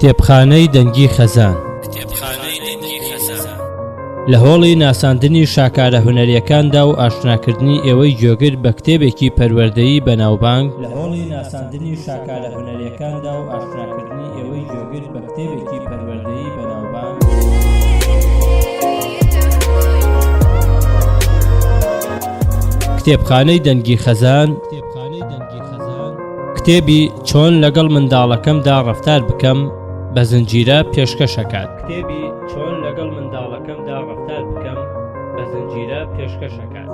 کتێبخانەی دەنگی خەزان. لە هۆڵی ناساندنی شاکارە هونەریەکاندا و ئاشناکردنی ئێوەی گوێگر بە کتێبێکی پەروەردەیی بەناوبانگ، لە هۆڵی ناساندنی شاکارە هونەریەکاندا و ئاشناکردنی ئێوەی گوێگر بە کتێبێکی پەروەردەیی بەناوبانگ، کتێبخانەی دەنگی خەزان، کتێبی چۆن لەگەڵ منداڵەکەمدا ڕەفتار بکەم بە زنجیرە پێشکەشەکات. کتێبی چۆن لەگەڵ منداڵەکەمدا ڕەفتار بکەم بە زنجیرە پێشکەشەکات.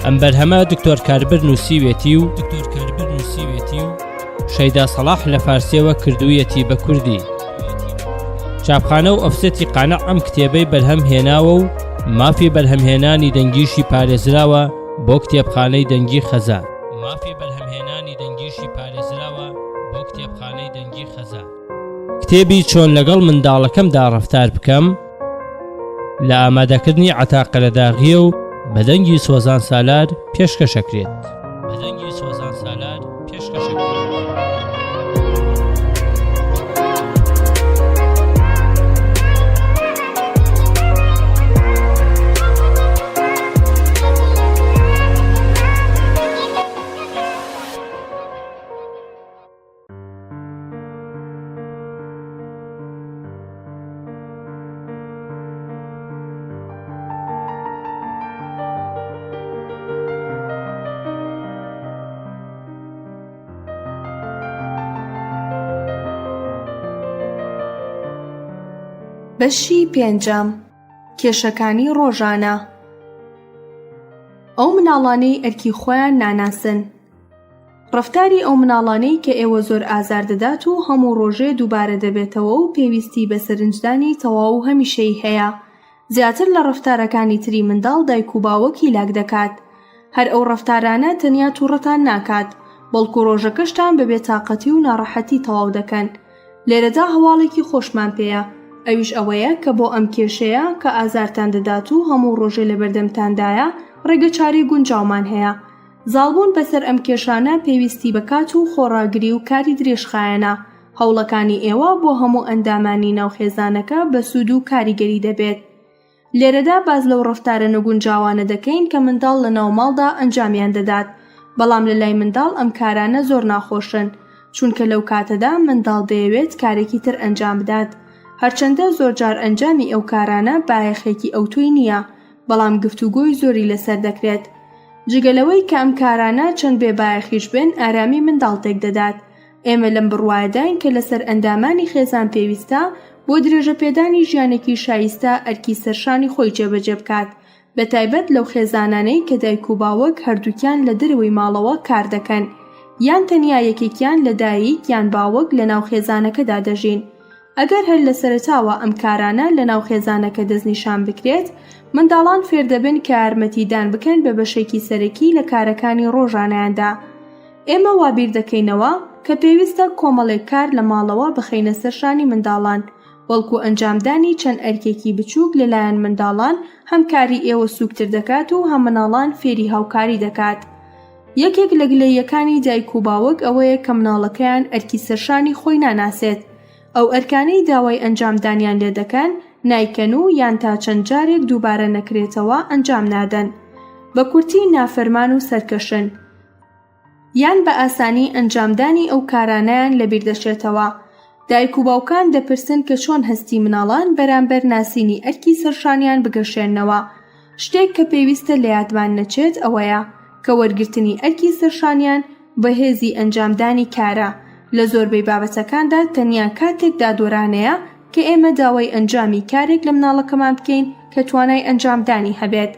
ئەم بەرهەمە دکتۆر کاربر نووسیوێتی و دکتۆر کاربر نووسیوێتی و شەیدا سەڵاح لە فارسیەوە کردوویەتی بە کوردی. چاپخانە و ئۆفسێتی قانع ئەم کتێبەی بەرهەم هێناوە و مافی بەرهەمهێنانی دەنگیشی پارێزراوە بۆ کتێبخانەی دەنگی خەزان. مافی بەرهەمهێنانی دەنگیشی پارێزراوە بۆ کتێبخانەی دەنگی خەزان. کتێبی چۆن لەگەڵ منداڵەکەمدا ڕەفتار بکەم لە ئامادەکردنی عەتا قەرەداغییە و بە دەنگی سۆزان سالار پێشکەشەکرێت. بە دەنگی سۆزان سالار پێشکەشەکرێت. بەشی پێنجەم، کێشەکانی ڕۆژانە. ئەو مناڵانەی ئەرکی خۆیان ناناسن. ڕەفتاری ئەو مناڵانەی کە ئێوە زۆر ئازار دەدات و هەموو ڕۆژێ دووبارە دەبێتەوە و پێویستی بە سەرنجدانی تەواو و هەمیشەیی هەیە زیاتر لە ڕەفتارەکانی تری منداڵ دایک و باوک هیلاک دەکات. هەر ئەو ڕەفتارانە تەنیا توڕەتان ناکات، بەڵکو ڕۆژەکەشتان بە بێتاقەتی و ناڕەحەتی تەواو دەکەن. لێرەدا هەواڵێکی خۆشمان پێیە، ئەویش ئەوەیە کە بۆ ئەم کێشەیە کە ئازارتان دەدات و هەموو ڕۆژێ لەبەردەمتاندایە، ڕێگەچارەی گونجاومان هەیە. زاڵبوون بەسەر ئەم کێشانە پێویستی بە کات و خۆڕاگری و کاری درێژخایەنە، هەوڵەکانی ئێوە بۆ هەموو ئەندامانی ناو خێزانەکە بەسوود و کاریگەری دەبێت. لێرەدا باس لەو ڕەفتارە نەگونجاوانە دەکەین کە منداڵ لەناو ماڵدا ئەنجامیان دەدات، بەڵام لەلای منداڵ ئەم کارانە زۆر ناخۆشن، چونکە لەو کاتەدا منداڵ دەیەوێت کارێکی تر ئەنجام بدات، هەرچەندە زۆرجار ئەنجامی ئەو کارانە بایەخێکی ئەوتۆی نییە، بەڵام گفتوگۆی زۆری لەسەر دەکرێت. جگە لەوەی کە ئەم کارانە چەند بێ بایەخیش بن ئارامی منداڵ تێک دەدات. ئێمە لەم بڕوایەداین کە لەسەر ئەندامانی خێزان پێویستە بۆ درێژەپێدانی ژیانێکی شایستە ئەرکی سەرشانی خۆی جێبەجێ بکات، بەتایبەت لەو خێزانانەی کە دایک و باوک هەردووکیان لە دەرەوەی ماڵەوە کار دەکەن یان تەنیا یەکێکیان لە دایک یان باوک لەناو خێزانەکەدا دەژین. ئەگەر هەر لە سەرەتاوە ئەم کارانە لە ناو خێزانەکە دەستنیشان بکرێت، منداڵان فێردەبن کە یارمەتیدان بکەن بە بەشێکی سەرەکی لە کارەکانی ڕۆژانەیاندا. ئێمە وا بیردەکەینەوە کە پێویستە کۆمەڵێک کار لە ماڵەوە بخەینە سەر شانی منداڵان، بەڵکو ئەنجامدانی چەند ئەرکێکی بچووک لەلایەن منداڵان هەم کاری ئێوە سووکتر دەکات و هەم مناڵان فێری هاوکاری دەکات. یەکێک لە گلەییەکانی دایک و باوک ئەوەیە کە مناڵەکەیان ئەرکی سەرشانی خۆی ناناسێت، ئەو ئەرکانەی داوای ئەنجامدانیان لێدەکەن نایکەن و یان تا چەند جارێک دووبارە نەکرێتەوە ئەنجام نادەن. بە کورتی نافەرمان و سەرکەشن. یان بە ئاسانی ئەنجامدانی ئەو کارانەیان لەبیر دەچێتەوە. دایک و باوکان دەپرسن کە چۆن هەستی مناڵان بەرامبەر ناسینی ئەرکی سەرشانیان بگەشێننەوە. شتێک کە پێویستە لە یادمان نەچێت ئەوەیە کە وەرگرتنی ئەرکی سەرشانیان بەهێزی ئەنجامدانی کارە لە زۆربەی بابەتەکاندا تەنیا کاتێک دادوەرانەیە کە ئێمە داوای ئەنجامی کارێک لە مناڵەکەمان بکەین کە توانای ئەنجامدانی هەبێت.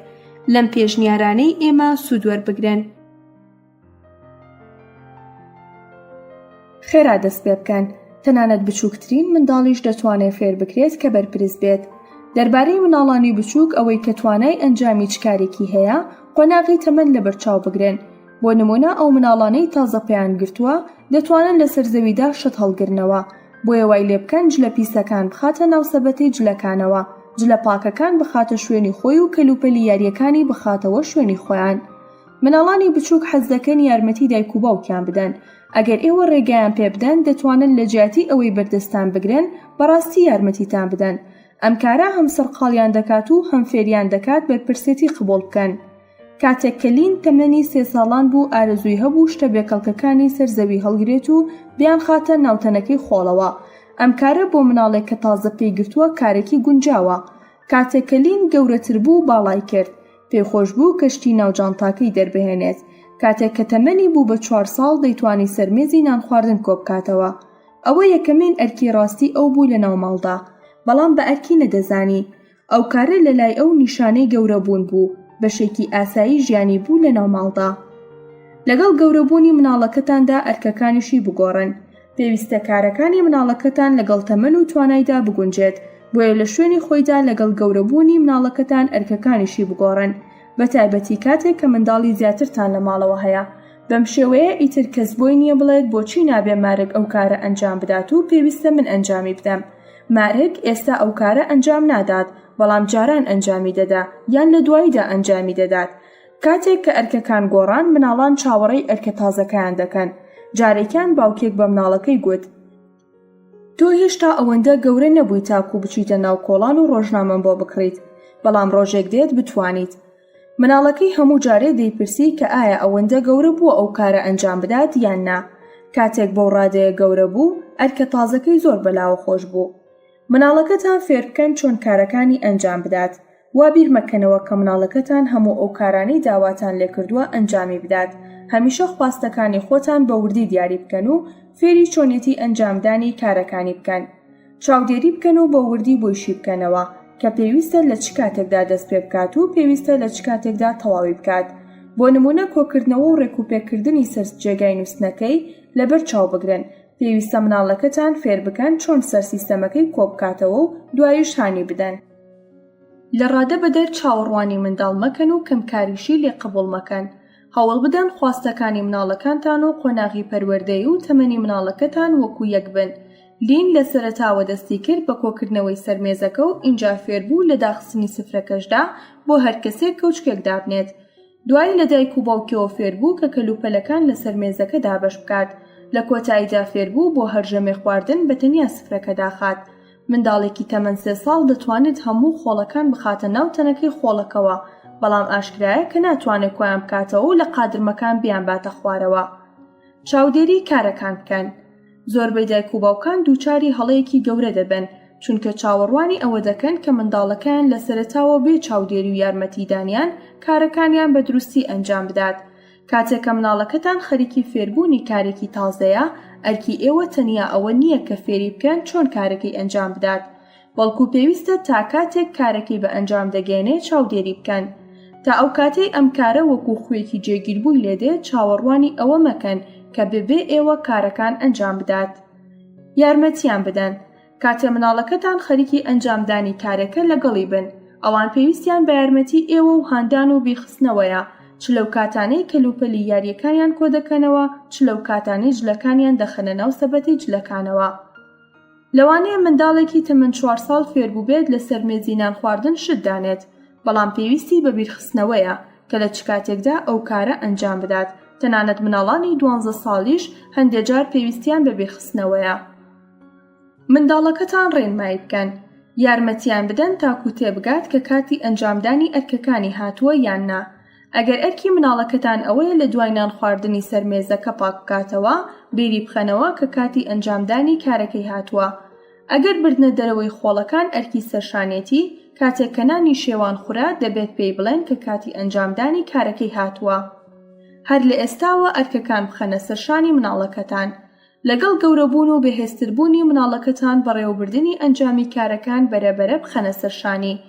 لەم پێشنیارانەی ئێمە سوود وەربگرن. خێرا دەست پێ بکەن، تەنانەت بچووکترین منداڵیش دەتوانێت فێر بکرێت کە بەرپرس بێت. دەربارەی مناڵانی بچووک ئەوەی کە توانای ئەنجامی چ کارێکی هەیە، قۆناغی تەمەن لەبەرچاو بگرن. بۆ نموونە ئەو مناڵانەی تازە پێیان گرتووە دەتوانن لەسەر زەویدا شت هەڵگرنەوە، بۆیە وای لێبکەن جلە پیسەکان بخاتە ناو سەبەتەی جلەکانەوە، جلە پاکەکان بخاتە شوێنی خۆی و کەلوپەلی یارییەکانی بخاتەوە شوێنی خۆیان. مناڵانی بچووک حەز دەکەن یارمەتی دایک و باوکیان بدەن. ئەگەر ئێوە ڕێگایان پێ بدەن، دەتوانن لە جیاتی ئەوەی بەردەستتان بگرن، بەڕاستی یارمەتیتان بدەن. ئەم کارە هەم سەرقاڵیان دەکات و هەم فێریان دەکات بەرپرسێتی قبوڵ بکەن. کاتێک کە لین تەمەنی سێ ساڵان بوو ئارەزووی هەبوو شتە بێکەڵکەکانی سەر زەوی هەڵگرێت و بیانخاتە ناو تەنەکەی خۆڵەوە. ئەم کارە بۆ مناڵێک کە تازە پێی گرتووە کارێکی گونجاوە. کاتێک کە لین گەورەتر بوو باڵای کرد. پێی خۆش بوو کە شتی ناو جانتاکەی دەربهێنێت. کاتێک کە تەمەنی بوو بە چوار ساڵ دەیتوانی سەر مێزی نانخواردن کۆبکاتەوە. ئەوە یەکەمین ئەرکی ڕاستی ئەو بوو لە ناو ماڵدا. بەڵام بە ئەرکی نەدەزانی. ئەو کارە لە لای ئەو نیشانەی گەورەبوون بوو، بەشێکی ئاسایی ژیانی بوو لە ناو ماڵدا. لەگەڵ گەورەبوونی مناڵەکەتاندا ئەرکەکانیشی بگۆڕن. پێویستە کارەکانی مناڵەکەتان لەگەڵ تەمەن و توانایدا بگونجێت، بۆیە لە شوێنی خۆیدا لەگەڵ گەورەبوونی مناڵەکەتان ئەرکەکانیشی بگۆڕن، بەتایبەتی کاتێک کە منداڵی زیاترتان لە ماڵەوە هەیە. بەم شێوەیە ئیتر کەس بۆی نییە بڵێت بۆچی نابێ مارک ئەو کارە ئەنجام بدات و پێویستە من ئەنجامی بدەم. مارک ئێستا ئەو کارە ئەنجام نادات، بەڵام جاران ئەنجامی دەدا یان لە دواییدا ئەنجامی دەدات. کاتێک کە ئەرکەکان گۆڕان، مناڵان چاوەڕێی ئەرکە تازەکەیان دەکەن. جارێکیان باوکێک بە مناڵەکەی گوت، تۆ هێشتا ئەوەندە گەورە نەبووی تاکوو بچیتە ناو کۆڵان و ڕۆژنامەم بۆ بکڕیت، بەڵام ڕۆژێک دێت بتوانیت. مناڵەکەی هەموو جارێ دەیپرسی کە ئایا ئەوەندە گەورە بووە ئەو کارە ئەنجام بدات یان نا. کاتێک بەو ڕادەیە گەورە بوو، ئەرکە تازەکەی زۆر بەلاوە خۆش بوو. مناڵەکەتان فێربکەن چۆن کارەکانی ئەنجام بدات. وا بیر مەکەنەوە کە مناڵەکەتان هەموو ئەو کارانەی داواتان لێکردووە ئەنجامی بدات. هەمیشە خواستەکانی خۆتان بە وردی دیاری بکەن و فێری چۆنیەتی ئەنجامدانی کارەکانی بکەن. چاودێری بکەن و بە وردی بۆی شی بکەنەوە کە پێویستە لە چ کاتێکدا دەست پێ بکات و پێویستە لە چ کاتێکدا تەواوی بکات. بۆ نموونە کۆکردنەوە و ڕێکوپێککردنی سەر جێگای نووستنەکەی لەبەر چاو بگرن. پێویستە مناڵەکەتان فێر بکەن چۆن سەر سیستەمەکەی کۆبکاتەوە و دواییش هانی بدەن. لە ڕادە بەدەر چاوەڕوانی منداڵ مەکەن و کەمکاریشی لێ قبوڵ مەکەن. هەوڵ بدەن خواستەکانی مناڵەکانتان و قۆناغی پەروەردەیی و تەمەنی مناڵەکەتان وەکو یەک بن. لین لە سەرەتاوە دەستی کرد بە کۆکردنەوەی سەر مێزەکە و ئینجا فێربوو لە داخستنی سفرەکەشدا بۆ هەر کەسێک کەوچکێک دابنێت. دوایی لە دایک و باوکیەوە فێربوو کە کەلوپەلەکان لەسەر مێزەکە دابەش بکات. لە کۆتاییدا فێربوو بۆ هەر ژەمێ خواردن بە تەنیا سفرەکە داخات. منداڵێکی تەمەن سێ ساڵ دەتوانێت هەموو خۆڵەکان بخاتە ناو تەنەکەی خۆڵەکەوە، بەڵام ئاشکرایە کە ناتوانێت کۆیان بکاتەوە و لە قادرمەکان بیانباتە خوارەوە. چاودێری کارەکان بکەن. زۆربەی دایک و باوکان دووچاری هەڵەیەکی گەورە دەبن، چونکە چاوەڕوانی ئەوە دەکەن کە منداڵەکەیان لە سەرەتاوە بێ چاودێری و یارمەتیدانیان کارەکانیان بە دروستی ئەنجام بدات. کاتێک کە مناڵەکەتان خەریکی فێربوونی کارێکی تازەیە، ئەرکی ئێوە تەنیا ئەوە نییە کە فێری بکەن چۆن کارەکەی ئەنجام بدات، بەڵکو پێویستە تا کاتێک کارەکەی بە ئەنجام دەگەیەنێ چاودێری بکەن. تا ئەو کاتەی ئەم کارە وەکو خووێکی جێگیربووی لێدێت چاوەڕوانی ئەوە مەکەن کە بەبێ ئێوە کارەکان ئەنجام بدات. یارمەتیان بدەن. کاتێ مناڵەکەتان خەریکی ئەنجامدانی کارێکە لەگەڵی بن. ئەوان پێویستیان بە یارمەتی ئێوە و هاندان و بیرخستنەوەیە، چ لەو کاتانەی کەلوپەلی یارییەکانیان کۆدەکەنەوە، چ لەو کاتانەی جلەکانیان دەخەنە ناو سەبەتەی جلەکانەوە. لەوانەیە منداڵێکی تەمەن چوار ساڵ فێربووبێت لەسەر مێزی نانخواردن شت دانێت، بەڵام پێویستی بە بیرخستنەوەیە کە لە چ کاتێکدا ئەو کارە ئەنجام بدات، تەنانەت مناڵانی دوانزە ساڵیش هەندێ جار پێویستیان بە بیرخستنەوەیە. منداڵەکەتان ڕێنمایی بکەن، یارمەتیان بدەن تاکوو تێبگات کە کاتی ئەنجامدانی ئەرکەکانی هاتووە یان نا. ئەگەر ئەرکی مناڵەکەتان ئەوەیە لە دوای نان خواردنی سەر مێزەکە پاک بکاتەوە، بیری بخەنەوە کە کاتی ئەنجامدانی کارەکەی هاتووە. ئەگەر بردنە دەرەوەی خۆڵەکان ئەرکی سەرشانێتی، کاتێک کە نانی شێوان خورا دەبێت پێی بڵێن کە کاتی ئەنجامدانی کارەکەی هاتووە. هەر لە ئێستاوە ئەرکەکان بخەنە سەرشانی مناڵەکەتان. لەگەڵ گەورەبوون و بەهێزتربوونی مناڵەکەتان بەڕێوەبردنی ئەنجامی کارەکان بەرە بەرە بخەنە سەر شانی.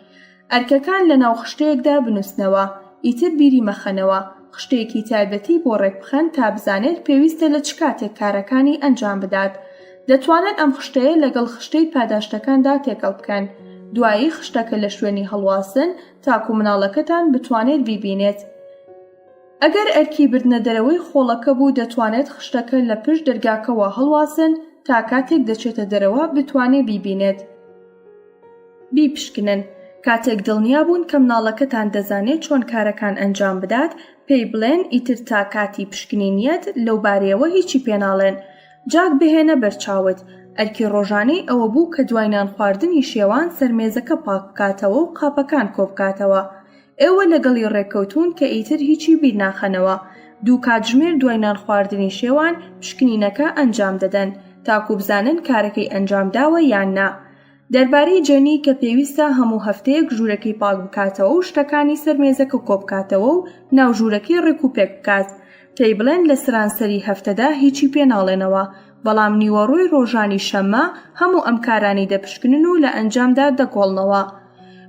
ئەرکەکان لەناو خشتەیەکدا بنووسنەوە، ئیتر بیری مەخەنەوە، خشتەیەکی تایبەتی بۆ ڕێکبخەن تا بزانێت پێویستە لە چ کاتێک کارەکانی ئەنجام بدات. دەتوانن ئەم خشتەیە لەگەڵ خشتەی پاداشتەکاندا تێکەڵ بکەن. دوایی خشتەکە لە شوێنی هەڵواسن تاکوو مناڵەکەتان بتوانێت بیبینێت. ئەگەر ئەرکی بردنە دەرەوەی خۆڵەکە بوو دەتوانێت خشتەکە لە پشت دەرگاکەوە هەڵواسن تا کاتێک دەچێتە دەرەوە بتوانێ بیبینێت. بیپشکنن، کاتێک دڵنیا بوون کە مناڵەکەتان دەزانێت چۆن کارەکان ئەنجام بدات، پێی بڵێن ئیتر تا کاتی پشکنینیەت لەو بارەیەوە هیچی پێناڵێن. جاک بهێنە بەرچاوت. ئەرکی ڕۆژانەی ئەوە بوو کە دوای نانخواردنی شێوان سەرمێزەکە پاک بکاتەوە و قاپەکان کۆبکاتەوە. ئێوە لەگەڵی ڕێککەوتوون کە ئیتر هیچی بیرناخەنەوە. دوو کاتژمێر دوای نانخواردنی شێوان پشکنینەکە ئەنجام دەدەن تاکو بزانن کارەکەی ئەنجامداوە یان نا. دەربارەی جەنی کە پێویستە هەموو هەفتەیەک ژوورەکەی پاک بکاتەوە و شتەکانی سەر مێزەکە کۆبکاتەوە و ناو ژوورەکەی ڕێکوپێک بکات، پێی بڵێن لە سەرانسەری هەفتەدا هیچی پێ ناڵێنەوە، بەڵام نیوەڕۆی ڕۆژانی شەممە هەموو ئەم کارانەی دەپشکنن و لە ئەنجامدا دەکۆڵنەوە.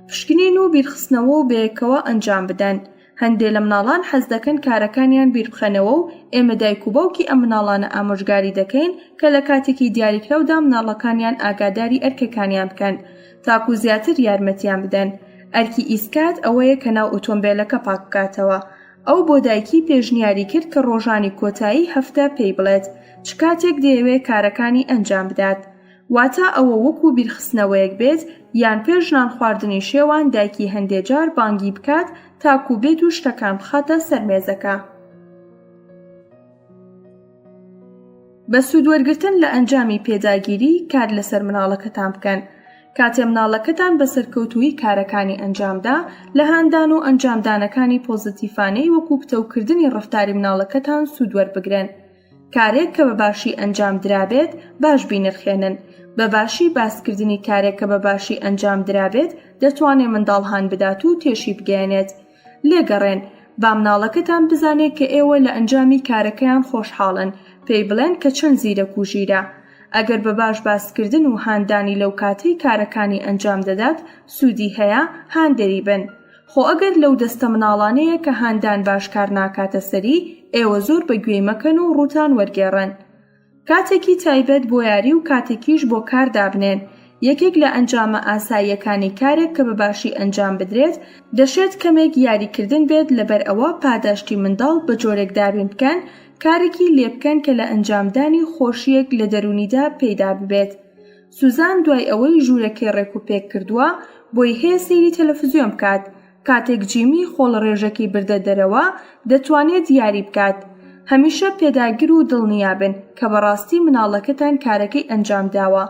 پشکنین و بیرخستنەوە و بەیەکەوە ئەنجام بدەن. هەندێ لە مناڵان حەز دەکەن کارەکانیان بیربخەنەوە و ئێمە دایک و باوکی ئەم مناڵانە ئامۆژگاری دەکەین کە لە کاتێکی دیاریکراودا مناڵەکانیان ئاگاداری ئەرکەکانیان بکەن تاکو زیاتر یارمەتیان بدەن. ئەرکی ئیسکات ئەوەیە کە ناو ئۆتۆمبێلەکە پاک بکاتەوە. ئەو بۆ دایکی پێشنیاری کرد کە ڕۆژانی کۆتایی هەفتە پێی بڵێت چ کاتێک دەیەوێ کارەکانی ئەنجام بدات. واتە ئەوە وەکو بیرخستنەوەیەک بێت یان پێش نانخواردنی شێوان دایکی هەندێ جار بانگی بکات تاکو بێت و شتەکان بخاتە سەر مێزەکە. بە سوودوەرگرتن لە ئەنجامی پێداگیری کار لەسەر مناڵەکەتان بکەن. کاتێ مناڵەکەتان بە سەرکەوتوویی کارەکانی ئەنجامدا، لە هاندان و ئەنجامدانەکانی پۆزەتیفانەی وەکو پتەوکردنی ڕەفتاری مناڵەکەتان سوود وەربگرن. کارێک کە بە باشی ئەنجام درابێت باش بینرخێنن، بە باشی باسکردنی کارێک کە بە باشی ئەنجام درابێت دەتوانێ منداڵ هان بدات و تێشی بگەیەنێت. لێگەڕێن، با مناڵەکەتان بزانێ کە ئێوە لە ئەنجامی کارەکەیان خۆشحاڵن، پێی بڵێن کە چەند زیرەک و ژیرە. ئەگەر بە باش باسکردن و هاندانی لەو کاتەی کارەکانی ئەنجام دەدات سوودی هەیە، هاندەری بن. خۆ ئەگەر لەو دەستە مناڵانەیە کە هاندان باش کار ناکاتە سەری، ئێوە زۆر بە گوێی مەکەن و ڕووتان وەرگێڕن. کاتێکی تایبەت بۆ یاری و کاتێکیش بۆ کار دابنێن. یەکێک لە ئەنجامە ئاساییەکانی کارێک کە بە باشی ئەنجام بدرێت، دەشێت کەمێک یاریکردن بێت لەبەر ئەوە پاداشتی منداڵ بە جۆرێک دابین بکەن کارێکی لێبکەن کە لە ئەنجامدانی خۆشییەک لە دەروونیدا پەیدا ببێت. سوزان دوای ئەوەی ژوورەکەی ڕێکوپێک کردووە، بۆی هەیە سەیری تەلەفزیۆن بکات. کاتێک جیمی خۆڵڕێژەکەی بردە دەرەوە، دەتوانێت یاری بکات. هەمیشە پێداگر و دڵنیابن کە بەڕاستی مناڵەکەتان کارەکەی ئەنجامداوە.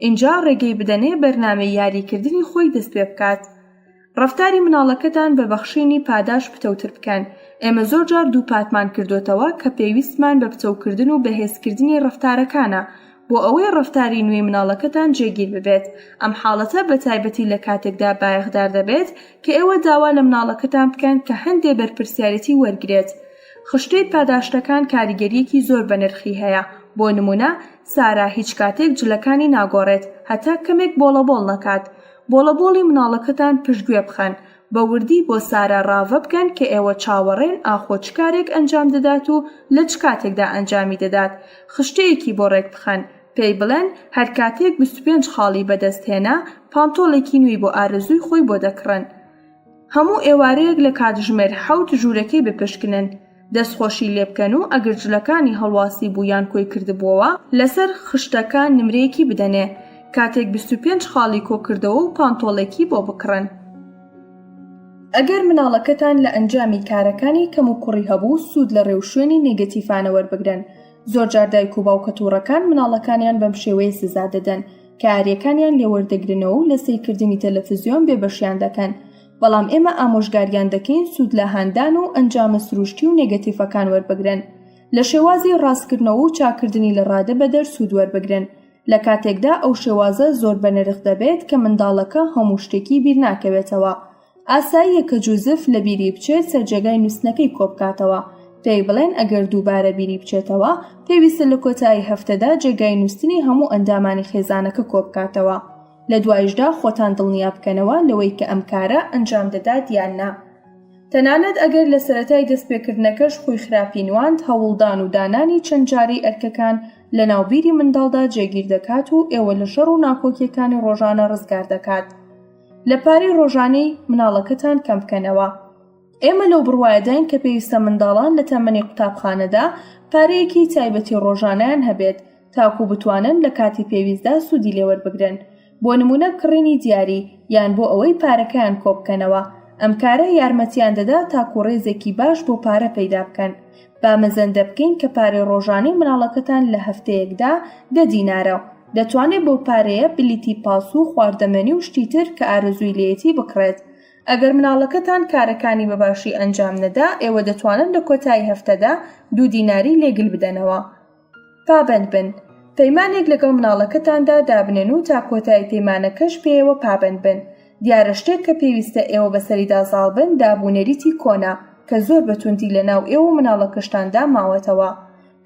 ئینجا ڕێگەی بدەنێ بەرنامەی یاریکردنی خۆی دەستپێبکات. ڕەفتاری مناڵەکەتان بە بەخشینی پاداش پتەوتر بکەن، ئێمە زۆرجار دووپاتمان کردۆتەوە کە پێویستمان بە پتەوکردن و بەهێزکردنی ڕەفتارەکانە بۆ ئەوەی ڕەفتاری نوێی مناڵەکەتان جێگیر ببێت، ئەم حاڵەتە بە تایبەتی لە کاتێکدا بایەخدار دەبێت کە ئێوە داوا لە مناڵەکەتان بکەن کە هەندێ بەرپرسیارێتی وەرگرێت. خشتەی پاداشتەکان کاریگەرییەکی زۆر بەنرخی هەیە، بۆ نموونە سارا هیچ کاتێک جلەکانی ناگۆڕێت هەتا کەمێک بۆڵەبۆڵ نەکات، بۆڵەبۆڵی مناڵەکەتان پشتگوێ بخەن، بە وردی بۆ سارا ڕاڤە بکەن کە ئێوە چاوەڕێن ئاخۆ چ کارێک ئەنجام دەدات و لە چ کاتێکدا ئەنجامی دەدات، خشتەیەکی بۆ ڕێک بخەن، پێی بڵێن هەر کاتێک 25 خاڵی بەدەست هێنا، پانتۆڵێکی نوێی بۆ ئارەزووی خۆی بۆ دەکڕن. هەموو ئێوارەیەک لە کاتژمێر حەوت ژوورەکەی بپشکنن. دەستخۆشی لێبکەن و ئەگەر جلەکانی هەڵواسیبوو یان کۆی کردبووەوە لەسەر خشتەکە نمرەیەکی بدەنێ کاتێک 25 خاڵی کۆکردەوە و پانتۆڵێکی بۆ بکڕن. ئەگەر مناڵەکەتان لە ئەنجامی کارەکانی کەموکوڕی هەبوو سوود لە ڕێوشوێنی نێگەتیفانە وەربگرن، زۆرجار دایک و باوکە توڕەکان مناڵەکانیان بەم شێوەیە سزا دەدەن کە یاریەکانیان لێوەردەگرنەوە و لە سەیرکردنی تەلەفزیۆن بێبەشیان دەکەن بەڵام ئێمە ئامۆژگاریان دەکەین سوود لە هاندان و ئەنجامە سروشتی و نێگەتیفەکان وەربگرن لە شێوازی ڕاستکردنەوە و چاککردنی لە ڕادە بەدەر سوود وەربگرن لە کاتێکدا ئەو شێوازە زۆر بەنرخ دەبێت کە منداڵەکە هەموو شتێکی بیرناکەوێتەوە ئاساییە کە جوزف لە بیری بچێت سەرجێگای نووستنەکەی کۆبکاتەوە پێی بڵێن ئەگەر دووبارە بیری بچێتەوە پێویستە لە کۆتایی هەفتەدا جێگای نووستنی هەموو ئەندامانی خێزانەکە کۆبکاتەوە لە دوایشدا خۆتان دڵنیا بکەنەوە لەوەی کە ئەم کارە ئەنجام دەدات یان نا. تەنانەت ئەگەر لە سەرەتای دەستپێکردنەکەش خووی خراپی نواند، هەوڵدان و دانانی چەند جارەی ئەرکەکان لەناو بیری منداڵدا جێگیر دەکات و ئێوە لە شەڕ و ناکۆکیەکانی ڕۆژانە ڕزگار دەکات. لە پارەی ڕۆژانەی مناڵەکەتان کەم بکەنەوە. ئێمە لەو بڕوایەداین کە پێویستە منداڵان لە تەمەنی قوتابخانەدا پارەیەکی تایبەتی ڕۆژانەیان هەبێت تاکو بتوانن لە کاتی پێویستدا سوودی لێوەربگرن، بۆ نموونە کڕینی دیاری یان بۆ ئەوەی پارەکەیان کۆبکەنەوە. ئەم کارە یارمەتیان دەدا تاکوو ڕێزێکی باش بۆ پارە پەیدا بکەن. با مەزەندە بکەین کە پارەی ڕۆژانەی مناڵەکەتان لە هەفتەیەکدا دە دینارە و دەتوانێت بەو پارەیە بلیتی پاس و خواردەمەنی و شتی تر کە ئارەزووی لێیەتی بکڕێت. ئەگەر مناڵەکەتان کارەکانی بە باشی ئەنجام نەدا، ئێوە دەتوانن لە کۆتایی هەفتەدا دوو دیناری لێ گل بدەنەوە. پابەند بن. پەیمانێک لەگەڵ مناڵەکەتاندا دابنێن و تا کۆتایی پەیمانەکەش پێیەوە پابەند بن. دیارە شتێک کە پێویستە ئێوە بەسەریدا زاڵ بن داب و نەریتی کۆنە کە زۆر بە توندی لە ناو ئێوە و مناڵەکەشتاندا ماوەتەوە.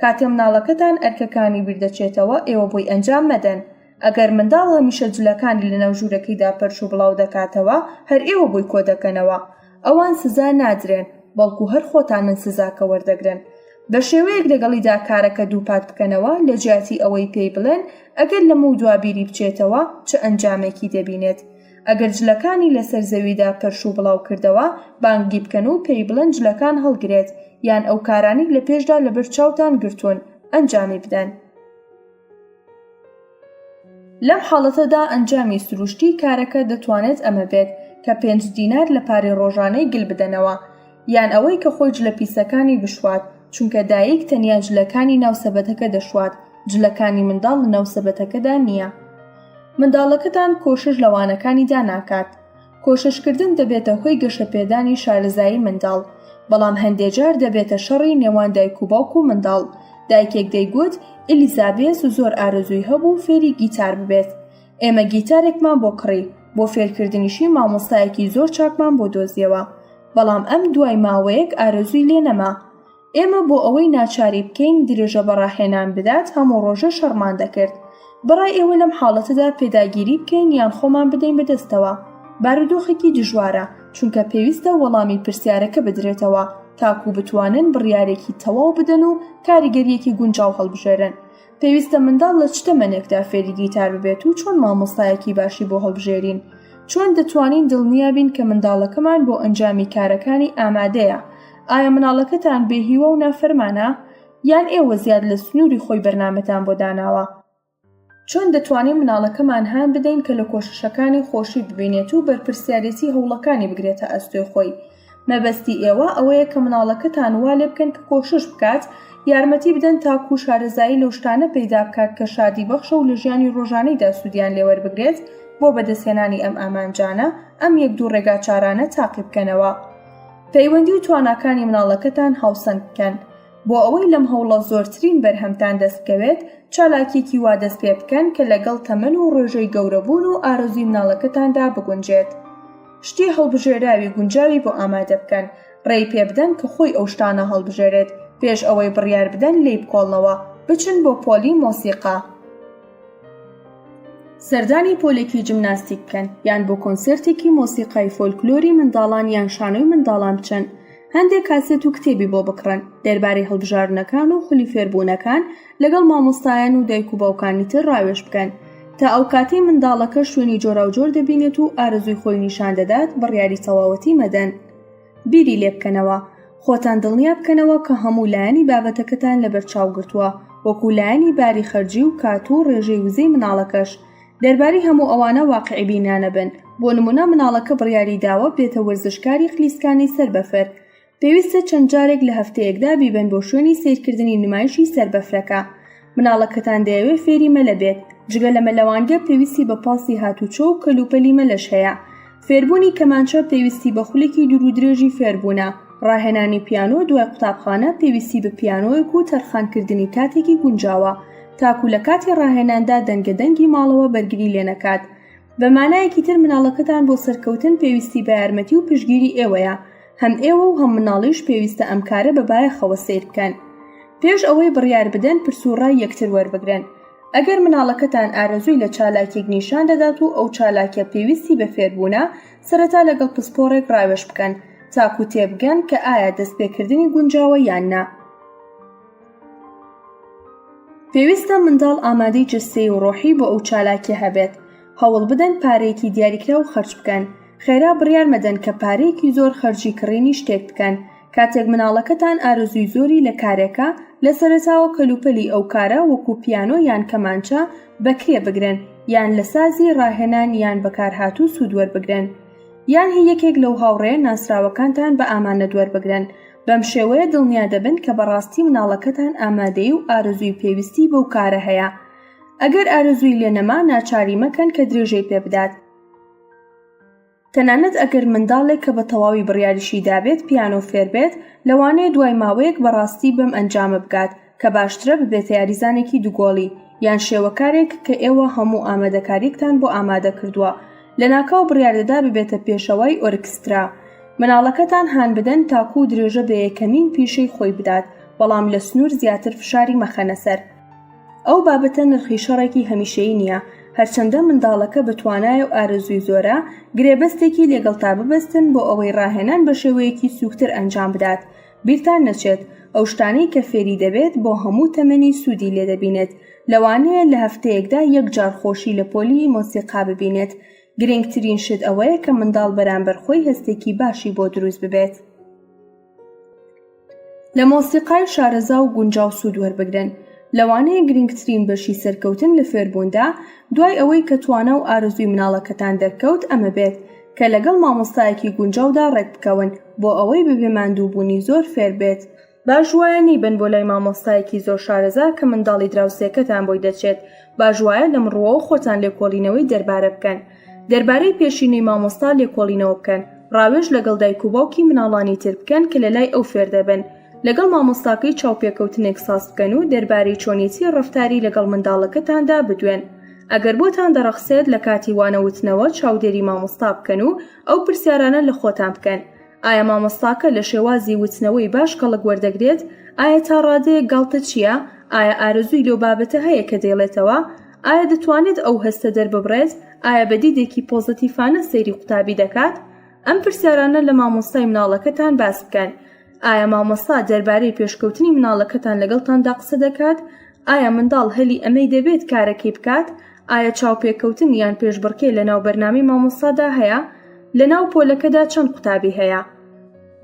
کاتێ مناڵەکەتان ئەرکەکانی بیردەچێتەوە ئێوە بۆی ئەنجام مەدەن. ئەگەر منداڵ هەمیشە جلەکانی لەناو ژوورەکەیدا پەرش و بڵاو دەکاتەوە، هەر ئێوە بۆی کۆدەکەنەوە. ئەوان سزا نادرێن، بەڵکو هەر خۆتانن سزاکە وەردەگرن. بە شێوەیەک لەگەڵیدا کارەکە دووپات بکەنەوە، لە جیاتی ئەوەی پێی بڵێن ئەگەر لەمەودوا بیری بچێتەوە چ ئەنجامێکی دەبینێت. ئەگەر جلەکانی لەسەر زەویدا پەرش و بڵاو کردەوە، بانگی بکەن و پێی بڵێن جلەکان هەڵگرێت، یان ئەو کارانەی لە پێشدا لەبەر چاوتان گرتوون، ئەنجامی بدەن. لەم حاڵەتەدا ئەنجامی سروشتی کارەکە دەتوانێت ئەمە بێت کە پێنج دینار لە پارەی ڕۆژانەی گل بدەنەوە یان ئەوەی کە خۆی جلە پیسەکانی بشوات چونکە دایک تەنیا جلەکانی ناو سەبەتەکە دەشوات جلەکانی منداڵ لە ناو سەبەتەکەدا نییە. منداڵەکەتان کۆشش لە وانەکانیدا ناکات. کۆششکردن دەبێتە هۆی گەشەپێدانی شارەزایی منداڵ، بەڵام هەندێ جار دەبێتە شەڕی نێوان دایک و باوک و منداڵ، دایکێک دەیگوت ئیلیزابێس زۆر ئارەزووی هەبوو فێری گیتار ببێت، ئێمە گیتارێکمان بۆ کڕی، بۆ فێرکردنیشی مامۆستایەکی زۆر چاکمان بۆ دۆزیەوە، بەڵام ئەم دوای ماوەیەک ئارەزووی لێ نەما. ئێمە بۆ ئەوەی ناچاری بکەین درێژە بە ڕاهێنان بدات هەموو ڕۆژێ شەڕمان دەکرد. بەڕای ئێوە لەم حاڵەتەدا پێداگیری بکەین یان خۆمان بدەین بە دەستەوە؟ بارودۆخێکی دژوارە، چونکە پێویستە وەڵامی پرسیارەکە بدرێتەوە تاکوو بتوانن بڕیارێکی تەواو بدەن و کاریگەرییەکی گونجاو هەڵبژێرن. پێویستە منداڵ لە چ تەمەنێکدا فێری گیتار ببێت و چۆن مامۆستایەکی باشی بۆ هەڵبژێرین؟ چۆن دەتوانین دڵنیا بین کە منداڵەکەمان بۆ ئەنجامی کارەکانی ئامادەیە؟ ئایا منداڵەکەتان بێ هیوا و نافەرمانە؟ یان ئێوە زیاد لە سنووری خۆی بەرنامەتان بۆ داناوە؟ چۆن دەتوانین منداڵەکەمان هان بدەین کە لە کۆششەکانی خۆشی ببینێت و بەرپرسیارێتی هەوڵەکانی بگرێتە ئەستۆی خۆی؟ مەبەستی ئێوە ئەوەیە کە منداڵەکەتان وا لێبکەن کە کۆشش بکات، یارمەتی بدەن تاکوو شارەزایی لەو شتانە پەیدا بکات کە شادی بەخشە و لە ژیانی ڕۆژانەیدا سوودیان لێ وەربگرێت، بۆ بەدەستهێنانی ئەم ئامانجانە، ئەم یەک دوو ڕێگاچارانە تاقی بکەنەوە. پەیوەندی و تواناکانی منداڵەکەتان هاوسەنگ بکەن. بۆ ئەوەی لەم هەوڵە زۆرترین بەرهەمتان دەست بکەوێت، چالاکییەکی وا دەست پێ بکەن کە لەگەڵ تەمەن و ڕێژەی گەورەبوون و ئارەزووی منداڵەکەتاندا بگونجێت. شتی هەڵبژێراوی گونجاوی بۆ ئامادە بکەن، ڕێی پێبدەن کە خۆی ئەو شتانە هەڵبژێرێت، پێش ئەوەی بڕیار بدەن لێی بکۆڵنەوە، بچن بۆ پۆلی مۆسیقا، سەردانی پۆلێکی جمناستیک بکەن، یان بۆ کۆنسێرتێکی مۆسیقای فۆلکلۆری منداڵان یان شانۆی منداڵان بچن، هەندێک کاسێت و کتێبی بۆ بکڕن دەربارەی هەڵبژاردنەکان و خولی فێربوونەکان، لەگەڵ مامۆستایان و دایک و باوکانی تر ڕاوێژ بکەن. تا ئەو کاتەی منداڵەکە شوێنی جۆراوجۆر دەبینێت و ئارەزووی خۆی نیشان دەدات بڕیاری تەواوەتی مەدەن. بیری لێ بکەنەوە. خۆتان دڵنیا بکەنەوە کە هەموو لایەنی بابەتەکەتان لەبەرچاو گرتووە، وەکوو لایەنی باری خەرجی و کات و ڕێژەی وزەی منداڵەکەش. دەربارەی هەموو ئەوانە واقیعبینانە بن. بۆ نموونە منداڵەکە بڕیاری داوە بێتە وەرزشکاری خلیسکانی سەر بەفر. پێویستە چەند جارێک لە هەفتەیەکدا بیبەن بۆ شوێنی سەیرکردنی نمایشی سەر بەفرەکە. مناڵەکەتان دەیەوێت فێری مەلە بێت، جگە لە مەلەوانگە پێویستی بە پاسی هاتوچۆ و کەلوپەلی مەلەش هەیە. فێربوونی کەمانچە پێویستی بە خولێکی دوورودرێژی فێربوونە. ڕاهێنانی پیانۆ دوای قوتابخانە پێویستی بە پیانۆیەک و تەرخانکردنی کاتێکی گونجاوە تاکوو لە کاتی ڕاهێناندا دەنگە دەنگی ماڵەوە بەرگری لێنەکات. بە مانایەکی تر مناڵەکەتان بۆ سەرکەوتن پێویستی بە یارمەتی و پشتگیری ئێوەیە، هەم ئێوە و هەم مناڵیش پێویستە ئەم کارە بە بایەخەوە سەیر بکەن. پێش ئەوەی بڕیار بدەن پرس و ڕای یەکتر وەربگرن. ئەگەر مناڵەکەتان ئارەزووی لە چالاکیەک نیشان دەدات و ئەو چالاکیە پێویستی بە فێربوونە، سەرەتا لەگەڵ پسپۆڕێک ڕاوێژ بکەن تاکوو تێبگەن کە ئایا دەستپێکردنی گونجاوە یان نا. پێویستە منداڵ ئامادەی جەستەیی و ڕۆحی بۆ ئەو چالاکیە هەبێت. هەوڵ بدەن پارەیەکی دیاریکراو خەرج بکەن. خێرا بڕیار مەدەن کە پارەیەکی زۆر خەرجی کڕینی شتێک بکەن. کاتێک مناڵەکەتان ئارەزووی زۆری لە کارێکە، لە سەرەتاوە کەلوپەلی ئەو کارە وەکوو پیانۆ یان کەمانچە بە کرێ بگرن یان لە سازی ڕاهێنان یان بەکارهاتوو سوود وەربگرن. یان هی یەکێک لەو هاوڕێیە ناسراوەکانتان بە ئامانەت وەربگرن، بەم شێوەیە دڵنیا دەبن کە بەڕاستی مناڵەکەتان ئامادەیی و ئارەزووی پێویستی بەو کارە هەیە. ئەگەر ئارەزووی لێ نەما ناچاری مەکەن کە درێژەی پێ بدات. تەنانەت ئەگەر منداڵێک کە بە تەواوی بڕیاریشی دابێت پیانۆ فێر بێت، لەوانەیە دوای ماوەیەک بە ڕاستی بەم ئەنجامە بگات کە باشترە ببێتە یاریزانێکی دووگۆڵی یان شێوەکارێک کە ئێوە هەموو ئامادەکارییەکتان بۆ ئامادە کردووە لەناکاو بڕیار دەدا ببێتە پێشەوای ئۆرکسترا. مناڵەکەتان هانبدەن تاکوو درێژە بە یەکەمین پیشەی خۆی بدات، بەڵام لە سنوور زیاتر فشاری مەخەنە سەر. ئەو بابەتە نرخی شەڕێکی هەمیشەیی نییە، هەرچەندە منداڵەکە بەتوانایە و ئارەزووی زۆرە، گرێبەستێکی لەگەڵتا ببەستن بۆ ئەوەی ڕاهێنان بە شێوەیەکی سووکتر ئەنجام بدات. بیرتان نەچێت، ئەو شتانەی کە فێری دەبێت بۆ هەموو تەمەنی سوودی لێ دەبینێت، لەوانەیە لە هەفتەیەکدا یەک جار خۆشی لە پۆلی مۆسیقا ببینێت. گرنگترین شت ئەوەیە کە منداڵ بەرامبەر خۆی هەستێکی باشی بۆ دروست ببێت. لە مۆسیقای شارەزا و گونجاو سوود وەربگرن، لەوانەیە گرنگترین بەشی سەرکەوتن لە فێربووندا دوای ئەوەی کە توانا و ئارەزووی مناڵەکەتان دەرکەوت ئەمە بێت کە لەگەڵ مامۆستایەکی گونجاودا ڕێکبکەون بۆ ئەوەی بەبێ ماندووبوونی زۆر فێربێت. باش وایە نەیبەن بۆ لای مامۆستایەکی زۆر شارەزا کە منداڵی دراوسێکەتان بۆی دەچێت، باش وایە لەم ڕووەوە خۆتان لێکۆڵینەوەی دەربارە بکەن. دەربارەی پێشینەی مامۆستا لێکۆڵینەوە بکەن، ڕاوێژ لەگەڵ دایک و باوکی مناڵانی تر بکەن کە لەلای ئەو فێر دەبن، لەگەڵ مامۆستاکەی چاوپێکەوتنێک ساز بکەن و دەربارەی چۆنیەتی ڕەفتاری لەگەڵ منداڵەکەتاندا بدوێن. ئەگەر بۆتان دەڕەخسێت لە کاتی وانە وتنەوە چاودێری مامۆستا بکەن و ئەو پرسیارانە لە خۆتان بکەن، ئایا مامۆستاکە لە شێوازی وتنەوەی باش کەڵک وەردەگرێت؟ ئایا تا ڕادەیەک گاڵتەچییە؟ ئایا ئارەزووی لەو بابەتە هەیە کە دەیڵێتەوە؟ ئایا دەتوانێت ئەو هەستە دەرببڕێت؟ ئایا بە دیدێکی پۆزەتیفانە سەیری قوتابی دەکات؟ ئەم پرسیارانە لە مامۆستای مناڵەکەتان باس بکەن. ئایا مامۆستا دەربارەی پێشکەوتنی مناڵەکەتان لەگەڵتاندا قسە دەکات؟ ئایا منداڵ هەلی ئەمەی دەبێت کارەکەی بکات؟ ئایا چاوپێکەوتن یان پێشبڕکێ لەناو بەرنامەی مامۆستادا هەیە؟ لەناو پۆلەکەدا چەند قوتابی هەیە؟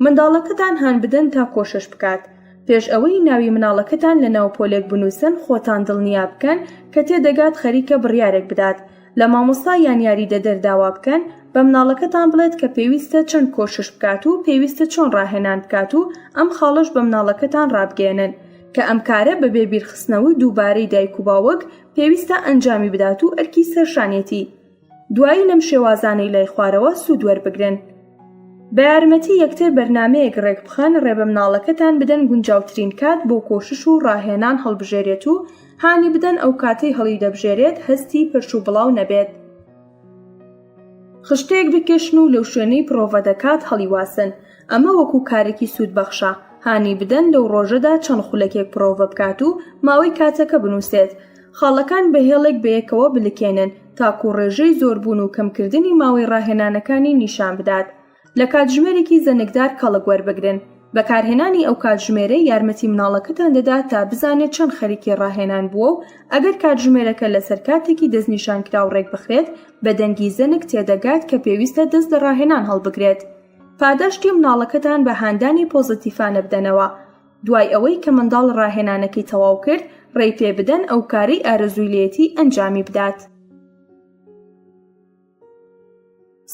منداڵەکەتان هانبدەن تا کۆشش بکات. پێش ئەوەی ناوی مناڵەکەتان لەناو پۆلێک بنووسن خۆتان دڵنیا بکەن کە تێدەگات خەریکە بڕیارێک بدات. لە مامۆستا یان یاریدەدەر داوا بکەن بە مناڵەکەتان بڵێت کە پێویستە چەند کۆشش بکات و پێویستە چۆن ڕاهێنان بکات و ئەم خاڵەش بە مناڵەکەتان ڕابگەیەنن کە ئەم کارە بەبێ بیرخستنەوەی دووبارەی دایک و باوک پێویستە ئەنجامی بدات و ئەرکی سەرشانیەتی دوایی لەم شێوازانەی لای خوارەوە سوود وەربگرن. بە یارمەتی یەکتر بەرنامەیەک ڕێکبخەن، ڕێ بە مناڵەکەتان بدەن گونجاوترین کات بۆ کۆشش و ڕاهێنان هەڵبژێرێت و هانی بدەن ئەو کاتەی هەڵیدەبژێرێت هەستی پرش و بڵاو نەبێت. خشتەیەک بکێشن و لەو شوێنەی پرۆڤە دەکات هەڵیواسن، ئەمە وەکو کارێکی سوودبەخشە، هانی بدەن لەو ڕۆژەدا چەند خولەکێک پرۆڤە بکات و ماوەی کاتەکە بنووسێت. خاڵەکان بە هێڵێک بەیەکەوە بلکێنن تاکوو ڕێژەی زۆربوون و کەمکردنی ماوەی ڕاهێنانەکانی نیشان بدات. لە کاتژمێرێکی زەنگدار کەڵک وەربگرن. بەکارهێنانی ئەو کاتژمێرە یارمەتی مناڵەکەتان دەدات تا بزانێت چەند خەریکی ڕاهێنان بووە و ئەگەر کاتژمێرەکە لەسەر کاتێکی دەستنیشانکراو ڕێکبخرێت بە دەنگی زەنگ تێدەگات کە پێویستە دەست لە ڕاهێنان هەڵبگرێت. پاداشتی مناڵەکەتان بە هاندانی پۆزەتیفانە بدەنەوە. دوای ئەوەی کە منداڵ ڕاهێنانەکەی تەواو کرد، ڕێی پێ بدەن ئەو کارەی ئارەزووی لێیەتی ئەنجامی بدات.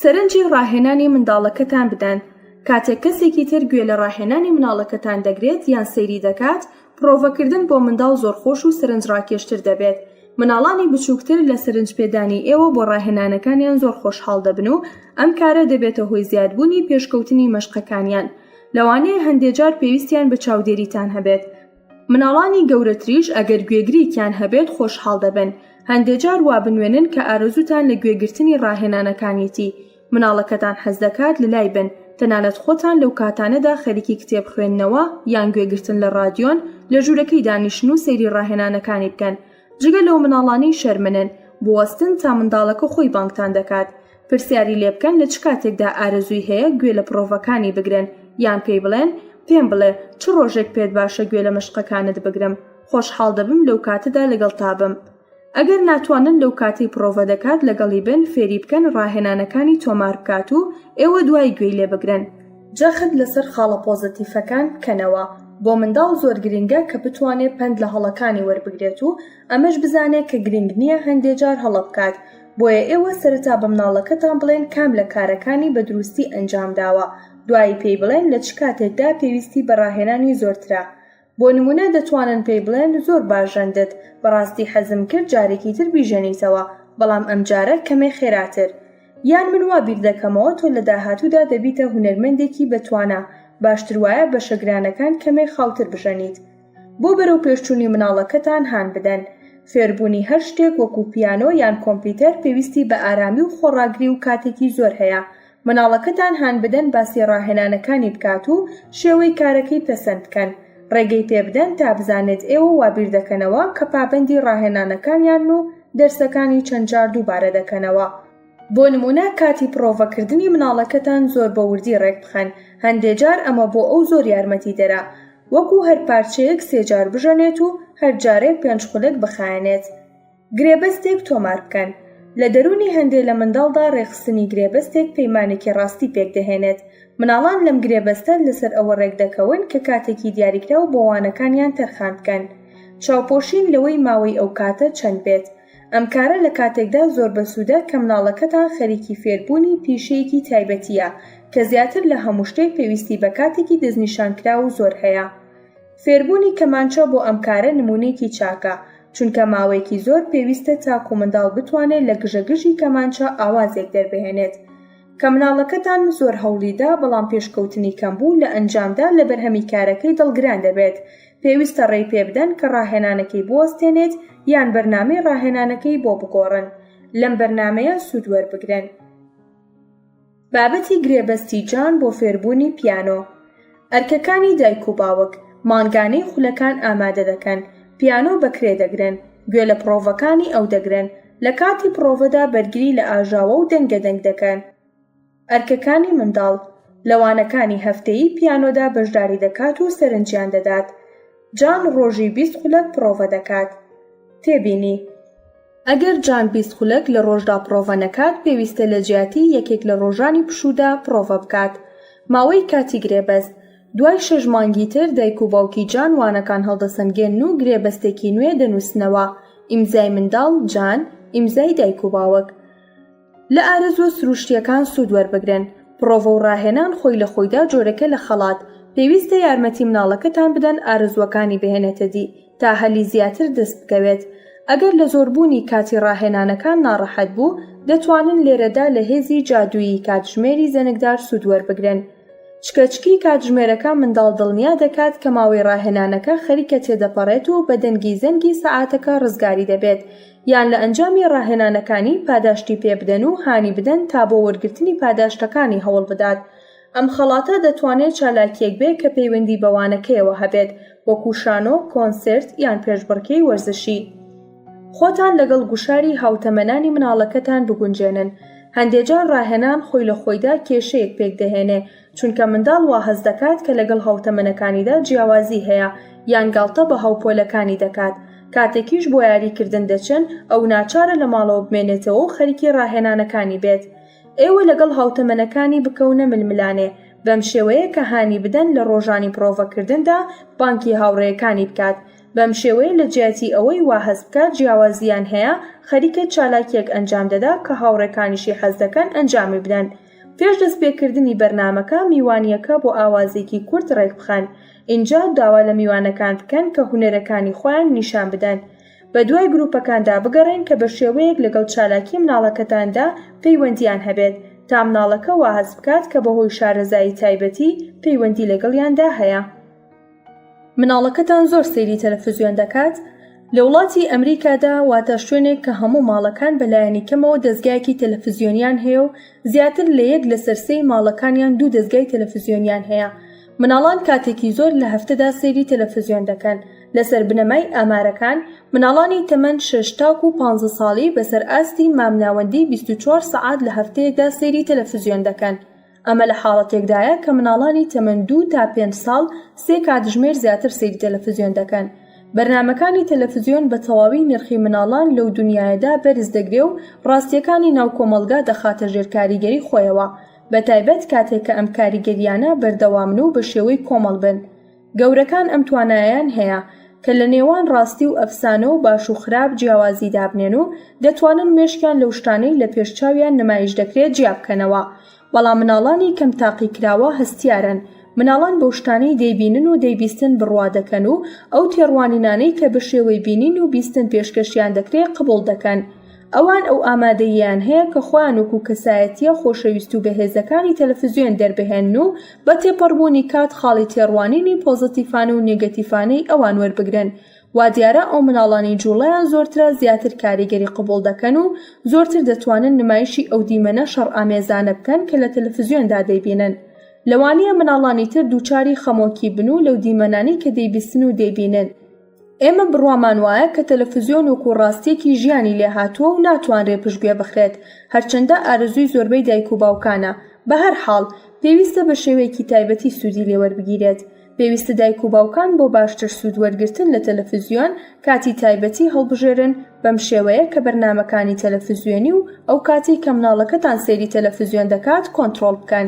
سەرنجی ڕاهێنانی منداڵەکەتان بدەن، کاتێک کەسێکی تر گوێ لە ڕاهێنانی مناڵەکەتان دەگرێت یان سەیری دەکات، پرۆڤەکردن بۆ منداڵ زۆر خۆش و سەرنجڕاکێشتر دەبێت. مناڵانی بچووکتر لە سەرنجپێدانی ئێوە بۆ ڕاهێنانەکانیان زۆر خۆشحاڵ دەبن و ئەم کارە دەبێتە هۆی زیادبوونی پێشکەوتنی مەشقەکانیان. لەوانەیە هەندێ جار پێویستیان بە چاودێریتان هەبێت. مناڵانی گەورەتریش ئەگەر گوێگرێکیان هەبێت خۆشحاڵ دەبن. هەندێ جار وا بنوێنن کە ئارەزووتان لە گوێگرتنی ڕاهێنانەکانیەتی. مناڵەکەتان حەز دەکات لەلای بن، تەنانەت خۆتان لەو کاتانەدا خەریکی کتێب خوێندنەوە یان گوێگرتن لە ڕادیۆن، لە ژوورەکەی دانیشن و سەیری ڕاهێنانەکانی بکەن. جگە لەو مناڵانەی شەرمنن، بوەستن تا منداڵەکە خۆی بانگتان دەکات. پرسیاری لێبکەن لە چ کاتێکدا ئارەزووی هەیە گوێ لە پڕۆڤەکانی بگرن یان پێی بڵێن، پێم بڵێ چ ڕۆژێک پێت باشە گوێ لە مەشقەکانت بگرم، خۆشحاڵ دەبم لەو کاتەدا لەگەڵتا بم. ئەگەر ناتوانن لەو کاتەی پڕۆڤە دەکات لەگەڵی بن، فێری بکەن ڕاهێنانەکانی تۆمار بکات و ئێوە دوای گوێی لێ بگرن. جەخت لەسەر خاڵە پۆزەتیفەکان بکەنەوە، بۆ منداڵ زۆر گرنگە کە بتوانێ پەند لە هەڵەکانی وەربگرێت و ئەمەش بزانێ کە گرنگ نییە هەندێ جار هەڵە بکات. بۆیە ئێوە سەرەتا بە مناڵەکەتان بڵێن کام لە کارەکانی بە دروستی ئەنجام داوە، دوایی پێی بڵێن لە چ کاتێکدا پێویستی بە ڕاهێنانی زۆرترە. بۆ نموونە دەتوانن پێی بڵێن زۆر باش ژەندت، بەڕاستی حەزم کرد جارێکی تر بیژەنیتەوە، بەڵام ئەمجارە کەمێ خێراتر. یان من وا بیردەکەمەوە تۆ لە داهاتوودا دەبیتە هونەرمەندێکی بەتوانا، باشتر وایە بەشە گرانەکان کەمێ خاوتر بژەنیت. بۆ بەرەوپێشچوونی مناڵەکەتان هان بدەن. فێربوونی هەر شتێک وەکو پیانۆ یان کۆمپیوتەر پێویستی بە ئارامی و خۆڕاگری و کاتێکی زۆر هەیە. مناڵەکەتان هان بدەن باسی ڕاهێنانەکانی بکات و شێوەی کارەکەی پەسەند بکەن. ڕێگەی پێبدەن تا بزانێت ئێوە وابیردەکەنەوە کە پابەندی ڕاهێنانەکانیانن و دەرسەکانی چەند جار دووبارە دەکەنەوە. بۆ نموونە کاتی پڕۆڤەکردنی مناڵەکەتان زۆر بە وردی ڕێکبخەن، هەندێ جار ئەمە بۆ ئەو زۆر یارمەتیدەرە. وەکو هەر پارچەیەک سێ جار بژەنێت و هەر جارێک پێنج خولەک بخایەنێت. گرێبەستێک تۆمار بکەن. لە دەروونی هەندێ لە منداڵدا ڕێکخستنی گرێبەستێک پەیمانێکی ڕاستی پێکدەهێنێت. مناڵان لەم گرێبەستە لەسەر ئەوە ڕێکدەکەون کە کاتێکی دیاریکراو بۆ وانەکانیان تەرخان بکەن. چاوپۆشین لەوەی ماوەی ئەو کاتە چەند بێت. ئەم کارە لە کاتێکدا زۆر بەسوودە کە مناڵەکەتان خەریکی فێربوونی پیشەیەکی تایبەتییە کە زیاتر لە هەموو شتێک پێویستی بە کاتێکی دەستنیشانکراو و زۆر هەیە. فێربوونی کەمانچە بۆ ئەم کارە نموونەیەکی چاکە، چونکە ماوەیەکی زۆر پێویستە تاکوو منداڵ بتوانێت لە گژەگژی کەمانچە ئاوازێک دەربهێنێت. کە مناڵەکەتان زۆر هەوڵی دا بەڵام پێشکەوتنی کەم بوو لە ئەنجامدا لە بەرهەمی کارەکەی دڵگران دەبێت، پێویستە ڕێی پێبدەن کە ڕاهێنانەکەی بوەستێنێت یان بەرنامەی ڕاهێنانەکەی بۆ بگۆڕن لەم بەرنامەیە سوود وەربگرن. بابەتی گرێبەستی جان بۆ فێربوونی پیانۆ ئەرکەکانی دایک و باوک، مانگانەی خولەکان ئامادە دەکەن، پیانۆ بەکرێ دەگرن، گوێ لە پڕۆڤەکانی ئەو دەگرن، لە کاتی پڕۆڤەدا بەرگری لە ئاژاوە و دەنگەدەنگ دەکەن. ئەرکەکانی منداڵ، لە وانەکانی هەفتەیی پیانۆدا بەشداری دەکات و سەرنجیان دەدات. جان ڕۆژی 20 خولەک پڕۆڤە دەکات. تێبینی. ئەگەر جان 20 خولەک لە ڕۆژدا پڕۆڤە نەکات، پێویستە لە جیاتی یەکێک لە ڕۆژانی پشوودا پڕۆڤە بکات. ماوەی کاتی گرێبەست، دوای شەش مانگی تر دایک و باوکی جان وانەکان هەڵدەسەنگێنن و گرێبەستێکی نوێ دەنووسنەوە، ئیمزای منداڵ، جان، ئیمزای دایک و باوک. لە ئارەزووە سروشتییەکان سوود وەربگرن، پڕۆڤە و ڕاهێنان خۆی لە خۆیدا جۆرێکە لە خەڵات، پێویستە یارمەتی مناڵەکەتان بدەن ئارەزووەکانی بهێنێتە دی تا هەلی زیاتر دەست بکەوێت. ئەگەر لە زۆربوونی کاتی ڕاهێنانەکان ناڕەحەت بوو، دەتوانن لێرەدا لە هێزی جادوویی کاتژمێری زەنگدار سوود وەربگرن. چکەچکی کاتژمێرەکە منداڵ دڵنیا دەکات کە ماوەی ڕاهێنانەکە خەریکە تێدەپەڕێت و بە دەنگی زەنگی سەعاتەکە ڕزگاری دەبێت، یان لە ئەنجامی ڕاهێنانەکانی پاداشتی پێ بدەن و هانی بدەن تا بۆ وەرگرتنی پاداشتەکانی هەوڵ بدات. ئەم خەڵاتە دەتوانێت چالاکییەک بێت کە پەیوەندی بە وانەکەیەوە هەبێت، وەکو شانۆ، کۆنسێرت، یان پێشبڕکێی وەرزشی. خۆتان لەگەڵ گوشاری هاوتەمەنانی مناڵەکەتان بگونجێنن. هەندێ جار ڕاهێنان خۆی لە خۆیدا کێشەیەک پێک دەهێنێ، چونکە منداڵ وا هەست دەکات کە لەگەڵ هاوتەمەنەکانیدا جیاوازی هەیە، یان گاڵتە بە هاوپۆلەکانی دەکات. کاتێکیش بۆ یاریکردن دەچن، ئەو ناچارە لە ماڵەوە بمێنێتەوە و خەریکی ڕاهێنانەکانی بێت. ئێوە لەگەڵ هاوتەمەنەکانی بکەونە ململانێ، بەم شێوەیە کە هانی بدەن لە ڕۆژانی پڕۆڤەکردندا بانگی هاوڕێیەکانی بکات، بەم شێوەیە لە جیاتی ئەوەی وا هەست بکات جیاوازییان هەیە، خەریکە چالاکییەک ئەنجام دەدا کە هاوڕێکانیشی حەز دەکەن ئەنجامی بدەن. پێش دەستپێکردنی بەرنامەکە میوانییەکە بۆ ئاوازێکی کورت ڕێکبخەن، ئینجا داوا لە میوانەکان بکەن کە هونەرەکانی خۆیان نیشان بدەن. بەدوای گروپەکاندا بگەڕێن کە بە شێوەیەک لەگەڵ چالاکی مناڵەکەتاندا پەیوەندییان هەبێت، تا مناڵەکە وا هەست بکات کە بەهۆی شارەزایی تایبەتی پەیوەندی لەگەڵیاندا هەیە. مناڵەکەتان زۆر سەیری تەلەفزیۆن دەکات؟ لە وڵاتی ئەمریکادا، واتە شوێنێک کە هەموو ماڵەکان بە لایەنی کەمەوە دەزگایەکی تەلەفزیۆنیان هەیە و زیاتر لە یەک لەسەر سێی ماڵەکانیان دوو دەزگای تەلەفزیۆنیان هەیە، مناڵان کاتێکی زۆر لە هەفتەدا سەیری تەلەفزیۆن دەکەن. لەسەر بنەمای ئامارەکان، مناڵانی تەمەن شەش تاکوو پانزە ساڵی بەسەر ئاستی مامناوەندی 24 سەعات لە هەفتەیەکدا سەیری تەلەفزیۆن دەکەن. ئەمە لە حاڵەتێکدایە کە مناڵانی تەمەن دوو تا پێنج ساڵ سێ کاتژمێر زیاتر سەیری تەلەفزیۆن دەکەن. بەرنامەکانی تەلەفزیۆن بە تەواوی نرخی مناڵان لەو دونیایەدا بەرز دەگرێ و ڕاستییەکانی ناو کۆمەڵگا دەخاتە ژێر کاریگەری خۆیەوە، بە تایبەت کاتێک کە ئەم کاریگەرییانە بەردەوامن و بە شێوەی کۆمەڵ بن. گەورەکان ئەم توانایەیان هەیە. کە لە نێوان ڕاستی و ئەفسانە و باش و خراپ جیاوازی دابنێن و دەتوانن مێشکیان لەو شتانەی لە پێش چاویان نمایش دەکرێت جیا بکەنەوە. بەڵام مناڵانی کەم تاقیکراوە هەستیارن. مناڵان بەو شتانەی دەیبینن و دەیبیستن بڕوا دەکەن و ئەو تێڕوانینانەی کە بە شێوەی بینین و بیستن پێشکەشیان دەکرێ قبوڵ دەکەن. ئەوان ئەو ئامادەییەیان هەیە کە خۆیان وەکو کەسایەتییە خۆشەویست و بەهێزەکانی تەلەفزیۆن دەربهێنن و بە تێپەڕبوونی کات خاڵی تێڕوانینی پۆزەتیفانە و نێگەتیفانەی ئەوان وەربگرن. وا دیارە ئەو مناڵانەی جوڵەیان زۆرترە زیاتر کاریگەری قبوڵ دەکەن و زۆرتر دەتوانن نمایشی ئەو دیمەنە شەڕئامێزانە بکەن کە لە تەلەفزیۆندا دەیبینن. لەوانەیە مناڵانی تر دووچاری خەمۆکی بن و لەو دیمەنانەی کە دەیبیستن و دەیبینن. ئێمە بڕوامان وایە کە تەلەفزیۆن وەکو ڕاستییەکی ژیانی لێهاتووە و ناتوانرێ پشتگوێ بخرێت، هەرچەندە ئارەزووی زۆربەی دایک و باوکانە. بەهەرحاڵ، پێویستە بە شێوەیەکی تایبەتی سوودی لێوەربگیرێت. پێویستە دایک و باوکان بۆ باشتر سوود وەرگرتن لە تەلەفزیۆن کاتی تایبەتی هەڵبژێرن بەم شێوەیە کە بەرنامەکانی تەلەفزیۆنی و ئەو کاتەی کە مناڵەکەتان سەیری تەلەفزیۆن دەکات کۆنتڕۆڵ بکەن.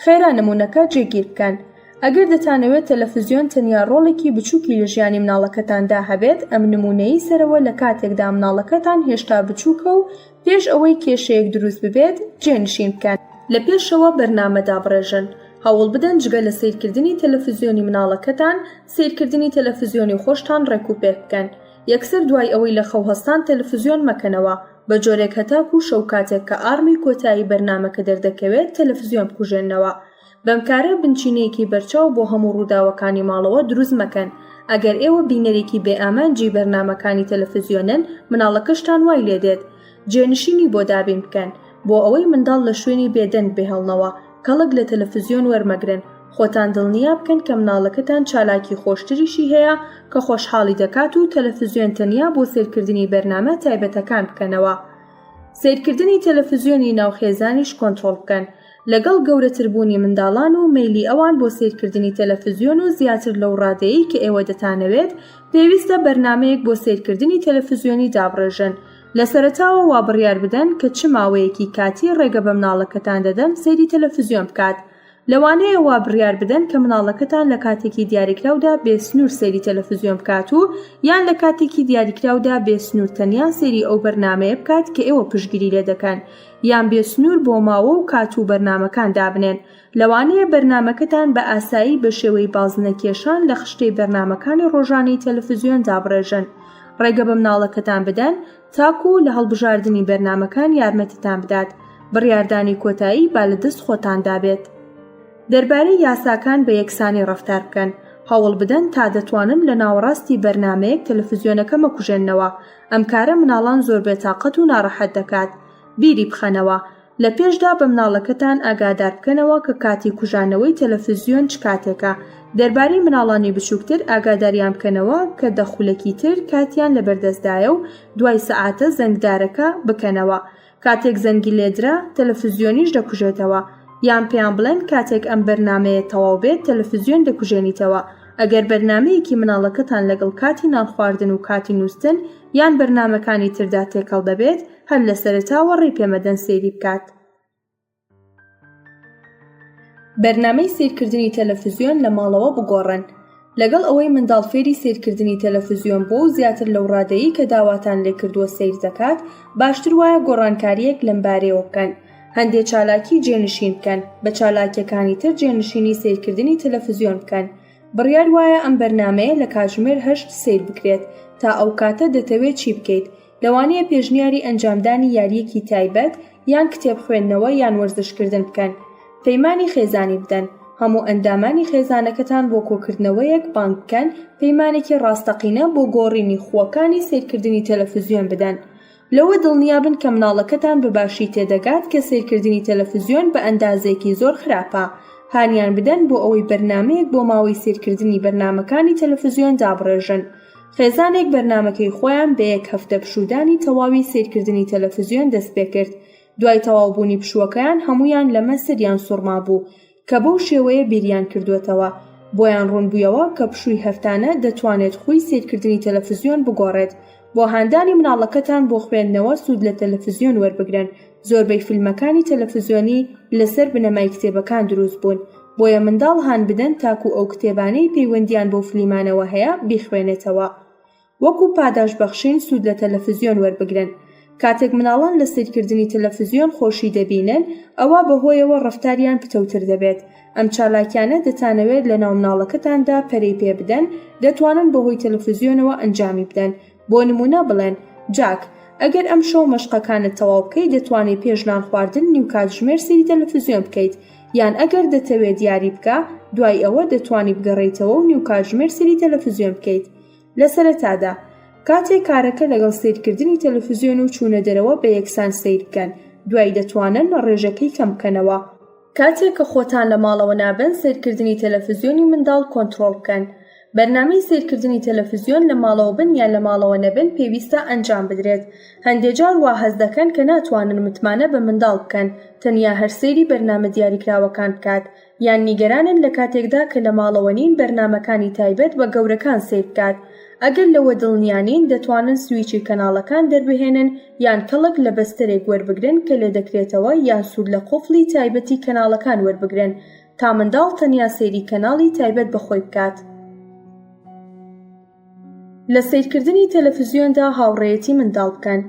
خێرا نموونەکە جێگیر بکەن. ئەگەر دەتانەوێت تەلەفزیۆن تەنیا ڕۆڵێکی بچووکی لە ژیانی مناڵەکەتاندا هەبێت ئەم نموونەی سەرەوە لە کاتێکدا مناڵەکەتان هێشتا بچووکە و پێش ئەوەی کێشەیەک دروست ببێت جێنشین بکەن. لە پێشەوە بەرنامە دابڕێژن. هەوڵبدەن جگە لە سەیرکردنی تەلەفزیۆنی مناڵەکەتان، سەیرکردنی تەلەفزیۆنی خۆشتان ڕێکوپێک بکەن. یەکسەر دوای ئەوەی لە خەو هەستان تەلەفزیۆن مەکەنەوە، بە جۆرێک هەتاکوو شەو کاتێک کە ئاڕمی کۆتایی بەرنامەکە دەردەکەوێت تەلەفزیۆن بکوژێننەوە. بەم کارە بنچینەیەکی بەرچاو بۆ هەموو ڕووداوەکانی ماڵەوە دروست مەکەن. ئەگەر ئێوە بینەرێکی بێ ئامانجی بەرنامەکانی تەلەفزیۆنن، مناڵەکەشتان وای لێدێت. جێنشینی بۆ دابین بکەن. بۆ ئەوەی منداڵ لە شوێنی بێدەنگ بهێڵنەوە، کەڵک لە تەلەفزیۆن وەرمەگرن. خۆتان دڵنیا بکەن کە مناڵەکەتان چالاکی خۆشتریشی هەیە کە خۆشحاڵی دەکات و تەلەفزیۆن تەنیا بۆ سەیرکردنی بەرنامە تایبەتەکان بکەنەوە. سەیرکردنی تەلەفزیۆنی ناو خێزانیش کۆنتڕۆڵ بکەن. لەگەڵ گەورەتربوونی منداڵان و مەیلی ئەوان بۆ سەیرکردنی تەلەفزیۆن و زیاتر لەو ڕادەیەی کە ئێوە دەتانەوێت، پێویستە بەرنامەیەک بۆ سەیرکردنی تەلەفزیۆنی دابڕێژن. لە سەرەتاوە وا بڕیار بدەن کە چ ماوەیەکی کاتی ڕێگە بە مناڵەکەتان دەدەن سەیری تەلەفزیۆن بکات. لەوانەیە وا بڕیار بدەن کە مناڵەکەتان لە کاتێکی دیاریکراودا بێ سنوور سەیری تەلەفزیۆن بکات و یان لە کاتێکی دیاریکراودا بێ سنوور تەنیا سەیری ئەو بەرنامەیە بکات کە ئێوە پشتگیری لێ دەکەن یان بێ سنوور بۆ ماوە و کات و بەرنامەکان دابنێن. لەوانەیە بەرنامەکەتان بە ئاسایی بە شێوەی بازنەکێشان لە خشتەی بەرنامەکانی ڕۆژانەی تەلەفزیۆن دابڕێژن. ڕێگە بە مناڵەکەتان بدەن تاکوو لە هەڵبژاردنی بەرنامەکان یارمەتیتان بدات، بڕیاردانی کۆتایی با لە دەست خۆتاندا بێت. دەربارەی یاساکان بە یەکسانی ڕەفتار بکەن، هەوڵ بدەن تا دەتوانن لە ناوەڕاستی بەرنامەیەک تەلەفزیۆنەکە مەکوژێننەوە، ئەم کارە مناڵان زۆر بێتاقەت و ناڕەحەت دەکات. بیری بخەنەوە، لە پێشدا بە مناڵەکەتان ئاگادار بکەنەوە کە کاتی کوژانەوەی تەلەفزیۆن چ کاتێکە، دەربارەی مناڵانی بچووکتر ئاگاداریان بکەنەوە کە دە خولەکی تر کاتیان لەبەردەستدایە و دوای سەعاتە زەنگدارەکە بکەنەوە کاتێک زەنگی لێدرا تەلەفزیۆنیش دەکوژێتەوە یان پێیان بڵێن کاتێک ئەم بەرنامەیە تەواو بێت تەلەفزیۆن دەکوژێنیتەوە ئەگەر بەرنامەیەکی مناڵەکەتان لەگەڵ کاتی نانخواردن و کاتی نووستن یان بەرنامەکانی تردا تێکەڵ دەبێت هەر لە سەرەتاوە ڕێی پێمەدەن سەیری بکات. بەرنامەی سەیرکردنی تەلەفزیۆن لە ماڵەوە بگۆڕن. لەگەڵ ئەوەی منداڵ فێری سەیرکردنی تەلەفزیۆن بووە و زیاتر لەو ڕادەیەی کە داواتان لێکردووە سەیر دەکات، باشتر وایە گۆڕانکارییەک لەمبارەیەوە بکەن. هەندێ چالاکی جێنشین بکەن، بە چالاکییەکانی تر جێنشینی سەیرکردنی تەلەفزیۆن بکەن. بڕیار وایە ئەم بەرنامەیە لە کاتژمێر هەشت سەیر بکرێت. تا ئەو کاتە دەتەوێت چی بکەیت؟ لەوانەیە پێشنیاری ئەنجامدانی یارییەکی تایبەت یان کتێب خوێندنەوە یان وەرزشکردن بکەن. پەیمانی خێزانی بدەن. هەموو ئەندامانی خێزانەکەتان بۆ کۆکردنەوەیەک بانگ بکەن، پەیمانێکی ڕاستەقینە بۆ گۆڕینی خووەکانی سەیرکردنی تەلەفزیۆن بدەن. لەوە دڵنیابن کە مناڵەکەتان بە باشی تێدەگات کە سەیرکردنی تەلەفزیۆن بە ئەندازەیەکی زۆر خراپە. هانیان بدەن بۆ ئەوەی بەرنامەیەک بۆ ماوەی سەیرکردنی بەرنامەکانی تەلەفزیۆن دابڕێژن. خێزانێک بەرنامەکەی خۆیان بە یەک هەفتە پشوودانی تەواوی سەیرکردنی تەلەفزیۆن دەستپێکرد، دوای تەواوبوونی پشووەکەیان هەموویان لەمە سەریان سوڕمابوو کە بەو شێوەیە بیریان کردووەتەوە، بۆیان ڕوونبوویەوە کە پشووی هەفتانە دەتوانێت خووی سەیرکردنی تەلەفزیۆن بگۆڕێت. بۆ هاندانی مناڵەکەتان بۆ خوێندنەوە سوود لە تەلەفزیۆن وەربگرن، زۆربەی فیلمەکانی تەلەفزیۆنی لەسەر بنەمای کتێبەکان دروست بوون. بۆیە منداڵ هان بدەن تاکوو ئەو کتێبانەی پەیوەندییان بەو فلیمانەوە هەیە بیخوێنێتەوە. وەکو پاداشت بەخشین سوود لە تەلەفزیۆن وەربگرن. کاتێک مناڵان لە سەیرکردنی تەلەفزیۆن خۆشی دەبینن، ئەوا بەهۆیەوە ڕەفتاریان پتەوتر دەبێت. ئەم چالاکیانە دەتانەوێت لەناو مناڵەکەتاندا پەرەی پێ بدەن، دەتوانن بەهۆی تەلەفزیۆنەوە ئەنجامی بدەن. بۆ نموونە بڵێن، جاک، ئەگەر ئەمشەو مەشقەکانت تەواو بکەیت دەتوانی پێش نانخواردن نیو کاتژمێر سەیری تەلەفزیۆن بکەیت. یان ئەگەر دەتەوێت یاری بکە، دوای ئەوە دەتوانی بگەڕێیتەوە و نیو کاتژمێر سەیری تەلەفزیۆن بکەیت. لە سەرەتادا، کاتێک کارەکە لەگەڵ سەیرکردنی تەلەفزیۆن و چوونە دەرەوە بە یەکسان سەیر بکەن، دوای دەتوانن ڕێژەکەی کەم بکەنەوە. کاتێک کە خۆتان لە ماڵەوە نابن سەیرکردنی تەلەفزیۆنی منداڵ کۆنتڕۆڵ بکەن. بەرنامەی سەیرکردنی تەلەفزیۆن لە ماڵەوە بن یان لە ماڵەوە نەبن پێویستە ئەنجام بدرێت. هەندێ جار وا هەست دەکەن کە ناتوانن متمانە بە منداڵ بکەن تەنیا هەر سەیری بەرنامە دیاریکراوەکان بکات یان نیگەرانن لە کاتێکدا کە لە ماڵەوە نین بەرنامەکانی تایبەت بە گەورەکان سەیر بکات. ئەگەر لەوە دڵنیا نین دەتوانن سویچی کەناڵەکان دەربهێنن یان کەڵک لە بەستەرێک وەربگرن کە لێدەکرێتەوە یان سوود لە قوفڵی تایبەتی کەناڵەکان وەربگرن تا منداڵ تەنیا سەیری کەناڵی تایبەت بە خۆی بکات. لە سەیرکردنی تەلەفزیۆندا هاوڕێیەتی منداڵ بکەن.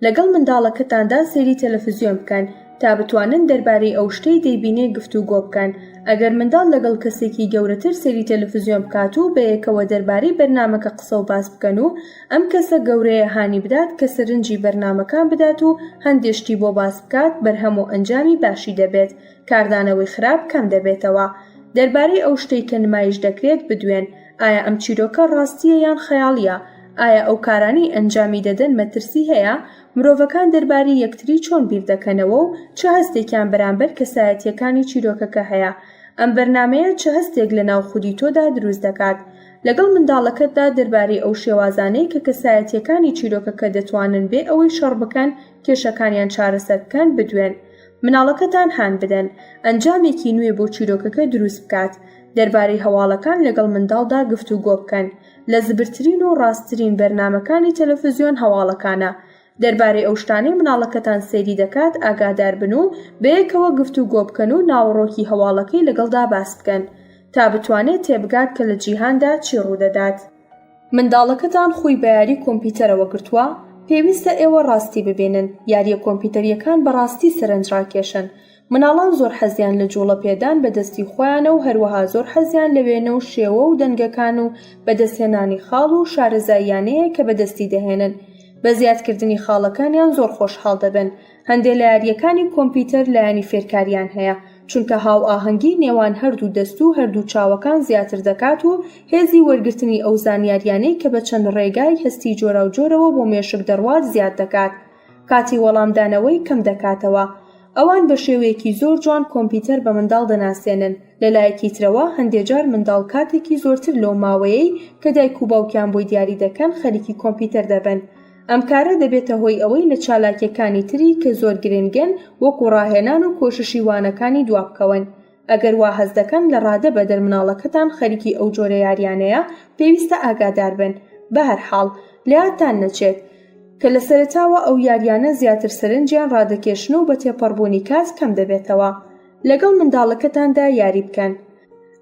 لەگەڵ منداڵەکەتاندا سەیری تەلەفزیۆن بکەن تا بتوانن دەربارەی ئەو شتەی دەیبینێ گفتوگۆ بکەن. ئەگەر منداڵ لەگەڵ کەسێکی گەورەتر سەیری تەلەفزیۆن بکات و بەیەکەوە دەربارەی بەرنامەکە قسە و باس بکەن و ئەم کەسە گەورەیە هانی بدات کە سەرنجی بەرنامەکان بدات و هەندێ شتی بۆ باس بکات بەرهەم و ئەنجامی باشی دەبێت کاردانەوەی خراپ کەم دەبێتەوە. دەربارەی ئەو شتەی کە نمایش دەکرێت بدوێن، ئایا ئەم چیرۆکە ڕاستییە یان خەیاڵییە؟ ئایا ئەو کارانەی ئەنجامی دەدەن مەترسی هەیە؟ مرۆڤەکان دەربارەی یەکتری چۆن بیردەکەنەوە و چ هەستێکیان بەرامبەر کەسایەتییەکانی چیرۆکەکە هەیە؟ ئەم بەرنامەیە چ هەستێک لەناو خودی تۆدا دروست دەکات؟ لەگەڵ منداڵەکەتدا دەربارەی ئەو شێوازانەی کە کەسایەتییەکانی چیرۆکەکە دەتوانن بێ ئەوەی شەڕ بکەن کێشەکانیان چارەسەر بکەن بدوێن. مناڵەکەتان هان بدەن ئەنجامێکی نوێ بۆ چیرۆکەکە دروست بکات، دەربارەی هەواڵەکان لەگەڵ منداڵدا گفتوگۆ بکەن، لە زبرترین و ڕاستترین بەرنامەکانی تەلەفزیۆن هەواڵەکانە، دەربارەی ئەو شتانەی مناڵەکەتان سەیری دەکات ئاگادار بن و بەیەکەوە گفتوگۆ بکەن و ناوەڕۆکی هەواڵەکەی لەگەڵدا باس بکەن تا بتوانێت تێبگات کە لە جیهاندا چی ڕوودەدات. منداڵەکەتان خووی بە یاری کۆمپیوتەرەوە گرتووە؟ پێویستە ئێوە ڕاستی ببینن، یارییە کۆمپیوتەرییەکان بەڕاستی سەرنجڕاکێشن. مناڵان زۆر حەزیان لە جووڵە پێدان بە دەستی خۆیانە و هەروەها زۆر حەزیان لە وێنە و شێوە و دەنگەکان و بەدەستهێنانی خاڵ و شارەزاییانەیە کە بەدەستی دەهێنن. بە زیادکردنی خاڵەکانیان زۆر خۆشحاڵ دەبن. هەندێ لە یارییەکانی کۆمپیوتەر لایەنی فێرکاریان هەیە، چونکە هاوئاهەنگی نێوان هەردوو دەست و هەردوو چاوەکان زیاتر دەکات و هێزی وەرگرتنی ئەو زانیاریانەی کە بە چەند ڕێگای هەستی جۆراوجۆرەوە بۆ مێشک دەڕوات زیاد دەکات، کاتی وەڵامدانەوەی کەم دەکاتەوە. ئەوان بە شێوەیەکی زۆر جوان کۆمپیوتەر بە منداڵ دەناسێنن، لە لایەکی ترەوە هەندێ جار منداڵ کاتێکی زۆرتر لەو ماوەیەی کە دایک و باوکیان بۆی دیاری دەکەن خەریکی کۆمپیوتەر دەبن. ئەم کارە دەبێتە هۆی ئەوەی لە چالاکیەکانی تری کە زۆر گرنگن وەکو ڕاهێنان و کۆششی وانەکانی دوابکەون. ئەگەر وا هەست دەکەن لە ڕادە بەدەر مناڵەکەتان خەریکی ئەو جۆرە یاریانەیە پێویستە ئاگادار بن. بەهەرحاڵ، لە یادتان نەچێت، کە لە سەرەتاوە ئەو یاریانە زیاتر سەرنجیان ڕادەکێشن و بە تێپەڕبوونی کات کەم دەبێتەوە. لەگەڵ منداڵەکەتاندا یاری بکەن.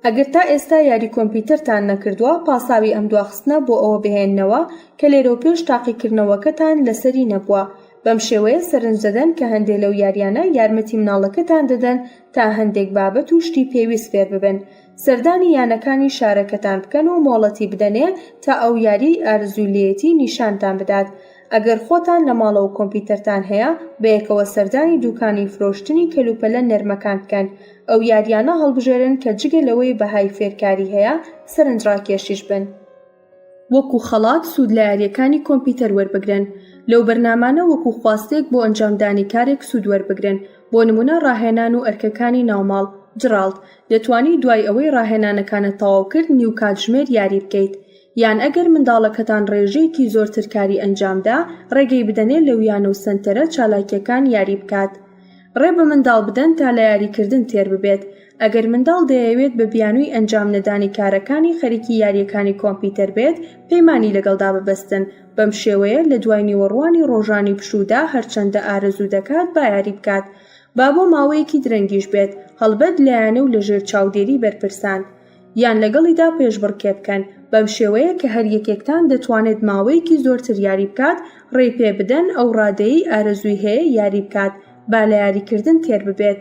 ئەگەر تا ئێستا یاری کۆمپیوتەرتان نەکردووە، پاساوی ئەم دواخستنە بۆ ئەوە بهێننەوە کە لێرەوپێش تاقیکردنەوەکەتان لەسەری نەبووە. بەم شێوەیە سەرنج دەدەن کە هەندێ لەو یاریانە یارمەتی مناڵەکەتان دەدەن تا هەندێک بابەت و شتی پێویست فێر ببن. سەردانی یانەکانی شارەکەتان بکەن و مۆڵەتی بدەنێ تا ئەو یاریەی ئارەزووی لێیەتی نیشانتان بدات. ئەگەر خۆتان لە ماڵەوە کۆمپیوتەرتان هەیە، بەیەکەوە سەردانی دووکانی فرۆشتنی کەلوپەلە نەرمەکان بکەن. ئەو یارییانە هەڵبژێرن کە جگە لەوەی بەهای فێرکاری هەیە، سەرنجڕاکێشیش بن. وەکو خەڵات سوود لە یارییەکانی کۆمپیوتەر وەربگرن. لەو بەرنامانە وەکو خواستێک بۆ ئەنجامدانی کارێک سوود وەربگرن، بۆ نموونە ڕاهێنان و ئەرکەکانی ناوماڵ. جراڵد، دەتوانی دوای ئەوەی ڕاهێنانەکانت تەواو کرد نیو کاتژمێر یاری بکەیت. یان ئەگەر منداڵەکەتان ڕێژەیەکی زۆرتر کاری ئەنجامدا، ڕێگەی بدەنێ لەو یانە و سەنتەرە چالاکییەکان یاری بکات. ڕێ بە منداڵ بدەن تا لە یاریکردن تێر ببێت. ئەگەر منداڵ دەیەوێت بە بیانووی ئەنجام نەدانی کارەکانی خەریکی یارییەکانی کۆمپیوتەر بێت، پەیمانی لەگەڵدا ببەستن. بەم شێوەیە لە دوای نیوەڕوانی ڕۆژانی پشوودا هەرچەندە ئارەزوو دەکات با یاری بکات. با بۆ ماوەیەکی درەنگیش بێت، هەڵبەت لایەنە و لەژێر چاودێری بەرپرسان. یان لەگەڵیدا پێشبڕکێ بکەن، بەم شێوەیە کە هەر یەکێکتان دەتوانێت ماوەیەکی زۆرتر یاری بکات، ڕێی پێ بدەن ئەو ڕادەیەی ئارەزووی هەیە یاری بکات، با لە یاریکردن تێر ببێت.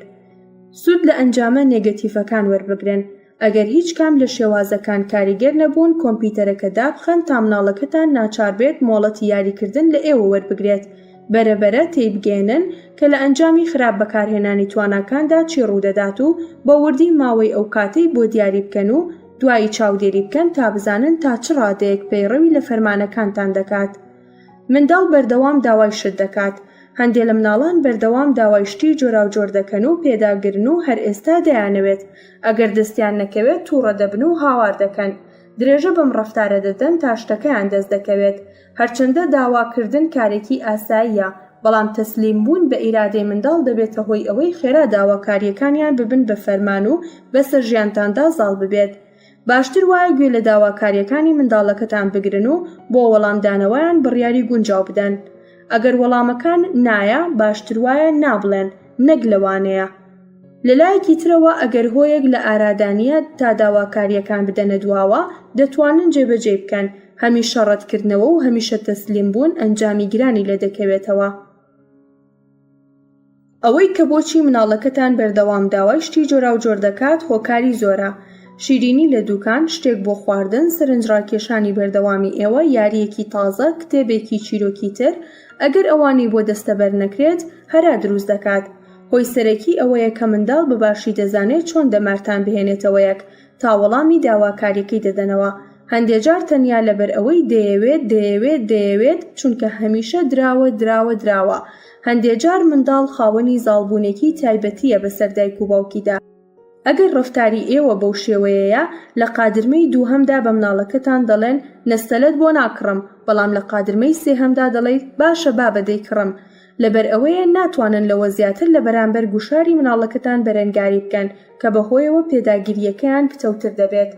سوود لە ئەنجامە نێگەتیڤەکان وەربگرن. ئەگەر هیچ کام لە شێوازەکان کاریگەر نەبوون، کۆمپیوتەرەکە دابخەن تا مناڵەکەتان ناچار بێت مۆڵەتی یاریکردن لە ئێوە وەربگرێت. بەرە بەرە تێیبگەیەنن کە لە ئەنجامی خراپ بەکارهێنانی تواناکاندا چی ڕوودەدات و بە وردی ماوەی ئەو کاتەی بۆ دیاری بکەن و دوایی چاودێری بکەن تا بزانن تا چ ڕادەیەک پەیڕەوی لە فەرمانەکانتان دەکات. منداڵ بەردەوام داوای شت دەکات. هەندێ لە مناڵان بەردەوام داوای شتی جۆراوجۆر دەکەن و پێداگرن و هەر ئێستا دەیانەوێت. ئەگەر دەستیان نەکەوێت تووڕە دەبن و هاوار دەکەن. درێژە بەم ڕەفتارە دەدەن تا شتەکەیان دەست دەکەوێت. هەرچەندە داواکردن کارێکی ئاساییە، بەڵام تەسلیم بوون بە ئیرادەی منداڵ دەبێتە هۆی ئەوەی خێرا داواکارییەکانیان ببن بە فەرمان و بەسەر ژیانتاندا زاڵ ببێت. باشتر وایە گوێ لە داواکارییەکانی منداڵەکەتان بگرن و بۆ وەڵامدانەوەیان بڕیاری گونجاو بدەن. ئەگەر وەڵامەکان نایە، باشتر وایە نا بڵێن، نەک لەوانەیە. لە لایەکی ترەوە ئەگەر هۆیەک لە ئارادا نییە تا داواکارییەکان بدەنە دواوە، دەتوانن جێبەجێی بکەن. هەمیشە ڕەتکردنەوە و هەمیشە تەسلیم بوون ئەنجامی گرانی لێدەکەوێتەوە. ئەوەی کە بۆچی مناڵەکەتان بەردەوام داوای شتی جۆراوجۆر دەکات هۆکاری زۆرە، شیرینی لە دوکان، شتێک بۆ خواردن، سەرنجڕاکێشانی بەردەوامی ئێوە، یارییەکی تازە، کتێبێکی چیرۆکی تر، ئەگەر ئەوانەی بۆ دەستەبەر نەکرێت، هەرا دروست دەکات. هۆی سەرەکی ئەوەیە کە منداڵ بە باشی دەزانێت چۆن دەمارتان بهێنێتەوە یەک تا وەڵامی داواکارییەکەی دەدەنەوە، هەندێ جار تەنیا لەبەر ئەوەی دەیەوێت دەیەوێت دەیەوێت چونکە هەمیشە دراوە دراوە دراوە، هەندێ جار منداڵ خاوەنی زاڵبوونێکی تایبەتییە بەسەر دایک و باوکیدا. ئەگەر ڕەفتاری ئێوە بەو شێوەیەیە، لە قادرمەی دووهەمدا بە مناڵەکەتان دەڵێن نەستەلەت بۆ ناکڕم، بەڵام لە قادرمەی سێهەمدا دەڵێیت باشە بابە دەیکڕم. لەبەر ئەوەیە ناتوانن لەوە زیاتر لە بەرامبەر گوشاری مناڵەکەتان بەرەنگاری بکەن کە بەهۆیەوە پێداگرییەکەیان پتەوتر دەبێت.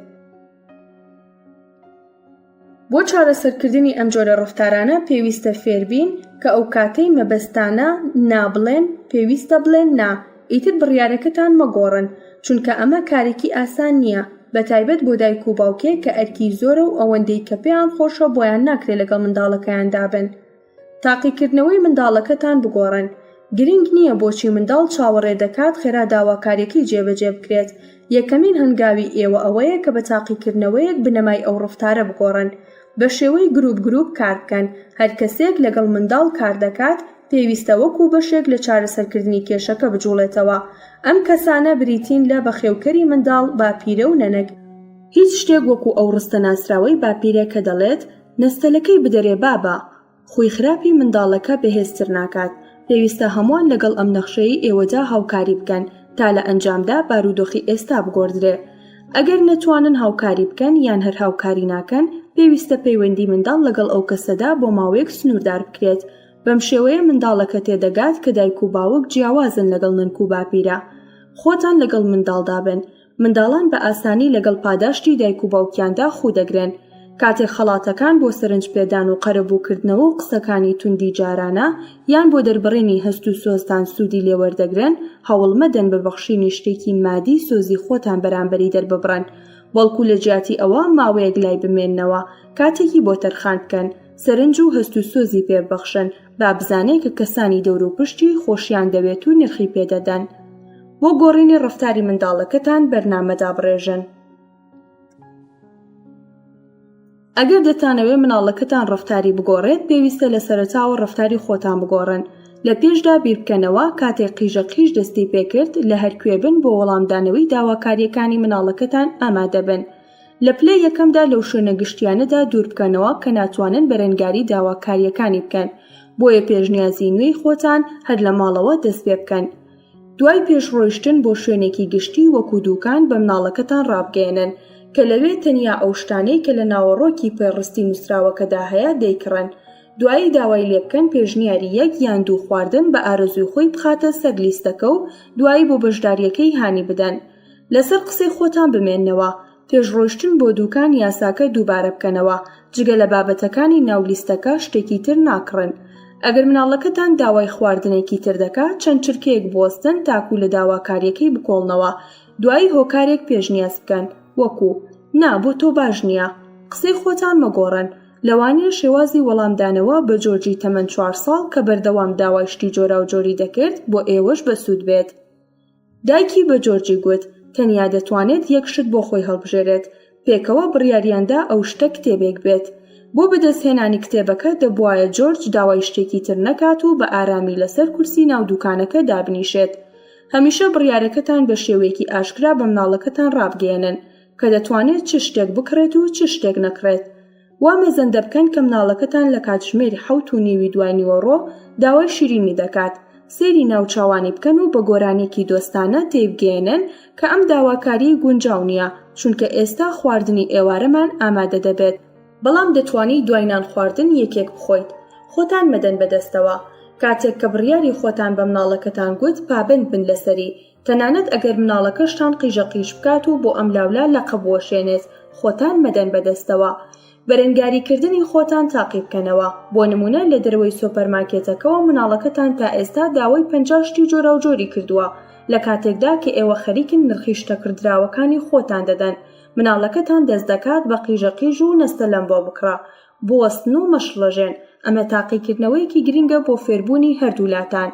بۆ چارەسەرکردنی ئەم جۆرە ڕەفتارانە پێویستە فێربین کە ئەوکاتەی مەبەستتانە نا بڵێن پێویستە بڵێن نا، ئیتر بڕیارەکەتان مەگۆڕن، چونکە ئەمە کارێکی ئاسان نییە، بەتایبەت بۆ دایک و باوکێک کە ئەرکی زۆرە و ئەوەندەی کە پێیان خۆشە بۆیان ناکرێ لەگەڵ منداڵەکەیاندا بن. تاقیکردنەوەی منداڵەکەتان بگۆڕن. گرنگ نییە بۆچی منداڵ چاوەڕێ دەکات خێرا داواکارییەکەی جێبەجێ بکرێت، یەکەمین هەنگاوی ئێوە ئەوەیە کە بە تاقیکردنەوەیەک بنەمای ئەو ڕەفتارە بگۆڕن. بە شێوەی گروپ گروپ کار بکەن، هەر کەسێک لەگەڵ منداڵ کار دەکات پێویستە وەکو بەشێک لە چارەسەرکردنی کێشەکە بجوڵێتەوە. ئەم کەسانە بریتین لە بەخێوکەری منداڵ، باپیرە و نەنک. هیچ شتێک وەکو ئەو ڕستە ناسراوەی باپیرە کە دەڵێت، نەستەلەکەی بدەرێ بابە، خووی خراپی منداڵەکە بەهێزتر ناکات، پێویستە هەمووان لەگەڵ ئەم نەخشەیەی ئێوەدا هاوکاری بکەن تا لە ئەنجامدا بارودۆخی ئێستا بگۆڕدرێ. ئەگەر نەتوانن هاوکاری بکەن یان هەر هاوکاری ناکەن، پێویستە پەیوەندی منداڵ لەگەڵ ئەو کەسەدا بۆ ماوەیەک سنووردار بکرێت. بەم شێوەیە منداڵەکە تێدەگات کە دایک و باوک جیاوازن لەگەڵ نەنک و باپیرە. خۆتان لەگەڵ منداڵدا بن. منداڵان بە ئاسانی لەگەڵ پاداشتی دایک و باوکیاندا خوو دەگرن. کاتێک خەڵاتەکان بۆ سەرنجپێدان و قەرەبووکردنەوە و قسەکانی توندی جارانە یان بۆ دەربڕینی هەست و سۆزتان سوودی لێ وەردەگرن، هەوڵ مەدەن بە بەخشینی شتێکی مادی سۆزی خۆتان بەرامبەری دەرببڕن، بەڵکو لە جیاتی ئەوە ماوەیەک لای بمێننەوە، کاتێکی بۆ تەرخان بکەن، سەرنج و هەست و سۆزی پێ ببەخشن، با بزانێ کە کەسانی دەوروپشتی خۆشیان دەوێت و نرخی پێ دەدەن. بۆ گۆڕینی ڕەفتاری منداڵەکەتان بەرنامە دابڕێژن. ئەگەر دەتانەوێت منداڵەکەتان ڕەفتاری بگۆڕێت، پێویستە لە سەرەتاوە ڕەفتاری خۆتان بگۆڕن. لە پێشدا بیربکەنەوە، کاتێک قیژە قیژ دەستی پێکرد، لە هەرکوێ بن بۆ وەڵامدانەوەی داواکارییەکانی منداڵەکەتان ئامادەبن. لە پلەی یەکەمدا لەو شوێنە گشتیانەدا دووربکەنەوە کە ناتوانن بەرەنگاری داواکارییەکانی بکەن، بۆیە پێشنیازی نوێی خۆتان هەر لە ماڵەوە دەستپێبکەن. دوای پێش ڕۆیشتن بۆ شوێنێکی گشتی وەکو دوکان بە مناڵەکەتان ڕابگەیەنن کە لەوێ تەنیا ئەو شتانەی کە لە ناوەڕۆکی پێڕستی نوسراوەکەدا هەیە دەیکڕن دوایی داوای لێبکەن پێشنیاری یەک یان دوو خواردن بە ئارەزووی خۆی بخاتە سەر لیستەکە و دوایی بۆ بەشدارییەکەی هانی بدەن لەسەر قسەی خۆتان بمێننەوە پێش ڕۆیشتن بۆ دوکان یاساکە دووبارە بکەنەوە، جگە لە بابەتەکانی ناو لیستەکە شتێکی تر ناکڕن. ئەگەر مناڵەکەتان داوای خواردنێکی تر دەکات، چەند چرکەیەک بوەستن تاکوو لە داواکارییەکەی بکۆڵنەوە، دوایی هۆکارێک پێشنیاز بکەن، وەکوو، نا، بۆ تۆ باش نییە. قسەی خۆتان مەگۆڕن. لەوانەیە شێوازی وەڵامدانەوە بە جۆرجی تەمەن چوار ساڵ کە بەردەوام داوای شتی جۆراوجۆری دەکرد، بۆ ئێوەش بەسوود بێت. دایکی بە جۆرجی گوت تەنیا دەتوانێت یەک شت بۆ خۆی هەڵبژێرێت، پێکەوە بڕیاریاندا ئەو شتە کتێبێک بێت. بۆ بەدەستهێنانی کتێبەکە دەبوایە جۆرج داوای شتێکی تر نەکات و بە ئارامی لەسەر کورسی ناو دوکانەکە دابنیشێت. هەمیشە بڕیارەکەتان بە شێوەیەکی ئاشکرا بە مناڵەکەتان ڕابگەیەنن کە دەتوانێت چ شتێک بکڕێت و چ شتێک نەکڕێت. وا مەزەندە بکەن کە مناڵەکەتان لە کاتژمێری حەوت و نیوی دوای نیوەڕۆ داوای شیرینی دەکات، سەیری ناوچاوانی بکەن و بە گۆرانییەکی دۆستانە تێیبگەیەنن کە ئەم داواکارییەی گونجاو نییە چونکە ئێستا خواردنی ئێوارەمان ئامادە دەبێت، بەڵام دەتوانی دوای نانخواردن یەکێک بخۆیت، خۆتان مەدەن بەدەستەوە. کاتێک کە بڕیاری خۆتان بە مناڵەکەتان گوت پابەند بن لەسەری، تەنانەت ئەگەر مناڵەکەشتان قیژە قیژ بکات و بۆ ئەملاولا لەقە بوەشێنێت، خۆتان مەدەن بەدەستەوە. بەرەنگاریکردنی خۆتان تاقی بکەنەوە. بۆ نموونە لە دەرەوەی سۆپەرمارکێتەکەوە مناڵەکەتان تا ئێستا داوای 50 شتی جۆراوجۆری کردووە، لە کاتێکدا کە ئێوە خەریکن نرخی شتە کڕدراوەکانی خۆتان دەدەن، مناڵەکەتان دەست دەکات بە قیژە قیژ و نەستەلەم بۆ بکڕە. بوەستن و مەشڵەژێن، ئەمە تاقیکردنەوەیەکی گرنگە بۆ فێربوونی هەردوولاتان.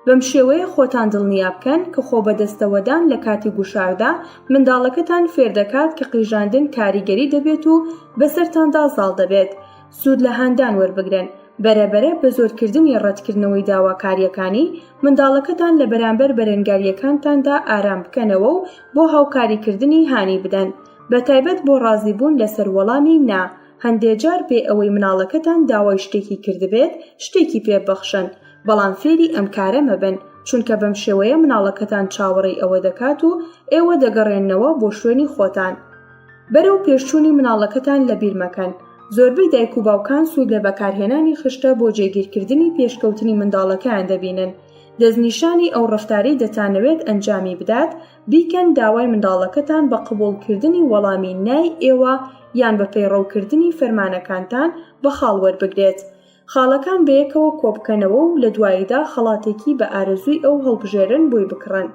بەم شێوەیە خۆتان دڵنیا بکەن کە خۆبەدەستەوەدان لە کاتی گوشاردا منداڵەکەتان فێردەکات کە قیژاندن کاریگەری دەبێت و بەسەرتاندا زاڵ دەبێت. سوود لە هاندان وەربگرن. بەرە بەرە بە زۆرکردنی ڕەتکردنەوەی داواکارییەکانی، منداڵەکەتان لە بەرامبەر بەرەنگارییەکانتاندا ئارام بکەنەوە و بۆ هاوکاریکردنی هانی بدەن، بەتایبەت بۆ ڕازیبوون لەسەر وەڵامی نا. هەندێ جار بێ ئەوەی مناڵەکەتان داوای شتێکی کردبێت شتێکی پێ ببەخشن، بەڵام فێری ئەم کارە مەبن، چونکە بەم شێوەیە مناڵەکەتان چاوەڕێی ئەوە دەکات و ئێوە دەگەڕێننەوە بۆ شوێنی خۆتان. بەرەو پێشچوونی مناڵەکەتان لەبیر مەکەن. زۆربەی دایک و باوکان سوود لە بەکارهێنانی خشتە بۆ جێگیرکردنی پێشکەوتنی منداڵەکەیان دەبینن. دەستنیشانی ئەو ڕەفتارەی دەتانەوێت ئەنجامی بدات بیکەن داوای منداڵەکەتان بە قبوڵکردنی وەڵامی نای ئێوە یان بە پەیڕەوکردنی فەرمانەکانتان بە خاڵ وەربگرێت. خاڵەکان بەیەکەوە کۆبکەنەوە و لە دواییدا خەڵاتێکی بە ئارەزووی ئەو هەڵبژێرن بۆی بکڕن.